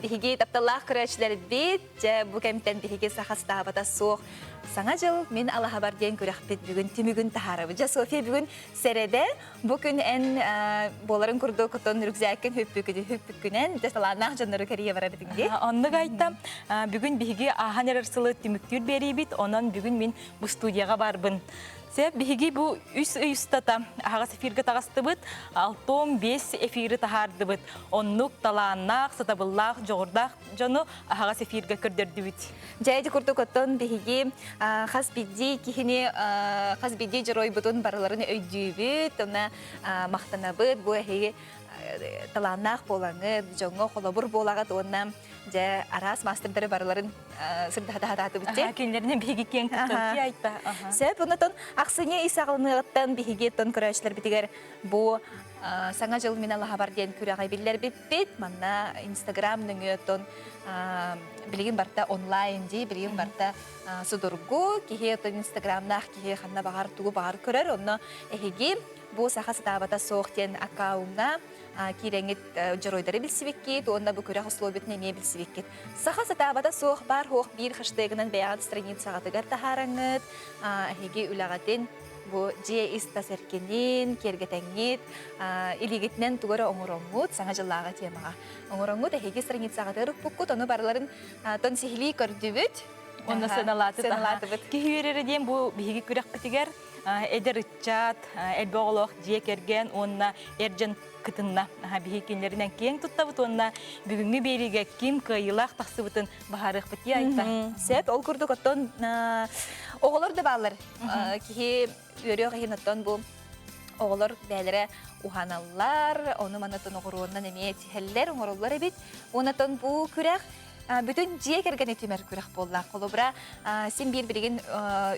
биһиги тапталлаах көрөөччүлэрбит дьэ бу кэмтэн биһиги саха сатаабата суох Саҥа дьыл мин алаһабар диэн күрэхпит бүгүн түмүгүн таһаарабыт. Дьэ София бүгүн сэрэдэ бу күн эн буоларын курдук отон рюкзаккын хүппүккүнэн дьэ талааннаах дьоннору кэрийэ барабытыҥ дии. Оннук айта бүгүн биһиги ааһан эрэр сылы түмүктүүр биэриибит онон бүгүн мин бу студияҕа барбын. Сөп, биһиги бу үс ый устата аһаҕас эфиргэ таҕыстыбыт, 65 эфири таһаардыбыт. Оннук талааннаах, сатабыллаах, дьоҕурдаах дьону аһаҕас эфиргэ көрдөрдүбүт. Дьэ, ити курдук оттон биһиги хас биирдии киһини, хас биирдии дьоруойбутун барыларын өйдүүбүт, уонна махтанабыт. Бу эһиги талааннаах буолаҥыт, дьоҥҥо холобур буолаҕыт уонна дьэ араас маастардары барыларын сырдатаатыбыт дии. Кинилэринэн биһиги киэҥ туттабыт айта. Сөп, онтон ахсынньы ис аҕылыныаҕыттан биһиги тон көрөөччүлэрбитигэр бу Саҥа дьыл мин алаһабар диэн күрэҕи биллэрбиппит. Манна Инстаграм нөҥүө тон билигин барта онлайн дии, билигин барта судургу. Киһи отон Инстаграмнаах киһи ханна баҕар тугу баҕар көрөр. Онно эһиги бу саха сатаабата суох диэн аккаунҥа киирэҥҥит дьоруойдары билсибиккит уонна бу күрэх условиятын эмиэ билсибиккит. Саха сатаабата суох баар суох биир хэштегынан бэйэҕит страницаҕытыгар таһаараҥҥыт, эһиги үлэҕитин бу дьиэ ис-тас эркинин, киэргэтэҥҥит, илиигитинэн тугу эрэ оҥороҥҥут, Саҥа дьыллааҕы темаҕа оҥороҥҥут, эһиги страницаҕытыгар укпуккут, ону барыларын тон сиһилии көрдүбүт. Уонна сыаналаатыбыт. Киһи үөрэрэ диэн бу биһиги күрэхпитигэр эдэр ыччат, элбэх оҕолоох дьиэ кэргэн уонна эр дьон кытынна. Биһиги кинилэринэн киэҥ туттабыт уонна бүгүҥҥү биэриигэ ким кыайыылаах тахсыбытын баһаарыахпыт дии айта. Сөп, ол курдук оттон оҕолор да бааллар. Киһи үөрүөх иһин оттон бу оҕолор бээлэрэ уһаналлар, ону манатын оҕуруоннан эмиэ тиһэллэр, оҥороллор эбит. Уонатон бу күрэх бүтүн дьиэ кэргэни түмэр күрэх буолла. Холобура, син биир билигин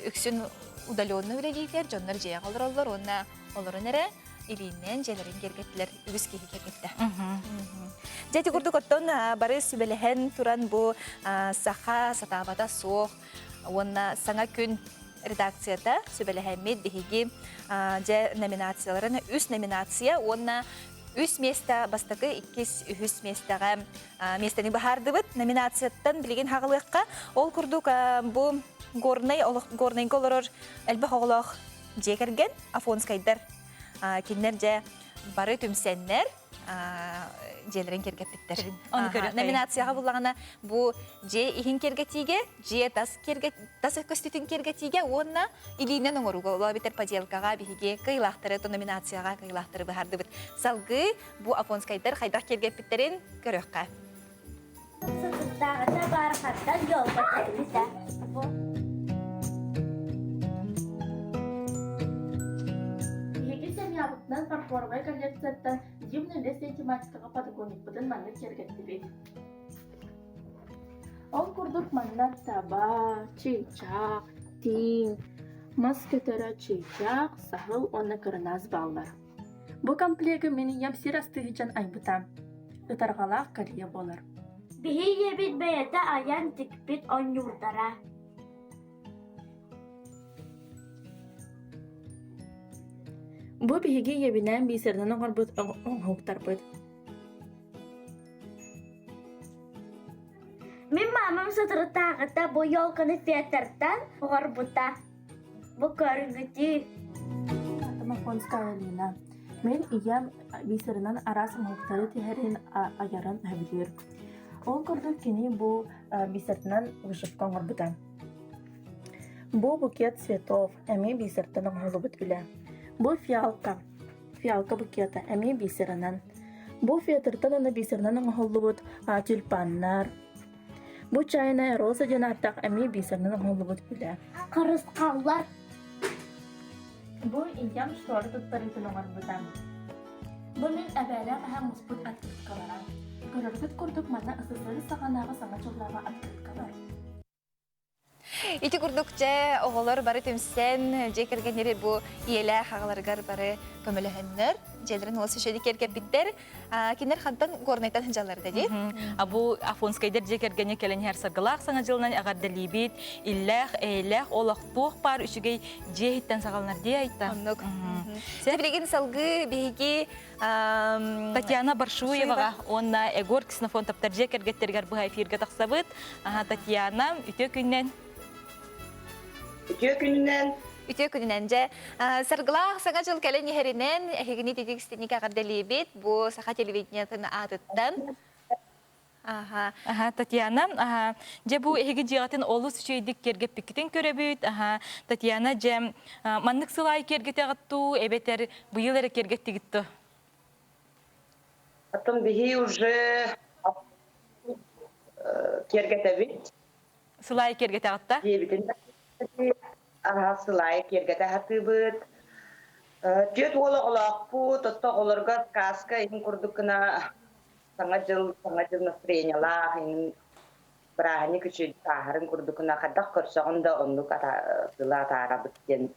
үксүн удаленный үлэлииллэр, дьоннор дьиэҕэ олороллор уонна олорон эрэ илииннэн дьиэлэрин киэргэттилэр, үгүс киһи киэргэттэ. Дьэ ити курдук оттон бары сүбэлэһэн туран бу саха сатаабата суох уонна саҥа күн редакцията сүбэлэһэммит биһиги дьэ номинацияларын үс номинация уонна үс миэстэ бастакы, иккис, үһүс миэстэҕэ миэстэни быһаардыбыт. Номинацияттан билигин хаҕылыахха. Ол курдук бу Горнай Горнайга олорор элбэх оҕолоох дьиэ кэргэн Афонскайдар кинилэр дьэ бары түмсэннэр дьиэлэрин киэргэппиттэр. Номинацияҕа буллаҕына бу дьиэ иһин киэргэтиигэ, дьиэ тас тас көстүүтүн киэргэтиигэ уонна илиинэн оҥорууга ол эбэтэр поделкаҕа биһиги кыайыылаахтары номинацияҕа кыайыылаахтары быһаардыбыт. Салгыы бу Афонскайдар хайдах киэргэппиттэрин көрүөххэ. Сытыктааҕыта баархаттан елка түспүтэ. Биһиги семьябытынан фарфоровай коллекцияттан Зимний лес тематикаҕа подоконникпытын маннык киэргэттибит. Ол курдук манна таба, чыычаах, тииҥ, мас көтөрө чыычаах, саһыл уонна кырынаас бааллар. Бу комплегы мин ийэм сир астыһыдьан айбыта. Ытарҕалаах колье буолар. Биһи ийэбит бэйэтэ айан тикпит оонньуурдара. Бу биһиги ийэбинээн бисеринэн оҥорбут оҥоһуктарбыт. Мин маамам соторутааҕыта бу елканы фетртан оҥорбута. Бу көрүҥүтүү. Атомофонская Алина. Мин ийэм бисеринэн араас оҥоһуктары түһэрин айарын сөбүлүүр. Ол курдук кини бу бисертынан вышивка оҥорбута. Бу букет цветов эмиэ бисертэн оҥоһуллубут үлэ. Бу фиалка Фиалка букета эмиэ бисерынан. Бу фетртан уонна бисерынан оҥоһуллубут тюльпаннар. Бу чайная роза диэн ааттаах эмиэ бисерынан оҥоһуллубут үлэ. Харысхаллар. Бу ийэм шторы туттарыытын оҥорбута. Бу мин эбээлээх эһэм муспут открыткалара. Көрөргүт курдук манна СССР саҕанааҕы саҥа дьыллааҕы открыткалар. Ити курдук дьэ оҕолор бары түмсэн дьиэ кэргэннэри бу ийэлээх аҕаларыгар бары көмөлөһөннөр дьиэлэрин олус үчүгэйдик киэргэппиттэр. Кинилэр хантан Горнайтан сылдьаллар да дии? Бу Афонскайдар дьиэ кэргэни кэлэн иһэр саргылаах саҥа дьылынан эҕэрдэлиибит. Иллээх, эйэлээх олох туох баар үчүгэй дьиэ иһиттэн саҕаланар дии айта. Оннук. Билигин салгыы биһиги Татьяна Баршуеваҕа уонна Егор Ксенофонтовтар дьиэ кэргэттэригэр быһа эфиргэ тахсабыт. Татьяна, үтүө күнүнэн. Үтүө күнүнэн. Үтүө күнүнэн дьэ. Саргылаах саҥа дьыл кэлэн иһэринэн эһигини титик стенник эҕэрдэлиибит. Бу саха телевидениетын аатыттан. Аха. Аха, Татьяна, аха, дьэ бу эһиги дьиэҕитин олус үчүгэйдик киэргэппиккитин көрөбүт. Аха, Татьяна, дьэ маннык сыл аайы киэргэтэҕит дуу, эбэтэр быйыл эрэ киэргэттигит дуу? Оттон биһи уже киэргэтэбит. Сыл аайы киэргэтэҕит да? Дьиэбитин аха, сыл аайы киэргэтэ сатыыбыт. Түөрт уол оҕолоохпут, оттон оҕолорго сказка иһин курдук гына Саҥа дьыл, Саҥа дьыл настроениелаах иҥин бырааһынньык үчүгэй ааһарын курдукуна хайдах көрсөҕүн да оннук сыла атаарабыт диэн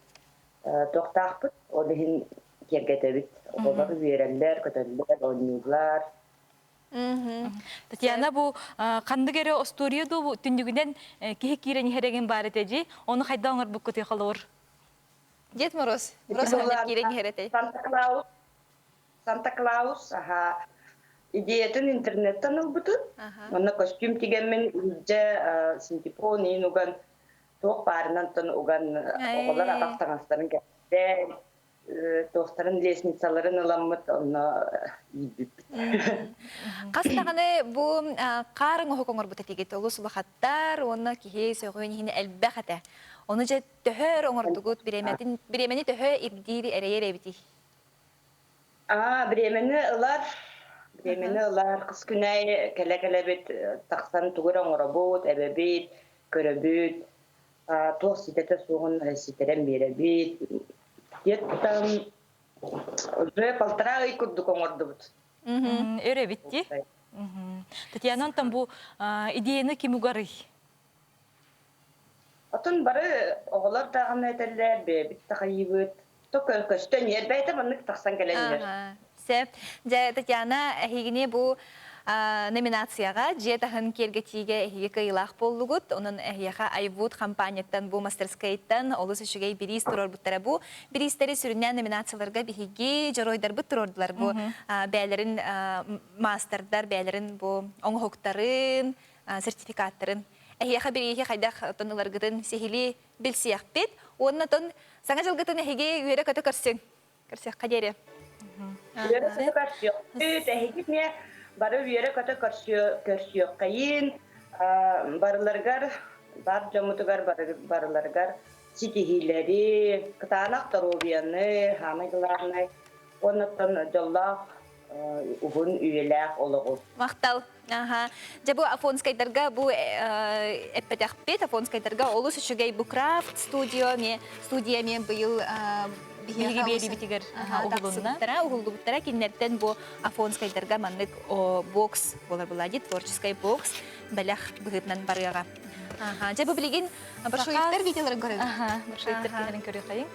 туохтаахпыт. Ол иһин киэргэтэбит. Оҕолор үөрэллэр, көтөллөр, оонньууллар. Татьяна бу ханнык эрэ остуоруйа дуу түннүгүнэн киһи киирэн иһэр эгин баар этэ дии. Ону хайдах оҥорбуккутуй холобур? Дед Мороз. Мороз киирэн иһэр этэй. Санта Клаус Санта Клаус аһа идеятын интернеттэн ылбытын. Онно костюм тигэммин илдьэ синтепон иин уган туох баарынан тон уган оҕолор атах таҥастарын кэпсээн туохтарын лестницаларын ыламмыт онно иирбиппит. Хас даҕаны бу хаар оҥоһук оҥорбут этигит олус улахаттар уонна киһи сөҕүөн иһин элбэх этэ. Ону дьэ төһө өр оҥордугут бириэмэтин бириэмэни төһө ирдиир эрэйэр эбитий? Аа, бириэмэни ылар, бириэмэни ылар. Кыс күнэй кэлэ-кэлэбит тахсан тугу эрэ оҥоробут, эбэбит, көрөбүт, туох ситэтэ суоҕун ситэрэн биэрэбит. Где-то уже полтора ый курдук оҥордубут. Өр эбит дии. Татьяна, онтон бу идеяны ким угарый? Отон бары оҕолор даҕаны этэллэр, бэйэбит да хайыыбыт. Көстөн иһэр, бэйэтэ маннык тахсан кэлэн иһэр. Сөп. Дьэ, Татьяна, эһигини бу номинацияҕа дьиэ таһын киэргэтиигэ эһиги кыайыылаах буоллугут. Онон эһиэхэ Айвуд хампаанньаттан бу мастерскайтан олус үчүгэй бириис туруорбуттара. Бу бириистэри сүрүннээн номинацияларга биһиги дьоруойдарбыт туруордулар. Бу бэйэлэрин маастардар, бэйэлэрин бу оҥоһуктарын, сертификаттарын эһиэхэ бирииһи хайдах оттон ыларгытын сиһилии билсиэхпит. Уонна оттон саҥа дьылгытын эһиги үөрэ-көтө көрсүҥ. Көрсүөххэ диэри. Үөрэ-көтө көрсүөхпүт. Эһиги эмиэ бары үөрэ-көтө көрсүөххэйин. Барыларыгар, бар дьоммутугар барыларыгар ситиһиилэри, кытаанах доруобуйаны, самый главный, уонна оттон дьоллоох уһун үйэлээх олоҕу. Махтал. Аха. Дьэ бу Афонскайдарга бу эппэтэхпит. Афонскайдарга олус үчүгэй бу крафт студио ме студия ме быйыл биһиги биэриибитигэр уһулунна. Уһуллубуттара кинилэртэн бу Афонскайдарга маннык бокс буолар буолла творческий бокс бэлэх быһыытынан барыаҕа. Аха. Дьэ бу билигин боршоевтар видеоларын көрөбүт. Аха, боршоевтар кинилэрин көрүөххэйиҥ.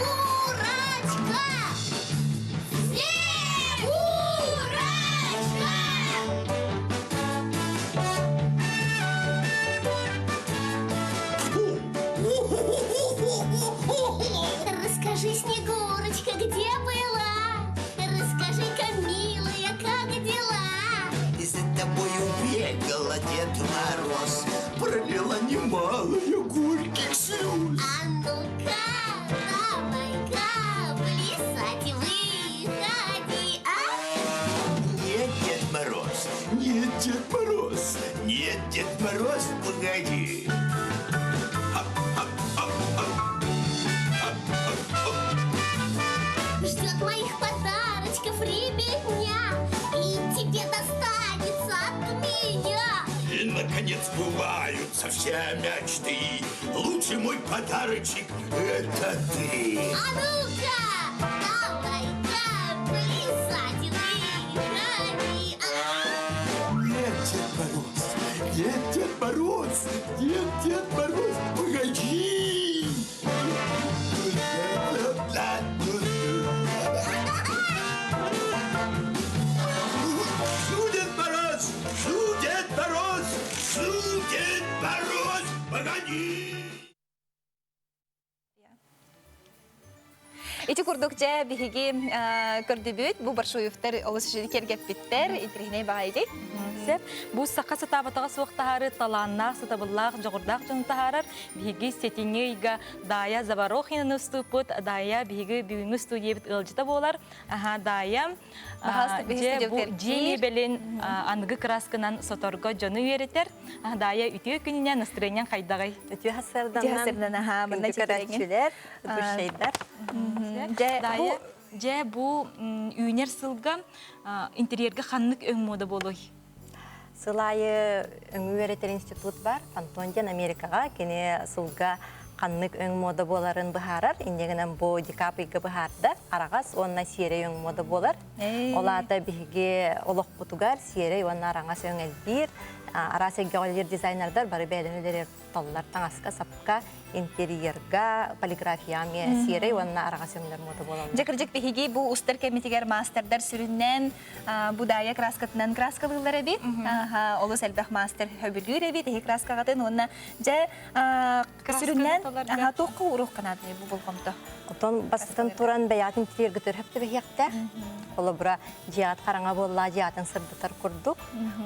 Снегурочка! Снегурочка! Расскажи, Снегурочка, где была? Расскажи-ка, милая, как дела? И за тобою бегала Дед Мороз, Пролила немалая горьких слез. А ну-ка, давай-ка, плясать выходи, а? Нет, Дед Мороз, нет, Дед Мороз, нет, Дед Мороз, погоди. Ждет моих подарочков ребятня, и тебе достанется от меня. И, наконец, сбываются все мечты. Лучший мой подарочек – это ты. А ну-ка, давай-ка, плясать выходи. А? Нет, Дед Мороз, нет, Дед Мороз, нет, Дед Мороз, погоди! Жду, Дед Мороз, жду, Дед Мороз, жду, Дед Мороз, погоди! Ити курдук дьэ биһиги көрдүбүт, бу Баршуевтар олус үчүгэй киэргэппиттэр, интэриэһинэй баҕайы дии. Сөп. Бу саха сатаабатаҕа суох таһаары талааннаах, сатабыллаах, дьоҕурдаах дьону таһаарар. Биһиги сэтинньи ыйга Даайа Заворохинаны устууппут. Даайа биһиги бүгүҥҥү студиябыт ыалдьыта буолар. Аха, Даайа дьэ бу дьиэ миэбэлин аныгы кыраасканан соторго дьону үөрэтэр. Даайа үтүө күнүнэн настроениең хайдаҕый? Үтүө сарсыарданан күндү көрөөччүлэр, душайдар. Дьэ, дьэ бу үүнэр сылга интерьергэ ханнык өҥ муода буолуой? Сыл аайы өҥү үөрэтэр институт бар. Антон диэн Америкаҕа кини сылга ханнык өҥ муода буоларын быһаарар. Инньэ гынан бу декабрь ыйга быһаарда. Араҕас уонна сиэрэй өҥ муода буолар. Ол аата биһиги олохпутугар сиэрэй уонна араҥас өҥ элбиир. Араас эйгэҕэ үлэлиир дизайнердар бары бэйэлэрин үлэлиир толлар таҥаска, сапка, интерьерга, полиграфияҕа эмиэ сиэрэй уонна араҕас өҥнөр муода буолаллар. Дьэ кырдьык биһиги бу устар кэмитигэр маастардар сүрүннээн бу даайа краскатынан краскалыыллар эбит. Олус элбэх маастар хөбүлүүр эбит иһи краскаҕатын уонна дьэ сүрүннээн туохха ууруох канаадыный бу болҕомто? Отон бастатан туран бэйэҕит интерьергытыр хөп түбэһиэхтээх. Холобура, дьиэҕит хараҥа буолла, дьиэҕитин сырдатар курдук.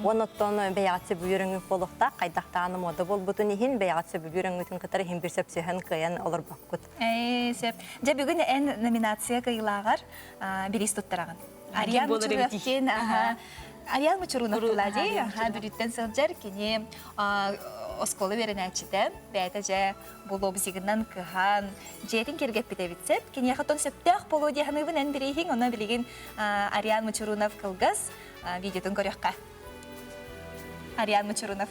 Уон оттон бэйэҕит сөбүлүүр өҥүҥ буолуохтаах, хайдахтаҕына муода буолбутун иһин бэйэҕит сөбүлүүр өҥҥүтүн кытары иһин бір сөпсөһөн кыайан олорбоккут. Сөп. Дьэ бүгүн эн номинация кыайыылааҕар бириис туттараҕын. Ариан Мучурунов диэн Ариан Мучурунов буолаа дии. Бүлүүттэн сылдьар кини оскуола үөрэнээччитэ. Бэйэтэ дьэ бу лобзигынан кыһан дьиэтин киэргэппит эбит сөп. Киниэхэ тон сөптөөх буолуо дии саныыбын эн бирииһиҥ. Онон билигин Ариан Мучурунов кылгас видеотун көрүөххэ. Ариан Мучурунов.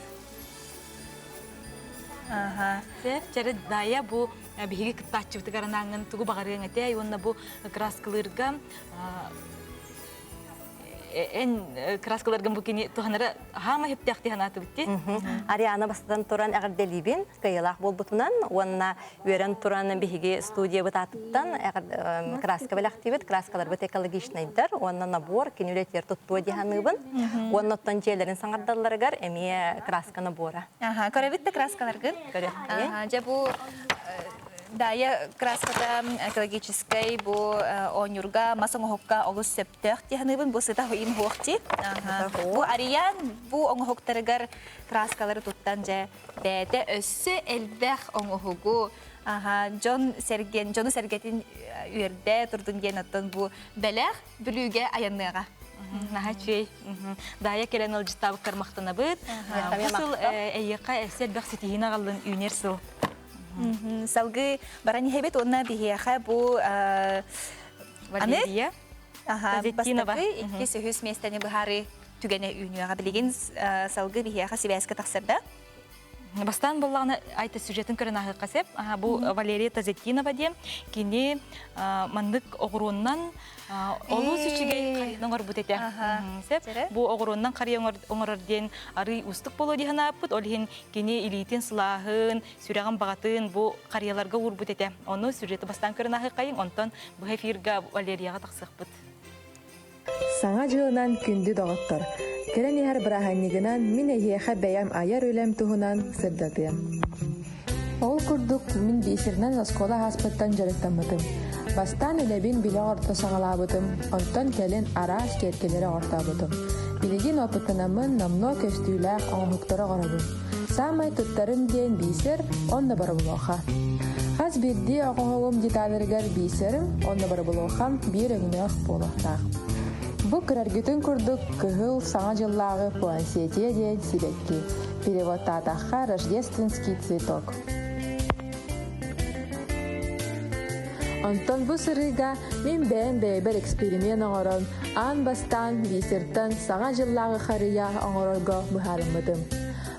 Сөп, чэрэ Дая бу биһиги кыттааччыбытыгар анаангын тугу баҕарыаҥ этэй уонна бу краскалыырга эн краскаларгын бу кини туһанара хаама хөптөөх дии санаатыбыт дии. Ариана бастатан туран эҕэрдэлиибин кыайыылаах буолбутунан уонна үөрэн туран биһиги студиябыт аатыттан краска бэлэхтиибит. Краскаларбыт экологичнайдар уонна набор кини үлэтигэр туттуо дии саныыбын. Уонна оттон дьиэлэрин саҥардалларыгар эмиэ краска набора. Аха, көрөбүт да краскаларгын? Көрүөхпүт. Дьэ бу Дайа краската экологическай бу оонньуурга мас оҥоһукка олус сөптөөх дии саныыбын. Бу сыта им хуох дии. Бу Ариан бу оҥоһуктарыгар краскалары туттан дьэ бэйэтэ өссө элбэх оҥоһугу дьон сэргэн дьону сэргэтин үөрдэ турдун диэн оттон бу бэлэх Бүлүүгэ айанныаҕа. Наһаа үчүгэй. Даайа кэлэн ыалдьыттаабыккар махтанабыт. Бу сыл эйиэхэ өссө элбэх ситиһиини аҕаллын үүнэр сыл. Салгыы баран иһэбит уонна биһиэхэ бу Валерия Тазетдинова иккис үһүс миэстэни быһаарыы түгэнэ үүнүөҕэ. Билигин салгыы биһиэхэ сибээскэ тахсарда. Бастаан буоллаҕына айта сюжетын көрөн ааһыахха сөп. Бу Валерия Тазетдинова диэн кини маннык оҕуруоннан олус үчүгэй харыйаны оҥорбут этэ. Сөп. Бу оҕуруоннан харыйа оҥорор диэн арыый уустук буолуо дии санааппыт. Ол иһин кини илиитин сылааһын, сүрэҕин баҕатын бу харыйаларга уурбут этэ. Ону сюжеты бастаан көрөн ааһыаххайыҥ, онтон быһа эфирга Валерияҕа тахсыахпыт. Саҥа дьылынан күндү доҕоттор! Кэлэн иһэр бырааһынньыгынан мин эһиэхэ бэйэм айар үлэм туһунан сырдатыам. Ол курдук, мин бисеринэн оскуола ааспыттан дьарыктаммытым. Бастаан үлэбин билэ орто саҕалаабытым, онтон кэлин араас киэргэлэри оҥортообутум. Билигин опыттанаммын номнуо көстүүлээх оҥоһуктары оҥоробун. Саамай туттарым диэн бисер онно боробулуоха. Хас биирдии оҥоһугум деталларыгар бисерим онно боробулуохам биир өҥнөөх буолуохтаах. Бу көрөргүтүн курдук кыһыл Саҥа дьыллааҕы пуансетия диэн сибэкки. Переводтаатахха рождественский цветок. Онтон бу сырыыга мин бэйэм бэйэбэр эксперимент оҥорон, аан бастаан бисертан Саҥа дьыллааҕы харыйа оҥорорго быһаарыммытым.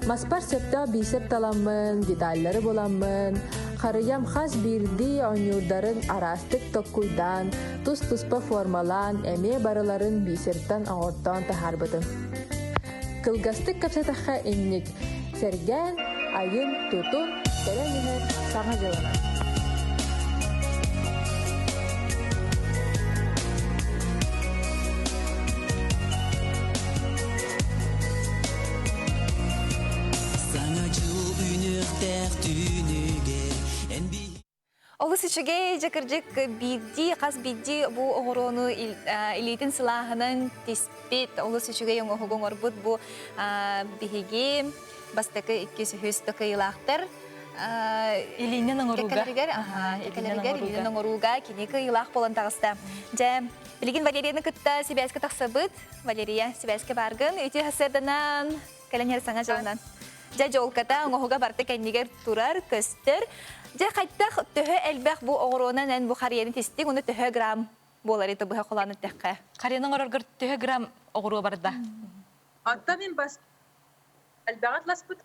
Маспар сөптөөх бисер таламмын, деталлары буламмын, харыйам хас биирдии оонньуурдарын араастык токкуйдаан, тус-туспа формалаан, эмиэ барыларын бисертан оҥортоон таһаарбытым. Кылгастык кэпсэтэххэ инник: сэргээн, айын, тутун, кэлэн иһэр Саҥа дьылынан. Саҥа дьыл үүнүөхтээх түүнүгэр эн Ол Олус үчүгэй, дьэ кырдьык биирдии, хас биирдии бу оҕуруону илиитин сылааһынан тиспит, олус үчүгэй оҥоһугу оҥорбут бу биһиги бастакы, иккис, үһүс да кыайыылаахтар Илиинэн оҥорууга. Кэлэригэр, илиинэн оҥорууга кини кыайыылаах буолан таҕыста. Дьэ, билигин Валерияны кытта сибээскэ тахсабыт. Валерия, сибээскэ бааргын. Үтүө сарсыарданан, кэлэн иһэр саҥа дьылынан. Дьэ, дьолката оҥоһуга барыта кэннигэр турар, көстөр. Дьэ, хайдах төһө элбэх бу оҕуруонан эн бу харыйаны тистиҥ, уну төһө грамм буолар ити быһа холоон эттэххэ? Харыйаны оҥороргор төһө грамм оҕуруо барда? Оттон мин бас элбэҕи атласпыт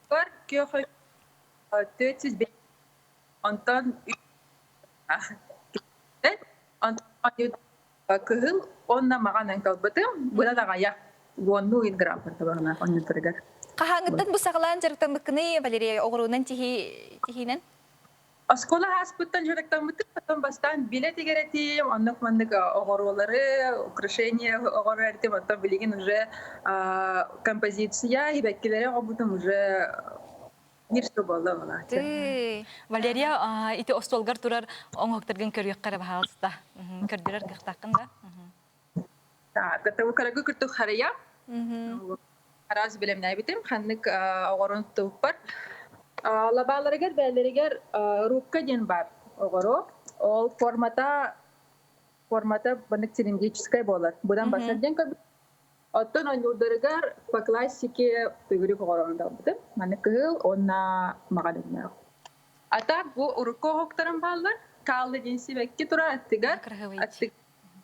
бар күөх 405 онтон онтон кыһыл уонна маҕан ылбытым быдан аҕайах уоннуу грамм табаҕына онньуттарыгар. Хаһааҥҥыттан бу саҕалаан дьарыктаммыккыный, Валерия, оҕуруунан тиһиинэн? Оскуола ааспыттан дьарыктаммытым, потом бастаан билэ тигэр этим, оннук маннык оҕуруолары, украшение оҕорор этим, оттон билигин уже композиция, сибэккилэри оҕобутум уже биир сыл буолла буолааччы. Валерия, ити остуолгар турар оҥоһуктаргын көрүөххэ эрэ баһаалыста. Көрдөрөр кыахтааххын да? Так, это карагы курдук харыйа. Араас билэмнээбитим, ханнык оҕорун туппар. Лабааларыгар бээлэригэр рубка диэн бар оҕоро. Ол формата формата банык цилиндрическай буолар. Будан басар диэн көрбүт. Оттон ойуурдарыгар по классике төгүрүк оҕорон талбытым. Маны кыһыл уонна маҕан өҥнөөх. А так бу урукку оһуктарым бааллар. Каалла диэн сибэкки тура аттыгар.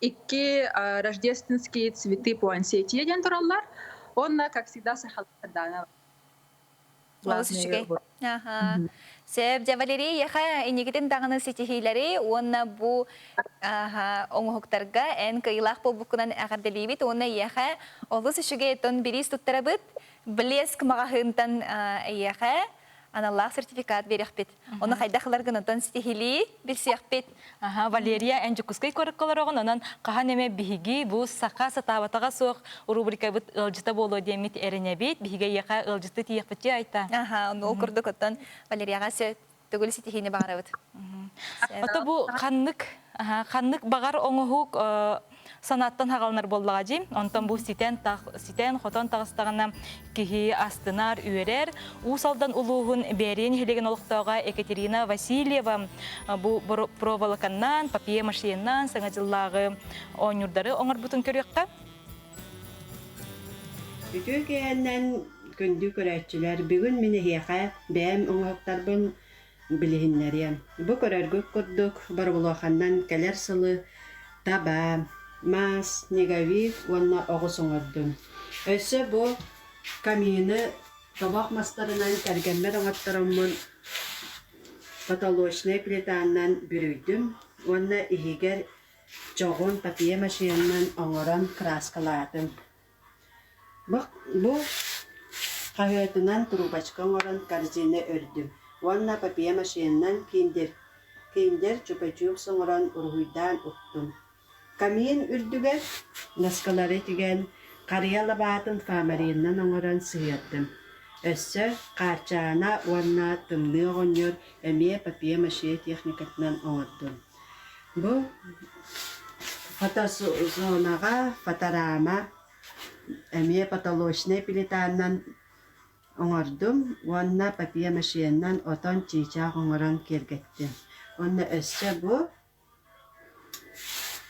Икки рождественские цветы пуансетия диэн тураллар. Уонна, как всегда, сахалардаана. Олус үчүгэй. Аха. Сөп, дьэ Валерий, яха инникитин даҕаны ситиһиилэри уонна бу оҥоһуктарга эн кыайыылаах буолбуккунан эҕэрдэлиибит уонна эйиэхэ олус үчүгэй оттон бириис туттарабыт. Блеск маҕаһыынтан эйиэхэ аналлаах сертификат биэриэхпит. Ону хайдах ыларгын онтон ситиһилии билсиэхпит. Аха, Валерия, эн Дьокуускай куоракка олороҕун, онон хаһан эмэ биһиги бу саха сатаабатаҕа суох рубрикабыт ыалдьыта буолуо диэммит эрэнэбит. Биһиги эйиэхэ ыалдьыты тиийиэхпит айта. Аха, ону ол курдук оттон Валерияҕа төгүл ситиһиини баҕарабыт. Ото бу ханнык ханнык баҕар оҥоһук санааттан хаҕаланар буоллаҕа дии. Онтон бу ситэн, ситэн хотон таҕыстаҕына киһи астынар, үөрэр. Уус Алдан улууһун Бээрийэ нэһилиэгин олохтооҕо Екатерина Васильева бу проволоканнан, папье-машинанан саҥа дьыллааҕы оонньуурдары оҥорбутун көрүөххэ. Үтүө киэһэннэн күндү көрөөччүлэр, бүгүн мин эһиэхэ бэйэм оҥоһуктарбын билиһиннэриэм. Бу көрөргүт курдук боробулуоханнан кэлэр сылы таба, маас, снеговик уонна оҕус оҥордум. Өссө бу камины тобох мастарынан кэргэммэр оҥоттороммун потолочнай плитаннан бүрүйдүм уонна иһигэр чоҕун папье-мачианнан оҥорон кырааскалаатым. Бу хаһыатынан трубочка оҥорон корзина өрдүм уонна папье-мачианнан киндер киндер чупа-чупс оҥорон уруһуйдаан уктум. Камин үрдүгэр наскалары тигэн, харыйа лабаатын фоамаринынан оҥорон сыһыардым. Өссө Хаарчаана уонна Тымныы оҕонньор эмиэ папье-маше техникатынан оҥордум. Бу фотозонаҕа фоторама эмиэ потолочнай плитанан оҥордум уонна папье-мачианнан отон чыычаах оҥорон киэргэттим. Уонна өссө бу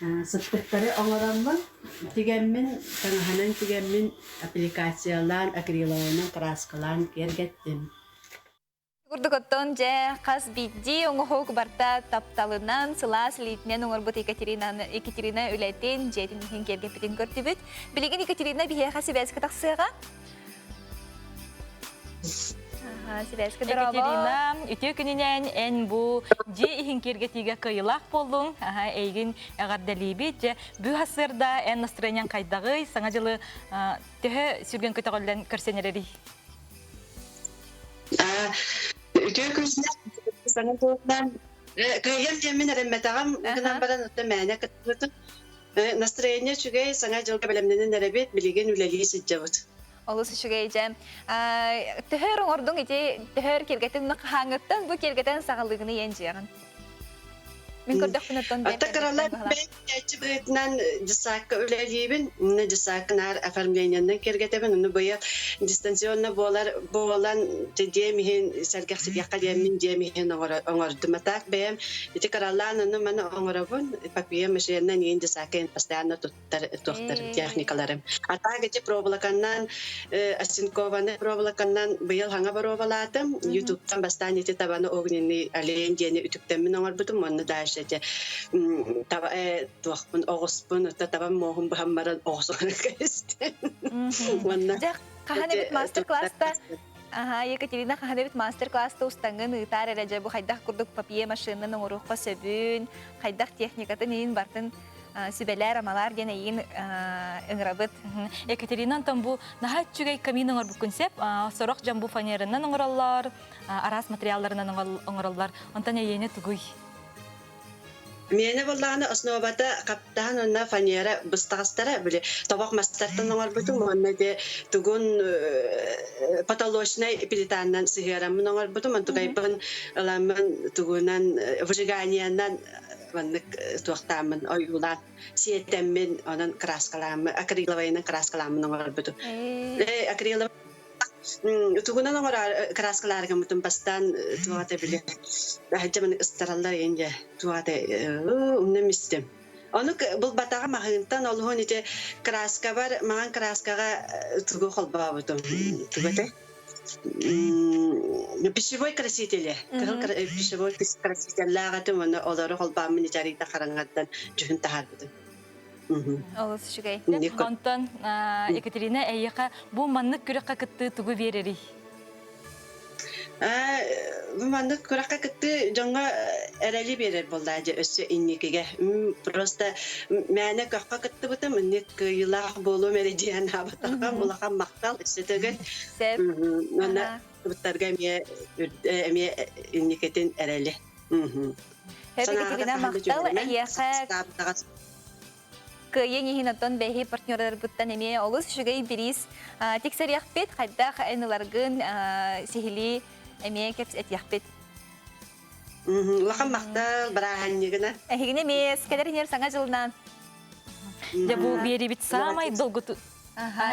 сыттыктары оҥороммун тигэммин, таҥаһынан тигэммин аппликациялаан, акриловынан кырааскалаан киэргэттим. Курдук оттон дьэ хас биирдии оҥоһук барта тапталынан, сылаас илиитинэн оҥорбут Екатерина, Екатерина үлэтин, дьиэтин иһин киэргэппитин көрдүбүт. Билигин Екатерина биһиэхэ сибээскэ тахсыаҕа. Сибээскэ дорообо. Екатерина, үтүө күнүнэн эн бу дьиэ иһин киэргэтиигэ кыайыылаах буоллуҥ. Аха, эйигин эҕэрдэлиибит. Дьэ, бу сарсыарда эн настроениеҥ хайдаҕый? Саҥа дьылы төһө сүргэн көтөҕүллэн көрсөн эрэрий? Үтүө күннэр саҥа туһунан кыайан диэммин эрэммэтэҕим гынан баран оттон мээнэ кыттыбытым. Настроение үчүгэй, саҥа дьылга бэлэмнэнэн эрэбит, билигин үлэлии сылдьабыт. Олус үчүгэй дьэ. Төһөр оҥордуҥ ити төһөр киэргэтин хаһааҥҥыттан бу киэргэтэн саҕалыыгыны иэн дьиэҕин? Мин көрдөхпүн оттон Ата кыралар бэйэччи быһыытынан дьыссаакка үлэлиибин. Инна дьыссаакка наар оформлениеннан киэргэтэбин. Ону быйыл дистанционно буолар буолан дьиэм иһин сэргэхситиэххэ диэммин дьиэм иһин оҥордум. А так бэйэм ити кыралаан ону маны оҥоробун. Папье машинанан иин дьыссаакка постоянно туттар туохтар техникаларым. А так ити проволоканнан осинкованный проволоканнан быйыл хаҥа боруобалаатым. Ютубтан бастаан ити табаны огненный олень диэни үтүктэммин оҥорбутум. Онно дальше ити таба туохпун оҕуспун отто табам муоһун быһан баран оҕус оҥорон кэбистим. Уонна Хаһан эбит мастер-класста Аха, Екатерина хаһан эбит мастер-класста устаҥҥын ыытаар эрэ дьэ бу хайдах курдук папье машинанан оҥоруохха сөбүн, хайдах техникатын иин бартын сүбэлээр-амалаар диэн эйигин ыҥырабыт. Екатерина Антон бу наһаа үчүгэй камин оҥорбуккун сөп. Сорох дьон бу фанеранан оҥороллор, араас материалларынан оҥороллор. Онтон эйиэнэ тугуй? Миэнэ буоллаҕына основата хаптаһын уонна фанера быстаҕастара били тобох мастартан оҥорбутум уонна ити тугун потолочнай плитаннан сыһыараммын оҥорбутум онтукайбын ыламмын тугунан выжиганиянан маннык туохтааммын ойуулаан сиэтэммин онон краскалааммын акриловайынан краскалааммын оҥорбутум акриловай Тугунан оҥороор краскалаары гыммытым бастаан туох били аһыдьа маны ыстараллар иһин дьэ туох умнам истим. Ону булбатаҕым аһыынтан олуһун ити краскабар маҥан краскаҕа тугу холбообутум тугу этэй пищевой красители кыһыл пищевой красителлээх этим уонна олору холбооммун ити арыйда хараҥаттан дьүһүн таһаарбытым. Олус үчүгэй. Онтон Екатерина эйиэхэ бу маннык күрэххэ кыттыы тугу биэрэрий? Бу маннык күрэххэ кыттыы дьоҥҥо эрэли биэрэр буоллаа дьэ өссө инникигэ. Просто мээнэ көххө кыттыбытым, инник кыайыылаах буолуом эрэ диэн аабатаҕым. Улахан махтал өссө төгүл. Сөп. Уонна кыттарга эмиэ эмиэ инникитин эрэли. Екатерина махтал эйиэхэ кыайыҥ иһин оттон бэһи партнердарбыттан эмиэ олус үчүгэй бириис тиксэриэхпит, хайдах эн ыларгын сиһилии эмиэ кэпсэтиэхпит. Улахан махтал, бырааһынньыгына. Эһигини эмиэ кэлэр иһэр саҥа дьылынан. Дьэ бу биэрибит саамай долгуту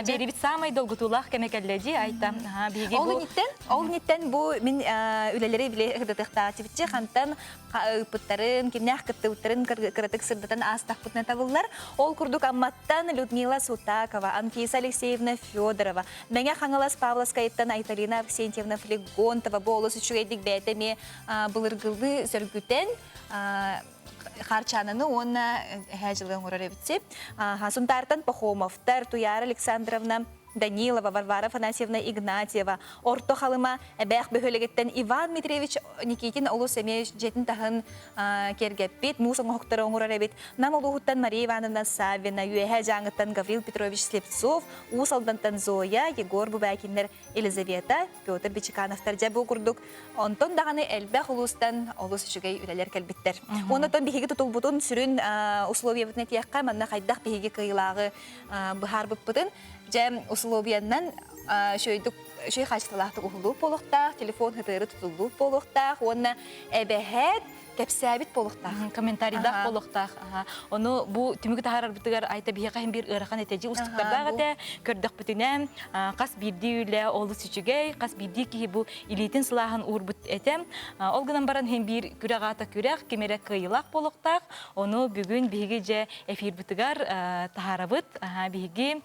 Биэрибит саамай долгутуулаах кэмэ кэллэ дии Айта. Биһиги Ол инниттэн, ол инниттэн бу мин үлэлэри биле ыһдатыахтааччыбытчы хантан ыыппыттарын, кимнээх кыттыбыттарын кыратык сырдатан аастахпытына табыллар. Ол курдук Амматтан Людмила Сутакова, Анфиса Алексеевна Федорова, Мэҥэ Хаҥалас Павловскайыттан Айталина Авксентьевна Флегонтова бу олус үчүгэйдик бэйэтэ эмиэ былыргылыы сөргүтэн Харчананы уонна эһээ дьылы оҥорор эбитси. Сунтаартан Пахомовтар, Туяра Александровна Данилова, Варвара Афанасьевна Игнатьева, Орто Халыма Эбээх бөһүөлэгиттэн Иван Дмитриевич Никитин олус эмиэ дьиэтин таһын киэргэппит, муус оҥоһуктары оҥорор эбит. Нам улууһуттан Мария Ивановна Саввина, Үөһээ Дьааҥыттан Гаврил Петрович Слепцов, Уус Алдантан Зоя, Егор Бубякиннар Елизавета, Петр Бичикановтар дьэ бу курдук онтон даҕаны элбэх улуустан олус үчүгэй үлэлэр кэлбиттэр. Онтон биһиги тутулбутун сүрүн условиябытын этиэххэ манна хайдах биһиги кыайыылааҕы быһаарбыппытын дьэ условиянан үчүгэйдик үчүгэй хаачыстыбалаахтык уһуллубут буолуохтаах, телефон хытыары тутуллубут буолуохтаах уонна эбэһээт кэпсээбит буолуохтаах. Комментарийдаах буолуохтаах. Ону бу түмүгү таһаарарбытыгар айта биһиэхэ иһин биир ыарахан этэдьи устуктардаах этэ. Көрдөхпүтүнэ хас биирдии үлэ олус үчүгэй, хас биирдии киһи бу илиитин сылааһын уурбут этэ. Ол гынан баран иһин биир күрэх аата күрэх, ким эрэ кыайыылаах буолуохтаах. Ону бүгүн биһиги дьэ эфирбытыгар таһаарабыт. Биһиги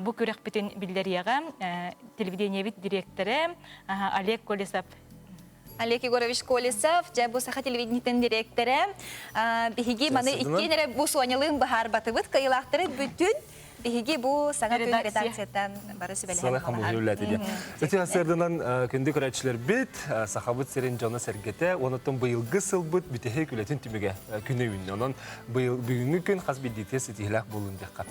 бу күрэхпитин биллэриэҕэ телевидениебит дириэктэрэ Олег Колесов Олег Егорович Колесов, дьэ бу саха телевидениетин дириэктэрэ. Биһиги маны иккиэн эрэ бу Сонялыын быһаарбатыбыт. Кыайыылаахтары бүтүн биһиги бу саҥа күн редакцияттан бары сүбэлэһэн Сана хамыһы үлэтэ диэн. Ити сырдынан күндү көрөөччүлэрбит, Сахабыт сирин дьоно-сэргэтэ, онуттан быйылгы сылбыт бүтэһик үлэтин түмүгэ күнэ үүннэ. Онон быйыл бүгүҥҥү күн хас биирдиитэ ситиһилээх буолун диэххэ.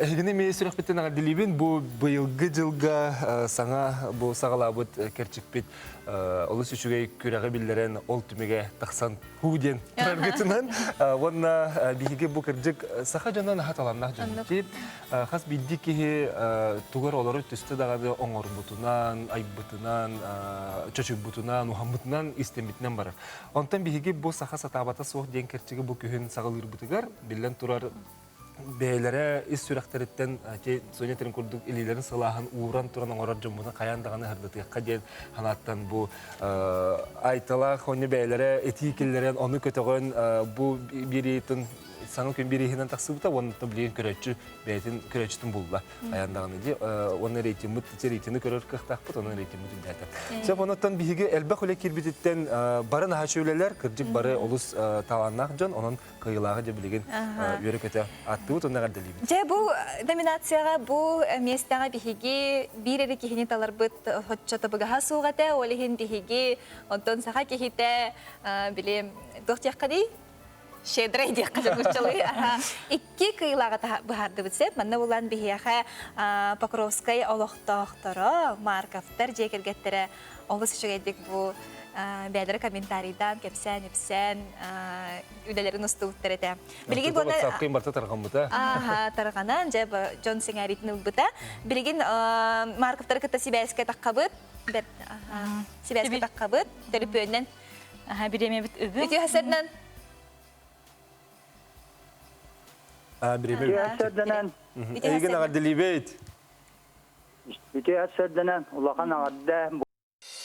Эһигини эмиэ сүрэхпиттэн эҕэрдэлиибин. Бу быйылгы дьылга саҥа бу саҕалаабыт кэрчикпит олус үчүгэй күрэҕи биллэрэн ол түмүгэ тахсан хуу диэн тураргытынан уонна биһиги бу кырдьык саха дьоно наһаа талааннаах дьон. Ити хас биирдии киһи тугар олорор түстэ даҕаны оҥорбутунан, айбытынан, чочуйбутунан, уһаммытынан, истэммитинэн барар. Онтон биһиги бу саха сатаабата суох диэн кэрчиги бу күһүн саҕалыырбытыгар, биллэн турар, бэйэлэрэ ис сүрэхтэриттэн ити Соня этэрин курдук илиилэрин сылааһын ууран туран оҥорор дьоммутун хайаан даҕаны ыһырдатыахха диэн санааттан бу Айталаах онно бэйэлэрэ этии киллэрэн ону көтөҕөн бу биэриитин саҥа күн биэрииһинэн тахсыбыта уонна билигин көрөөччү бэйэтин көрөөччүтүн булла хайаан даҕаны дии уонна рейтингмит рейтинги көрөр кыахтаахпыт онон рейтингмит үрдээтэ. Сөп онуттан биһиги элбэх үлэ киирбититтэн бары наһаа үлэлэр кырдьык бары олус талааннаах дьон онон кыайыылааҕы дьэ билигин үөрэ-көтө аттыбыт уонна эҕэрдэлиибит. Дьэ бу номинацияҕа бу миэстэҕэ биһиги биир эрэ киһини таларбыт соччо табыгаһа суох этэ. Ол иһин биһиги онтон саха киһитэ били туох диэххэ щедрый диэххэ нууччалыы икки кыайыылааҕы быһаардыбыт сөп. Манна булан биһиэхэ Покровскай олохтоохторо Марковтар дьиэ кэргэттэрэ олус үчүгэйдик бу бэйэлэрэ комментарийдаан, кэпсээн-ипсээн үлэлэрин устубуттар этэ. Билигин буона WhatsApp-кын барыта тарҕаммыта. Ааха, тарҕанан, дьэ дьон сэҥээриитин ылбыта. Билигин Марковтары кытта сибээскэ таххабыт. Сибээскэ таххабыт. Төлөпүөннэн. Аха, бириэмэбит ыгым. Үтүө хасарынан. А, бириэмэ Үтүө Эйигин эҕэрдэлиибит. Үтүө хасарданан улахан эҕэрдэ.